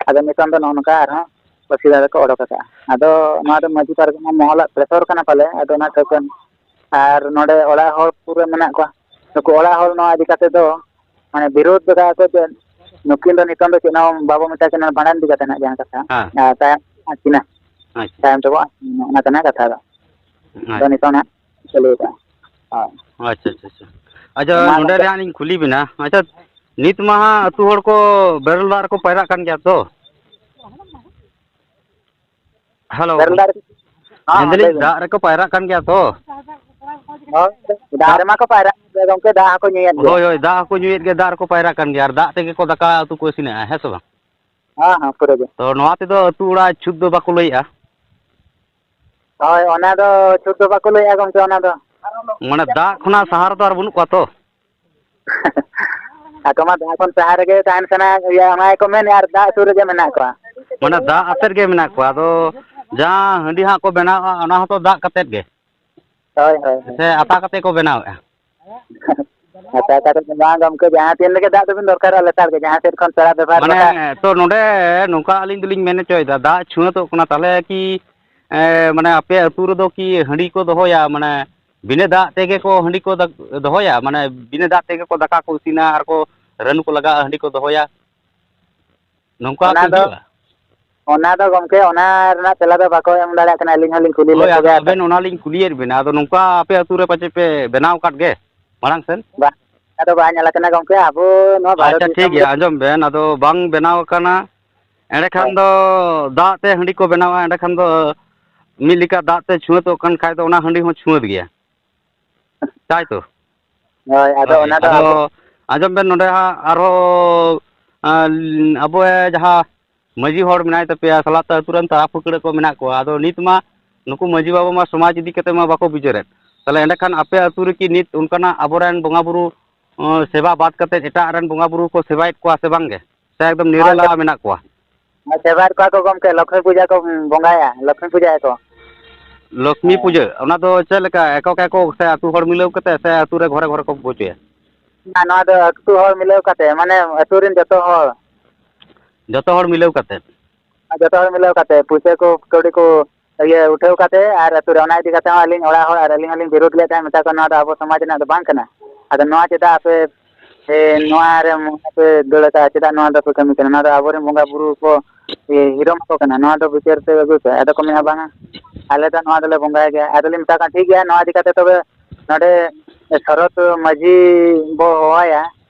ᱟᱫᱚ ᱱᱤᱛᱚᱝ ᱫᱚ ᱱᱚᱜᱼᱚ ᱱᱚᱝᱠᱟ ᱟᱨᱦᱚᱸ ᱚᱥᱩᱵᱤᱫᱷᱟ ᱫᱚᱠᱚ ᱚᱰᱚᱠ ᱟᱠᱟᱫᱼᱟ᱾ ᱟᱫᱚ ᱱᱚᱣᱟ ᱫᱚ ᱢᱟᱹᱡᱷᱤ ᱯᱟᱨᱜᱟᱱᱟ ᱢᱚᱦᱚᱞᱟᱜ ᱯᱨᱮᱥᱚᱨ ᱠᱟᱱᱟ ᱯᱟᱞᱮ, ᱟᱫᱚ ᱚᱱᱟ ᱴᱷᱟᱹᱣᱠᱟᱹ ᱟᱨ ᱱᱚᱰᱮ ᱚᱲᱟᱜ ᱦᱚᱲ ᱯᱩᱨᱟᱹ ᱢᱮᱱᱟᱜ ᱠᱚᱣᱟ᱾ ᱱᱩᱠᱩ ᱚᱲᱟᱜ ᱦᱚᱲ ᱱᱚᱣᱟ ᱤᱫᱤ ᱠᱟᱛᱮ ᱫᱚ ᱢᱟᱱᱮ ᱵᱤᱨᱳᱫ ᱠᱟᱫᱟ ᱠᱚ ᱡᱮ ᱱᱩᱠᱤᱱ ᱫᱚ ᱱᱤᱛᱚᱝ ᱫᱚ ᱪᱮᱫ ᱦᱚᱸ ᱵᱟᱵᱚ ᱢᱮᱛᱟ ᱠᱤᱱᱟ, ᱵᱷᱟᱸᱰᱟᱱ ᱤᱫᱤ ᱠᱟᱛᱮ ᱱᱟᱜ ᱡᱟᱦᱟᱸ ᱠᱟᱛᱷᱟ, ᱦᱮᱸ᱾ ᱟᱨ ᱛᱟᱭᱚᱢ ᱟᱹᱠᱤᱱᱟ, ᱟᱪᱪᱷᱟ᱾ ᱛᱟᱭᱚᱢ ᱛᱮᱵᱚ ᱟᱹᱠᱤᱱᱟ, ᱚᱱᱟ ᱠᱟᱱᱟ ᱠᱟᱛᱷᱟ ᱫᱚ᱾ ᱟᱫᱚ ᱟᱪᱪᱷᱟ᱾ ᱱᱤᱛᱚᱝ ᱱᱟᱜ ᱪᱟᱹᱞᱩ ᱠᱟᱜᱼᱟ᱾ ᱦᱳᱭ᱾ ᱟᱪᱪᱷᱟ, ᱟᱪᱪᱷᱟ, ᱟᱪᱪᱷᱟ᱾ ᱟᱪᱪᱷᱟ, ᱚᱱᱟ ᱱᱚᱰᱮ ᱠᱟᱛᱮ ᱨᱮ ᱦᱟᱸᱜ ᱞᱤᱧ ᱠᱩᱞᱤ ᱵᱮᱱᱟ᱾ ᱟᱪᱪᱷᱟ, ᱱᱤᱛ ᱢᱟ ᱦᱟᱸᱜ ᱟᱹᱛᱩ ᱦᱚᱲ ᱠᱚ ᱵᱮᱨᱮᱞ ᱫᱟᱜ ᱨᱮᱠᱚ ᱯᱟᱭᱨᱟᱜ ᱠᱟᱱ ᱜᱮᱭᱟ ᱛᱚ? ᱦᱮᱞᱳ᱾ ᱵᱮᱨᱮᱞ ᱫᱟᱜ ᱨᱮ? ᱦᱚᱸ, ᱦᱚᱸ, ᱞᱟᱹᱭ ᱢᱮᱱᱫᱟᱞᱤᱧ, ᱵᱮᱱ᱾ ᱫᱟᱜ ᱨᱮᱠᱚ ᱯᱟᱭᱨᱟᱜ ᱠᱟᱱ ᱜᱮᱭᱟ ᱛᱚ? ᱦᱳᱭ, ᱫᱟᱜ ᱫᱟᱜ ᱨᱮᱢᱟ ᱠᱚ ᱯᱟᱭᱨᱟᱜ ᱜᱮᱭᱟ ᱜᱚᱢᱠᱮ, ᱫᱟᱜ ᱦᱚᱸᱠᱚ ᱧᱩᱭᱮᱫ ᱜᱮᱭᱟ᱾ ᱦᱳᱭ, ᱦᱳᱭ, ᱫᱟᱜ ᱦᱚᱸᱠᱚ ᱧᱩᱭᱮᱫ ᱜᱮᱭᱟ, ᱫᱟᱜ ᱨᱮᱠᱚ ᱯᱟᱭᱨᱟᱜ ᱠᱟᱱ ᱜᱮᱭᱟ, ᱟᱨ ᱫᱟᱜ ᱛᱮᱜᱮ ᱠᱚ ᱫᱟᱠᱟ ᱩᱛᱩ ᱠᱚ ᱤᱥᱤᱱᱮᱫᱼᱟ, ᱦᱮᱸ ᱥᱮ ᱵᱟᱝ? ᱦᱮᱸ, ᱦᱮᱸ, ᱯᱩᱨᱟᱹ ᱜᱮ᱾ ᱛᱚ, ᱱᱚᱣᱟ ᱛᱮᱫᱚ ᱟᱹᱛᱩ ᱚᱲᱟᱜ ᱪᱷᱩᱛ ᱫᱚ ᱵᱟᱠᱚ ᱞᱟᱹᱭᱮᱫᱼᱟ? ᱦᱳᱭ, ᱚᱱᱟ ᱫᱚ ᱪᱷᱩᱛ ᱫᱚ ᱵᱟᱠᱚ ᱞᱟᱹᱭᱮᱫᱼᱟ ᱜᱚᱢᱠᱮ, ᱚᱱᱟ ᱫᱚ᱾ ᱢᱟᱱᱮ, ᱫᱟᱜ ᱠᱷᱚᱱᱟᱜ ᱥᱟᱦᱟ ᱨᱮᱫᱚ ᱟᱨ ᱵᱟᱹᱱᱩᱜ ᱠᱚᱣᱟ ᱛᱚ? ᱟᱠᱚ ᱢᱟ ᱫᱟᱜ ᱠᱷᱚᱱ ᱥᱟᱦᱟ ᱨᱮᱜᱮ ᱛᱟᱦᱮᱱ ᱥᱟᱱᱟ, ᱤᱭᱟᱹ, ᱚᱱᱟ ᱜᱮᱠᱚ ᱢᱮᱱᱮᱫᱼᱟ, ᱟᱨ ᱫᱟᱜ ᱥᱩᱨ ᱨᱮᱜᱮ ᱢᱮᱱᱟᱜ ᱠᱚᱣᱟ᱾ ᱢᱟᱱᱮ, ᱫᱟᱜ ᱟᱛᱮᱫ ᱜᱮ ᱢᱮᱱᱟᱜ ᱠᱚᱣᱟ᱾ ᱟᱫᱚ ᱡᱟᱦᱟᱸ ᱦᱟᱺᱰᱤ ᱦᱟᱸᱜ ᱠᱚ ᱵᱮᱱᱟᱣᱟ, ᱚᱱᱟ ᱦᱚᱸᱛᱚ ᱫᱟᱜ ᱠᱟᱛᱮᱫ ᱜᱮ᱾ ᱦᱳᱭ, ᱦᱳᱭ, ᱦᱳᱭ᱾ ᱥᱮ ᱟᱛᱟ ᱠᱟᱛᱮᱫ ᱠᱚ ᱵᱮᱱᱟᱣᱮᱫᱼᱟ? ᱟᱛᱟ ᱠᱟᱛᱮᱫ ᱫᱚ ᱵᱟᱝ ᱜᱚᱢᱠᱮ, ᱡᱟᱦᱟᱸ ᱛᱤᱱ ᱨᱮᱜᱮ ᱫᱟᱜ ᱫᱚᱵᱤᱱ ᱫᱚᱨᱠᱟᱨᱚᱜᱼᱟ ᱞᱮᱛᱟᱲ ᱜᱮ, ᱡᱟᱦᱟᱸ ᱥᱮᱫ ᱠᱷᱚᱱ ᱯᱮᱲᱟ ᱵᱮᱵᱷᱟᱨ ᱢᱟᱱᱮ, ᱞᱮᱠᱟ᱾ ᱛᱚ, ᱱᱚᱰᱮ ᱱᱚᱝᱠᱟ ᱟᱹᱞᱤᱧ ᱫᱚᱞᱤᱧ ᱢᱮᱱ ᱦᱚᱪᱚᱭᱮᱫᱟ, ᱫᱟᱜ ᱪᱷᱩᱣᱟᱹᱛᱚᱜ ᱠᱟᱱᱟ, ᱛᱟᱦᱚᱞᱮ ᱠᱤ, ᱮ, ᱢᱟᱱᱮ, ᱟᱯᱮ ᱟᱹᱛᱩ ᱨᱮᱫᱚ ᱠᱤ ᱦᱟᱺᱰᱤ ᱠᱚ ᱫᱚᱦᱚᱭᱟ? ᱢᱟᱱᱮ, ᱵᱤᱱᱟᱹ ᱫᱟᱜ ᱛᱮᱜᱮ ᱠᱚ ᱦᱟᱺᱰᱤ ᱠᱚ ᱫᱟ-, ᱫᱚᱦᱚᱭᱟ? ᱢᱟᱱᱮ, ᱵᱤᱱᱟᱹ ᱫᱟᱜ ᱛᱮᱜᱮ ᱠᱚ ᱫᱟᱠᱟ ᱠᱚ ᱤᱥᱤᱱᱟ ᱟᱨ ᱠᱚ ᱨᱟᱹᱱᱩ ᱠᱚ ᱞᱟᱜᱟᱜᱼᱟ, ᱦᱟᱺᱰᱤ ᱠᱚ ᱫᱚᱦᱚᱭᱟ? ᱱᱚᱝᱠᱟ ᱚᱱᱟ ᱠᱤ ᱫᱚ, ᱦᱩᱭᱩᱜᱼᱟ? ᱚᱱᱟ ᱫᱚ ᱜᱚᱢᱠᱮ, ᱚᱱᱟ ᱨᱮᱱᱟᱜ ᱛᱮᱞᱟ ᱫᱚ ᱵᱟᱠᱚ ᱮᱢ ᱫᱟᱲᱮᱭᱟᱜ ᱠᱟᱱᱟ᱾ ᱟᱹᱞᱤᱧ ᱦᱚᱸᱞᱤᱧ ᱠᱩᱞᱤ ᱞᱮᱫ ᱦᱳᱭ, ᱟᱫᱚ ᱠᱚᱜᱮᱭᱟ᱾ ᱟᱵᱮᱱ ᱚᱱᱟᱞᱤᱧ ᱠᱩᱞᱤᱭᱮᱫ ᱵᱮᱱᱟ, ᱟᱫᱚ ᱱᱚᱝᱠᱟ ᱟᱯᱮ ᱟᱹᱛᱩ ᱨᱮ ᱯᱟᱪᱮᱫ ᱯᱮ ᱵᱮᱱᱟᱣ ᱟᱠᱟᱫ ᱜᱮ ᱢᱟᱲᱟᱝ ᱥᱮᱱ? ᱵᱟᱝ, ᱚᱱᱠᱟ ᱫᱚ ᱵᱟᱭ ᱧᱮᱞ ᱟᱠᱟᱱᱟ ᱜᱚᱢᱠᱮ᱾ ᱟᱵᱚ ᱱᱚᱣᱟ ᱵᱷᱟᱨᱚᱛ ᱟᱪᱪᱷᱟ, ᱴᱷᱤᱠ ᱫᱤᱥᱚᱢ ᱨᱮ᱾ ᱜᱮᱭᱟ, ᱟᱸᱡᱚᱢ ᱵᱮᱱ, ᱟᱫᱚ ᱵᱟᱝ ᱵᱮᱱᱟᱣ ᱟᱠᱟᱱᱟ᱾ ᱮᱸᱰᱮᱠᱷᱟᱱ ᱦᱳᱭ᱾ ᱫᱚ ᱫᱟᱜ ᱛᱮ ᱦᱟᱺᱰᱤ ᱠᱚ ᱵᱮᱱᱟᱣᱟ, ᱮᱸᱰᱮᱠᱷᱟᱱ ᱫᱚ ᱢᱤᱫ ᱞᱮᱠᱟ ᱫᱟᱜ ᱛᱮ ᱪᱷᱩᱣᱟᱹᱛᱚᱜ ᱠᱟᱱ ᱠᱷᱟᱡ ᱫᱚ ᱚᱱᱟ ᱦᱟᱺᱰᱤ ᱦᱚᱸ ᱪᱷᱩᱣᱟᱹᱛ ᱜᱮᱭᱟ᱾ ᱛᱟᱭ ᱛᱚ? ᱦᱳᱭ, ᱟᱫᱚ ᱦᱳᱭ, ᱚᱱᱟ ᱫᱚ ᱟᱫᱚ ᱟᱵᱚ ᱟᱸᱡᱚᱢ ᱵᱮᱱ, ᱱᱚᱰᱮ ᱦᱟᱸᱜ ᱟᱨᱦᱚᱸ, ᱟᱸ, ᱟᱵᱚ ᱡᱟᱦᱟᱸ ᱢᱟᱹᱡᱷᱤ ᱦᱚᱲ ᱢᱮᱱᱟᱭ ᱛᱟᱯᱮᱭᱟ, ᱥᱟᱞᱟᱜ ᱛᱮ ᱟᱹᱛᱩ ᱨᱮᱱ ᱛᱟᱲᱟ ᱯᱷᱟᱹᱠᱲᱟᱹ ᱠᱚ ᱢᱮᱱᱟᱜ ᱠᱚᱣᱟ᱾ ᱟᱫᱚ ᱱᱤᱛ ᱢᱟ ᱱᱩᱠᱩ ᱢᱟᱹᱡᱷᱤ ᱵᱟᱵᱟ ᱢᱟ ᱥᱚᱢᱟᱡᱽ ᱤᱫᱤ ᱠᱟᱛᱮ ᱢᱟ ᱵᱟᱠᱚ ᱵᱤᱪᱟᱹᱨᱮᱫ᱾ ᱛᱟᱦᱚᱞᱮ ᱮᱸᱰᱮᱠᱷᱟᱱ ᱟᱯᱮ ᱟᱹᱛᱩ ᱨᱮᱠᱤ ᱱᱤᱛ ᱚᱱᱠᱟᱱᱟᱜ ᱟᱵᱚᱨᱮᱱ ᱵᱚᱸᱜᱟ ᱵᱩᱨᱩ, ᱚᱸ, ᱥᱮᱵᱟ ᱵᱟᱫ ᱠᱟᱛᱮ ᱮᱴᱟᱜ ᱨᱮᱱ ᱵᱚᱸᱜᱟ ᱵᱩᱨᱩ ᱠᱚ ᱥᱮᱵᱟᱭᱮᱫ ᱠᱚᱣᱟ ᱥᱮ ᱵᱟᱝ ᱜᱮ? ᱥᱮ ᱮᱠᱫᱚᱢ ᱦᱳᱭ, ᱱᱤᱨᱟᱞᱟ ᱢᱮᱱᱟᱜ ᱠᱚᱣᱟ? ᱦᱳᱭ, ᱥᱮᱵᱟᱭᱮᱫ ᱠᱚᱣᱟ ᱠᱚ ᱜᱚᱢᱠᱮ, ᱞᱚᱠᱠᱷᱢᱤ ᱯᱩᱡᱟ ᱠᱚ ᱵᱚᱸᱜᱟᱭᱟ, ᱞᱚᱠᱠᱷᱢᱤ ᱯᱩᱡᱟᱭᱟᱠᱚ᱾ ᱞᱚᱠᱠᱷᱢᱤ ᱦᱮᱸ᱾ ᱯᱩᱡᱟᱹ, ᱚᱱᱟ ᱫᱚ ᱪᱮᱫ ᱞᱮᱠᱟ, ᱮᱠᱚᱠ ᱮᱠᱚᱠ ᱥᱮ ᱟᱹᱛᱩ ᱦᱚᱲ ᱢᱤᱞᱟᱹᱣ ᱠᱟᱛᱮ, ᱥᱮ ᱟᱹᱛᱩ ᱨᱮ ᱜᱷᱚᱨᱮ ᱜᱷᱚᱨᱮ ᱠᱚ ᱯᱩᱡᱟᱹᱭᱟ? ᱵᱟᱝ, ᱱᱚᱣᱟ ᱫᱚ ᱟᱹᱛᱩ ᱦᱚᱲ ᱢᱤᱞᱟᱹᱣ ᱠᱟᱛᱮ, ᱢᱟᱱᱮ ᱟᱹᱛᱩ ᱨᱮᱱ ᱡᱚᱛᱚ ᱦᱚᱲ᱾ ᱡᱚᱛᱚ ᱦᱚᱲ ᱢᱤᱞᱟᱹᱣ ᱠᱟᱛᱮ? ᱡᱚᱛᱚ ᱦᱚᱲ ᱢᱤᱞᱟᱹᱣ ᱠᱟᱛᱮ, ᱯᱩᱭᱥᱟᱹ ᱠᱚ, ᱠᱟᱹᱣᱰᱤ ᱠᱚ, ᱤᱭᱟᱹ, ᱩᱴᱷᱟᱹᱣ ᱠᱟᱛᱮ, ᱟᱨ ᱟᱹᱛᱩ ᱨᱮ ᱚᱱᱟ ᱤᱫᱤ ᱠᱟᱛᱮ ᱦᱚᱸ ᱟᱹᱞᱤᱧ ᱚᱲᱟᱜ ᱦᱚᱲ ᱟᱨ ᱟᱹᱞᱤᱧ ᱦᱚᱸᱞᱤᱧ ᱵᱤᱨᱳᱫ ᱞᱮᱫ ᱛᱟᱦᱮᱸᱫ, ᱢᱮᱛᱟ ᱠᱚᱣᱟ, "ᱱᱚᱣᱟ ᱫᱚ ᱟᱵᱚ ᱥᱚᱢᱟᱡᱽ ᱨᱮᱱᱟᱜ ᱫᱚ ᱵᱟᱝ ᱠᱟᱱᱟ, ᱟᱫᱚ ᱱᱚᱣᱟ ᱪᱮᱫᱟᱜ ᱟᱯᱮ, ᱮ, ᱱᱚᱣᱟ ᱨᱮ ᱢᱚᱱᱮ ᱯᱮ ᱫᱟᱹᱲ ᱟᱠᱟᱫᱼᱟ, ᱪᱮᱫᱟᱜ ᱱᱚᱣᱟ ᱫᱚᱯᱮ ᱠᱟᱹᱢᱤ ᱠᱟᱱᱟ? ᱱᱚᱣᱟ ᱫᱚ ᱟᱵᱚᱨᱮᱱ ᱵᱚᱸᱜᱟ ᱵᱩᱨᱩ ᱠᱚ, ᱮ, ᱦᱤᱨᱳᱢ ᱟᱠᱚ ᱠᱟᱱᱟ, ᱱᱚᱣᱟ ᱫᱚ ᱵᱤᱪᱟᱹᱨ ᱯᱮ ᱟᱹᱜᱩᱭ ᱯᱮ᱾" ᱟᱫᱚ ᱠᱚ ᱢᱮᱱᱟ, "ᱵᱟᱝᱟ, ᱟᱞᱮ ᱫᱚ ᱱᱚᱣᱟ ᱫᱚᱞᱮ ᱵᱚᱸᱜᱟᱭ ᱜᱮᱭᱟ᱾" ᱟᱫᱚᱞᱤᱧ ᱢᱮᱛᱟ ᱠᱚᱣᱟ, "ᱴᱷᱤᱠ ᱜᱮᱭᱟ, ᱱᱚᱣᱟ ᱤᱫᱤ ᱠᱟᱛᱮ ᱛᱚᱵᱮ ᱱᱚᱰᱮ ᱥᱚᱨᱚᱛ ᱢᱟᱹᱡᱷᱤ ᱵᱚ ᱦᱚᱦᱚᱣᱟᱭᱟ,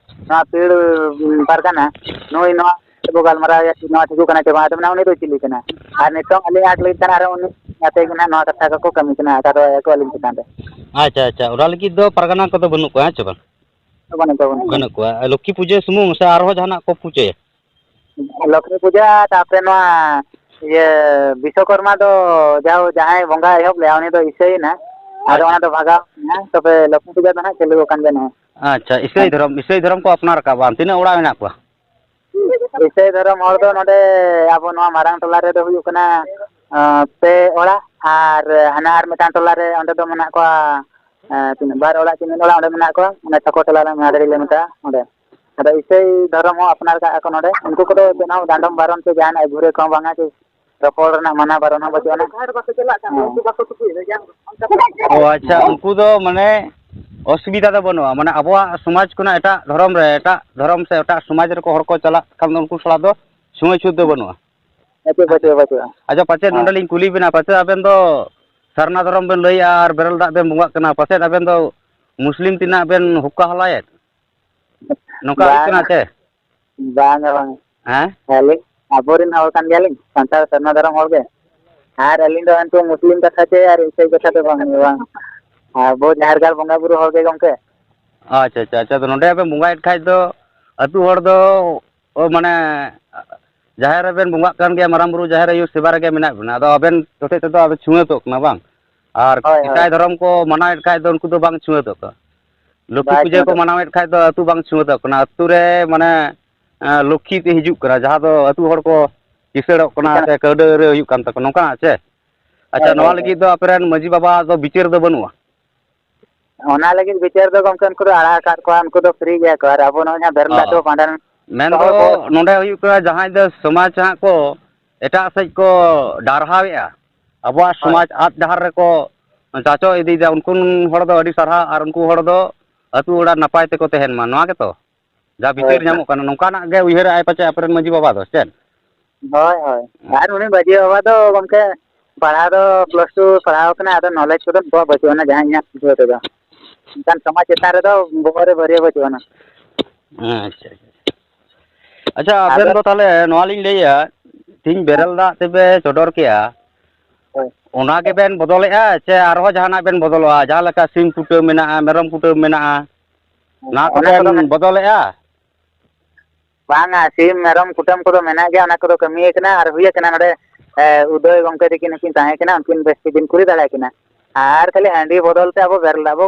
ᱱᱚᱣᱟ ᱯᱤᱲ ᱯᱟᱨᱜᱟᱱᱟ, ᱱᱩᱭ ᱱᱚᱣᱟ ᱵᱚ ᱜᱟᱞᱢᱟᱨᱟᱣ ᱮᱭᱟ, ᱱᱚᱣᱟ ᱴᱷᱤᱠᱚᱜ ᱠᱟᱱᱟ ᱪᱮ ᱵᱟᱝ? ᱟᱫᱚ ᱢᱮᱱᱟ, "ᱩᱱᱤ ᱫᱚ ᱪᱤᱞᱤ ᱠᱟᱱᱟ?" ᱟᱨ ᱱᱤᱛᱚᱝ ᱟᱹᱞᱤᱧ ᱟᱸᱴ ᱞᱟᱹᱜᱤᱫ ᱠᱟᱱᱟ, ᱟᱨ ᱩᱱᱤ ᱟᱛᱮ ᱜᱮ ᱱᱟᱦᱟᱜ ᱱᱚᱣᱟ ᱠᱟᱛᱷᱟ ᱠᱚᱠᱚ ᱠᱟᱹᱢᱤ ᱠᱟᱱᱟ, ᱟᱨ ᱨᱚᱲᱮᱫᱼᱟ ᱠᱚ ᱟᱹᱞᱤᱧ ᱪᱮᱛᱟᱱ ᱨᱮ᱾ ᱟᱪᱪᱷᱟ, ᱟᱪᱪᱷᱟ, ᱚᱱᱟ ᱞᱟᱹᱜᱤᱫ ᱫᱚ ᱯᱟᱨᱜᱟᱱᱟ ᱠᱚᱫᱚ ᱵᱟᱹᱱᱩᱜ ᱠᱚᱣᱟ, ᱦᱮᱸ ᱪᱮ ᱵᱟᱝ? ᱵᱟᱹᱱᱩᱜ ᱠᱚᱣᱟ, ᱵᱟᱹᱱᱩᱜ ᱠᱚᱣᱟ᱾ ᱵᱟᱹᱱᱩᱜ ᱠᱚᱣᱟ᱾ ᱞᱚᱠᱠᱷᱤ ᱯᱩᱡᱟᱹ ᱥᱩᱢᱩᱝ ᱥᱮ ᱟᱨᱦᱚᱸ ᱡᱟᱦᱟᱱᱟᱜ ᱠᱚ ᱯᱩᱡᱟᱹᱭᱟ? ᱞᱚᱠᱠᱷᱤ ᱯᱩᱡᱟᱹ, ᱛᱟᱯᱚᱨᱮ ᱱᱚᱣᱟ ᱤᱭᱟᱹ ᱵᱤᱥᱥᱚᱠᱚᱨᱢᱟ ᱫᱚ ᱡᱟᱦᱟᱸ, ᱡᱟᱦᱟᱸᱭ ᱵᱚᱸᱜᱟ ᱮᱦᱚᱵ ᱞᱮᱜᱼᱟ, ᱩᱱᱤ ᱫᱚ ᱤᱥᱟᱹᱭᱮᱱᱟ᱾ ᱟᱫᱚ ᱟᱪᱪᱷᱟ᱾ ᱚᱱᱟ ᱫᱚ ᱵᱷᱟᱜᱟᱣ ᱮᱱᱟ᱾ ᱛᱚᱵᱮ ᱞᱚᱠᱠᱷᱤ ᱯᱩᱡᱟᱹ ᱫᱚ ᱦᱟᱸᱜ ᱪᱟᱹᱞᱩ ᱟᱠᱟᱱ ᱜᱮᱭᱟ ᱱᱚᱣᱟ᱾ ᱟᱪᱪᱷᱟ, ᱤᱥᱟᱹᱭ ᱫᱷᱚᱨᱚᱢ, ᱤᱥᱟᱹᱭ ᱫᱷᱚᱨᱚᱢ ᱠᱚ ᱟᱯᱱᱟᱨ ᱟᱠᱟᱫ ᱵᱟᱝ? ᱛᱤᱱᱟᱹᱜ ᱚᱲᱟᱜ ᱢᱮᱱᱟᱜ ᱠᱚᱣᱟ? ᱤᱥᱟᱹᱭ ᱫᱷᱚᱨᱚᱢ ᱦᱚᱲ ᱫᱚ ᱱᱚᱰᱮ ᱟᱵᱚ ᱱᱚᱣᱟ ᱢᱟᱨᱟᱝ ᱴᱚᱞᱟ ᱨᱮᱫᱚ ᱦᱩᱭᱩᱜ ᱠᱟᱱᱟ, ᱟᱸ, ᱯᱮ ᱚᱲᱟᱜ, ᱟᱨ ᱦᱟᱱᱟ ᱟᱨ ᱢᱤᱫᱴᱟᱝ ᱴᱚᱞᱟ ᱨᱮ, ᱚᱸᱰᱮ ᱫᱚ ᱢᱮᱱᱟᱜ ᱠᱚᱣᱟ, ᱟᱸ, ᱛᱤᱱᱟᱹᱜ, ᱵᱟᱨ ᱚᱲᱟᱜ ᱪᱮ ᱢᱤᱫ ᱚᱲᱟᱜ ᱚᱸᱰᱮ ᱢᱮᱱᱟᱜ ᱠᱚᱣᱟ, ᱚᱱᱟ ᱪᱷᱚᱠᱚ ᱴᱚᱞᱟ ᱨᱮ ᱢᱟᱫᱟᱨᱤ ᱞᱮ ᱢᱮᱛᱟᱜᱼᱟ ᱚᱸᱰᱮ᱾ ᱟᱫᱚ ᱤᱥᱟᱹᱭ ᱫᱷᱚᱨᱚᱢ ᱦᱚᱸ ᱟᱯᱱᱟᱨ ᱠᱟᱜᱼᱟ ᱠᱚ ᱱᱚᱰᱮ᱾ ᱩᱱᱠᱩ ᱠᱚᱫᱚ ᱪᱮᱫ ᱦᱚᱸ ᱰᱟᱸᱰᱚᱢ ᱵᱟᱨᱚᱱ ᱪᱮ ᱡᱟᱦᱟᱱᱟᱜ ᱜᱷᱩᱨᱮ ᱠᱚᱦᱚᱸ ᱵᱟᱝᱟ, ᱪᱮ ᱨᱚᱯᱚᱲ ᱨᱮᱱᱟᱜ ᱢᱟᱱᱟ ᱵᱟᱨᱚᱱ ᱦᱚᱸ ᱵᱟᱹᱪᱩᱜ ᱟᱱᱟ᱾ ᱦᱮᱸ᱾ ᱚ, ᱟᱪᱪᱷᱟ, ᱩᱱᱠᱩ ᱫᱚ ᱢᱟᱱᱮ ᱚᱥᱩᱵᱤᱫᱷᱟ ᱫᱚ ᱵᱟᱹᱱᱩᱜᱼᱟ, ᱢᱟᱱᱮ ᱟᱵᱚᱣᱟᱜ ᱥᱚᱢᱟᱡᱽ ᱠᱷᱚᱱᱟᱜ ᱮᱴᱟᱜ ᱫᱷᱚᱨᱚᱢ ᱨᱮ, ᱮᱴᱟᱜ ᱫᱷᱚᱨᱚᱢ ᱥᱮ ᱮᱴᱟᱜ ᱥᱚᱢᱟᱡᱽ ᱨᱮᱠᱚ ᱦᱚᱲ ᱠᱚ ᱪᱟᱞᱟᱜ ᱠᱷᱟᱱ ᱫᱚ ᱩᱱᱠᱩ ᱥᱟᱞᱟᱜ ᱫᱚ ᱪᱷᱩᱣᱟᱹ ᱪᱷᱩᱛ ᱫᱚ ᱵᱟᱹᱱᱩᱜᱼᱟ᱾ ᱵᱟᱹᱪᱩᱜᱼᱟ, ᱵᱟᱹᱪᱩᱜᱼᱟ, ᱵᱟᱹᱪᱩᱜᱼᱟ᱾ ᱟᱪᱪᱷᱟ, ᱯᱟᱪᱮᱫ ᱦᱮᱸ᱾ ᱱᱚᱰᱮ ᱞᱤᱧ ᱠᱩᱞᱤ ᱵᱮᱱᱟ, ᱯᱟᱪᱮᱫ ᱟᱵᱮᱱ ᱫᱚ ᱥᱟᱨᱱᱟ ᱫᱷᱚᱨᱚᱢ ᱵᱮᱱ ᱞᱟᱹᱭᱮᱜᱼᱟ ᱟᱨ ᱵᱮᱨᱮᱞ ᱫᱟᱜ ᱵᱮᱱ ᱵᱚᱸᱜᱟᱜ ᱠᱟᱱᱟ, ᱯᱟᱪᱮᱫ ᱟᱵᱮᱱ ᱫᱚ ᱢᱩᱥᱞᱤᱢ ᱛᱤᱱᱟᱹᱜ ᱵᱮᱱ ᱦᱩᱠᱠᱟ ᱦᱟᱞᱟᱭᱮᱫ? ᱱᱚᱝᱠᱟ ᱦᱩᱭᱩᱜ ᱵᱟᱝ, ᱠᱟᱱᱟ ᱪᱮ? ᱵᱟᱝᱟ, ᱵᱟᱝᱟ᱾ ᱦᱮᱸ? ᱟᱹᱞᱤᱧ ᱟᱵᱚᱨᱮᱱ ᱦᱚᱲ ᱠᱟᱱ ᱜᱮᱭᱟᱞᱤᱧ, ᱥᱟᱱᱛᱟᱲ ᱥᱟᱨᱱᱟ ᱫᱷᱚᱨᱚᱢ ᱦᱚᱲ ᱜᱮ᱾ ᱟᱨ ᱟᱹᱞᱤᱧ ᱫᱚ ᱩᱱᱠᱩ ᱢᱩᱥᱞᱤᱢ ᱠᱟᱛᱷᱟ ᱪᱮ ᱟᱨ ᱤᱥᱟᱹᱭ ᱠᱟᱛᱷᱟ ᱫᱚ ᱵᱟᱝ, ᱵᱟᱝ᱾ ᱟᱵᱚ ᱡᱟᱦᱮᱨ ᱜᱟᱲ ᱵᱚᱸᱜᱟ ᱵᱩᱨᱩ ᱦᱚᱲ ᱜᱮ ᱜᱚᱢᱠᱮ᱾ ᱟᱪᱪᱷᱟ, ᱟᱪᱪᱷᱟ, ᱟᱪᱪᱷᱟ᱾ ᱟᱫᱚ ᱱᱚᱰᱮ ᱵᱮᱱ ᱵᱚᱸᱜᱟᱭᱮᱫ ᱠᱷᱟᱡ ᱫᱚ ᱟᱹᱛᱩ ᱦᱚᱲ ᱫᱚ, ᱚ, ᱢᱟᱱᱮ ᱡᱟᱦᱮᱨ ᱨᱮᱵᱮᱱ ᱵᱚᱸᱜᱟᱜ ᱠᱟᱱ ᱜᱮᱭᱟ, ᱢᱟᱨᱟᱝ ᱵᱩᱨᱩ ᱡᱟᱦᱮᱨ ᱟᱭᱳ ᱥᱮᱵᱟ ᱨᱮᱜᱮ ᱢᱮᱱᱟᱜ ᱵᱮᱱᱟ, ᱟᱫᱚ ᱟᱵᱮᱱ ᱦᱚᱛᱮᱡ ᱛᱮᱫᱚ ᱟᱵᱮᱱ ᱪᱷᱩᱣᱟᱹᱛᱚᱜ ᱠᱟᱱᱟ ᱵᱟᱝ? ᱟᱨ ᱦᱳᱭ, ᱦᱳᱭ᱾ ᱮᱴᱟᱜ ᱫᱷᱚᱨᱚᱢ ᱠᱚ ᱢᱟᱱᱟᱣᱮᱫ ᱠᱷᱟᱡ ᱫᱚ ᱩᱱᱠᱩ ᱫᱚ ᱵᱟᱝ ᱪᱷᱩᱣᱟᱹᱛᱚᱜ ᱠᱟᱱᱟ᱾ ᱞᱚᱠᱠᱷᱤ ᱵᱟᱭ ᱯᱩᱡᱟᱹ ᱠᱚ ᱪᱷᱩᱣᱟᱹᱛᱚᱜ ᱠᱟᱱᱟ᱾ ᱢᱟᱱᱟᱣᱮᱫ ᱠᱷᱟᱡ ᱫᱚ ᱟᱹᱛᱩ ᱵᱟᱝ ᱪᱷᱩᱣᱟᱹᱛᱚᱜ ᱠᱟᱱᱟ, ᱟᱹᱛᱩ ᱨᱮ ᱢᱟᱱᱮ, ᱮᱸ, ᱞᱚᱠᱠᱷᱤ ᱛᱮ ᱦᱤᱡᱩᱜ ᱠᱟᱱᱟ, ᱡᱟᱦᱟᱸ ᱫᱚ ᱟᱹᱛᱩ ᱦᱚᱲ ᱠᱚ ᱠᱤᱥᱟᱹᱲᱚᱜ ᱠᱟᱱᱟ ᱮᱱᱠᱷᱟᱱ ᱥᱮ ᱠᱟᱹᱣᱰᱟᱹ ᱟᱹᱨᱟᱹ ᱦᱩᱭᱩᱜ ᱠᱟᱱ ᱛᱟᱠᱚᱣᱟ, ᱱᱚᱝᱠᱟᱱᱟᱜ ᱪᱮ? ᱟᱪᱪᱷᱟ, ᱦᱳᱭ, ᱱᱚᱣᱟ ᱦᱳᱭ, ᱦᱳᱭ᱾ ᱞᱟᱹᱜᱤᱫ ᱫᱚ ᱟᱯᱮᱨᱮᱱ ᱢᱟᱹᱡᱷᱤ ᱵᱟᱵᱟ ᱫᱚ ᱵᱤᱪᱟᱹᱨ ᱫᱚ ᱵᱟᱹᱱᱩᱜᱼᱟ? ᱚᱱᱟ ᱞᱟᱹᱜᱤᱫ ᱵᱤᱪᱟᱹᱨ ᱫᱚ ᱜᱚᱢᱠᱮ ᱩᱱᱠᱩ ᱫᱚ ᱟᱲᱟᱜ ᱟᱠᱟᱫ ᱠᱚᱣᱟ, ᱩᱱᱠᱩ ᱫᱚ free ᱜᱮᱭᱟ ᱠᱚ, ᱟᱨ ᱟᱵᱚ ᱱᱚᱜᱼᱚᱭ ᱡᱟᱦᱟᱸ ᱵᱮᱨᱮᱞ ᱫᱟᱜ ᱚ, ᱛᱮᱵᱚ ᱵᱷᱟᱸᱰᱟᱱ ᱢᱮᱱᱫᱚ ᱦᱚᱲ ᱠᱚ ᱱᱚᱰᱮ ᱦᱩᱭᱩᱜ ᱠᱟᱱᱟ, ᱡᱟᱦᱟᱸᱭ ᱫᱚ ᱥᱚᱢᱟᱡᱽ ᱦᱟᱸᱜ ᱠᱚ ᱮᱴᱟᱜ ᱥᱮᱫ ᱠᱚ ᱰᱟᱨᱦᱟᱣᱮᱫᱼᱟ, ᱟᱵᱚᱣᱟᱜ ᱦᱳᱭ᱾ ᱥᱚᱢᱟᱡᱽ ᱟᱫ ᱰᱟᱦᱟᱨ ᱨᱮᱠᱚ ᱪᱟᱪᱚ ᱤᱫᱤᱭᱮᱫᱟ, ᱩᱱᱠᱩ ᱦᱚᱲ ᱫᱚ ᱟᱹᱰᱤ ᱥᱟᱨᱦᱟᱣ, ᱟᱨ ᱩᱱᱠᱩ ᱦᱚᱲ ᱫᱚ ᱟᱹᱛᱩ ᱚᱲᱟᱜ ᱱᱟᱯᱟᱭ ᱛᱮᱠᱚ ᱛᱟᱦᱮᱱ ᱢᱟ, ᱱᱚᱣᱟ ᱜᱮᱛᱚ ᱡᱟ ᱦᱳᱭ, ᱵᱤᱪᱟᱹᱨ ᱦᱳᱭ᱾ ᱧᱟᱢᱚᱜ ᱠᱟᱱᱟ, ᱱᱚᱝᱠᱟᱱᱟᱜ ᱜᱮ ᱩᱭᱦᱟᱹᱨᱮᱫ ᱟᱭ ᱯᱟᱪᱮ ᱟᱯᱮᱨᱮᱱ ᱢᱟᱹᱡᱷᱤ ᱵᱟᱵᱟ ᱫᱚ, ᱪᱮᱫ? ᱦᱳᱭ, ᱦᱳᱭ᱾ ᱟᱨ ᱩᱱᱤ ᱢᱟᱹᱡᱷᱤ ᱵᱟᱵᱟ ᱫᱚ ᱜᱚᱢᱠᱮ ᱯᱟᱲᱦᱟᱣ ᱫᱚ plus two ᱯᱟᱲᱦᱟᱣ ᱠᱟᱱᱟ, ᱟᱫᱚ knowledge ᱠᱚᱫᱚ ᱱᱩᱠᱩᱣᱟᱜ ᱵᱟᱹᱪᱩᱜ ᱟᱱᱟ, ᱡᱟᱦᱟᱸ ᱤᱧᱟᱹᱜ ᱵᱩᱡᱷᱟᱹᱣ ᱛᱮᱫᱚ᱾ ᱚᱱᱠᱟᱱ ᱥᱚᱢᱟᱡᱽ ᱪᱮᱛᱟᱱ ᱨᱮᱫᱚ ᱵᱚᱦᱚᱜ ᱨᱮ ᱵᱷᱟᱹᱨᱭᱟᱹ ᱵᱟᱹᱪᱩᱜ ᱟᱱᱟ᱾ ᱟᱪᱪᱷᱟ, ᱟᱪᱪᱷᱟ᱾ ᱟᱪᱪᱷᱟ, ᱟᱵᱮᱱ ᱟᱫᱚ ᱫᱚ ᱛᱟᱦᱚᱞᱮ ᱱᱚᱣᱟ ᱞᱤᱧ ᱞᱟᱹᱭᱟ, ᱛᱤᱦᱤᱧ ᱵᱮᱨᱮᱞ ᱫᱟᱜ ᱛᱮᱯᱮ ᱪᱚᱰᱚᱨ ᱠᱮᱜᱼᱟ, ᱦᱳᱭ᱾ ᱚᱱᱟ ᱜᱮᱵᱮᱱ ᱵᱚᱫᱚᱞᱮᱜᱼᱟ ᱥᱮ ᱟᱨᱦᱚᱸ ᱡᱟᱦᱟᱱᱟᱜ ᱵᱮᱱ ᱵᱚᱫᱚᱞᱚᱜᱼᱟ? ᱡᱟᱦᱟᱸ ᱞᱮᱠᱟ ᱥᱤᱢ ᱠᱩᱴᱟᱹᱢ ᱢᱮᱱᱟᱜᱼᱟ, ᱢᱮᱨᱚᱢ ᱠᱩᱴᱟᱹᱢ ᱢᱮᱱᱟᱜᱼᱟ, ᱚᱱᱟ ᱚᱱᱟ ᱠᱚᱫᱚ ᱠᱚᱵᱮᱱ ᱢᱮᱱ- ᱵᱚᱫᱚᱞᱮᱜᱼᱟ? ᱵᱟᱝᱟ, ᱥᱤᱢ ᱢᱮᱨᱚᱢ ᱠᱩᱴᱟᱹᱢ ᱠᱚᱫᱚ ᱢᱮᱱᱟᱜ ᱜᱮᱭᱟ, ᱚᱱᱟ ᱠᱚᱫᱚ ᱠᱟᱹᱢᱤ ᱠᱟᱱᱟ ᱟᱨ ᱦᱩᱭ ᱠᱟᱱᱟ᱾ ᱱᱚᱰᱮ, ᱮ, ᱩᱫᱚᱭ ᱜᱚᱢᱠᱮ ᱛᱟᱹᱠᱤᱱ ᱦᱚᱸᱠᱤᱱ ᱛᱟᱦᱮᱸ ᱠᱟᱱᱟ, ᱩᱱᱠᱤᱱ ᱵᱮᱥ ᱠᱤᱱ ᱠᱩᱞᱤ ᱫᱟᱲᱮᱭᱟᱠᱤᱱᱟ᱾ ᱟᱨ ᱠᱷᱟᱹᱞᱤ ᱦᱟᱺᱰᱤ ᱵᱚᱫᱚᱞ ᱛᱮ ᱟᱵᱚ ᱵᱮᱨᱮᱞ ᱫᱟᱜ ᱵᱚ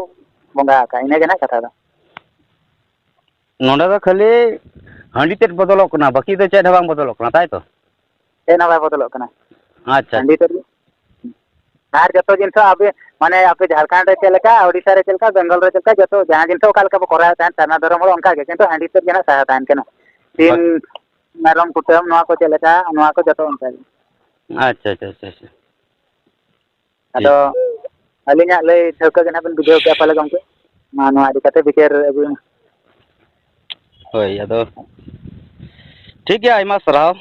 ᱵᱚᱸᱜᱟ ᱟᱠᱟᱫ, ᱤᱱᱟᱹ ᱜᱮ ᱱᱟᱜ ᱠᱟᱛᱷᱟ ᱫᱚ᱾ ᱱᱚᱰᱮ ᱫᱚ ᱠᱷᱟᱹᱞᱤ ᱦᱟᱺᱰᱤ ᱛᱮᱫ ᱵᱚᱫᱚᱞᱚᱜ ᱠᱟᱱᱟ, ᱵᱟᱹᱠᱤ ᱫᱚ ᱪᱮᱫ ᱦᱚᱸ ᱵᱟᱝ ᱵᱚᱫᱚᱞᱚᱜ ᱠᱟᱱᱟ, ᱛᱟᱭ ᱛᱚ? ᱪᱮᱫ ᱦᱚᱸ ᱵᱟᱭ ᱵᱚᱫᱚᱞᱚᱜ ᱠᱟᱱᱟ᱾ ᱟᱪᱪᱷᱟ, ᱦᱟᱺᱰᱤ ᱟᱪᱪᱷᱟ᱾ ᱛᱮᱫ ᱜᱮ᱾ ᱟᱨ ᱡᱚᱛᱚ ᱡᱤᱱᱤᱥ ᱟᱯᱮ, ᱢᱟᱱᱮ, ᱟᱯᱮ ᱡᱷᱟᱲᱠᱷᱚᱸᱰ ᱨᱮ ᱪᱮᱫ ᱞᱮᱠᱟ, ᱳᱰᱤᱥᱟ ᱨᱮ ᱪᱮᱫ ᱞᱮᱠᱟ, ᱵᱮᱝᱜᱚᱞ ᱨᱮ ᱪᱮᱫ ᱞᱮᱠᱟ, ᱡᱚᱛᱚ ᱡᱟᱦᱟᱸ ᱡᱤᱱᱤᱥ ᱚᱠᱟ ᱞᱮᱠᱟ ᱵᱚ ᱠᱚᱨᱟᱣ ᱛᱟᱦᱮᱸᱫ ᱥᱟᱨᱱᱟ ᱫᱷᱚᱨᱚᱢ ᱦᱚᱲ, ᱚᱱᱠᱟ ᱜᱮ, ᱠᱤᱱᱛᱩ ᱦᱟᱺᱰᱤ ᱛᱮᱫ ᱜᱮ ᱱᱟᱜ ᱥᱟᱦᱟ ᱛᱟᱦᱮᱱ ᱠᱟᱱᱟ᱾ ᱥᱤᱢ, ᱟᱪᱪᱷᱟ᱾ ᱢᱮᱨᱚᱢ ᱠᱩᱴᱟᱹᱢ, ᱱᱚᱣᱟ ᱠᱚ ᱪᱮᱫ ᱞᱮᱠᱟ, ᱱᱚᱣᱟ ᱠᱚ ᱡᱚᱛᱚ ᱚᱱᱠᱟ ᱜᱮ᱾ ᱟᱪᱪᱷᱟ, ᱟᱪᱪᱷᱟ, ᱟᱪᱪᱷᱟ, ᱟᱪᱪᱷᱟ᱾ ᱟᱫᱚ ᱴᱷᱤᱠ᱾ ᱟᱹᱞᱤᱧᱟᱜ ᱞᱟᱹᱭ ᱴᱷᱟᱹᱣᱠᱟᱹ ᱜᱮ ᱱᱟᱜ ᱵᱮᱱ ᱵᱩᱡᱷᱟᱹᱣ ᱠᱮᱜᱼᱟ ᱯᱟᱞᱮ ᱜᱚᱢᱠᱮ? ᱢᱟ, ᱱᱚᱣᱟ ᱤᱫᱤ ᱠᱟᱛᱮ ᱵᱤᱪᱟᱹᱨ ᱟᱹᱜᱩᱭ ᱢᱮ᱾ ᱦᱳᱭ, ᱟᱫᱚ ᱴᱷᱤᱠ ᱜᱮᱭᱟ, ᱟᱭᱢᱟ ᱥᱟᱨᱦᱟᱣ᱾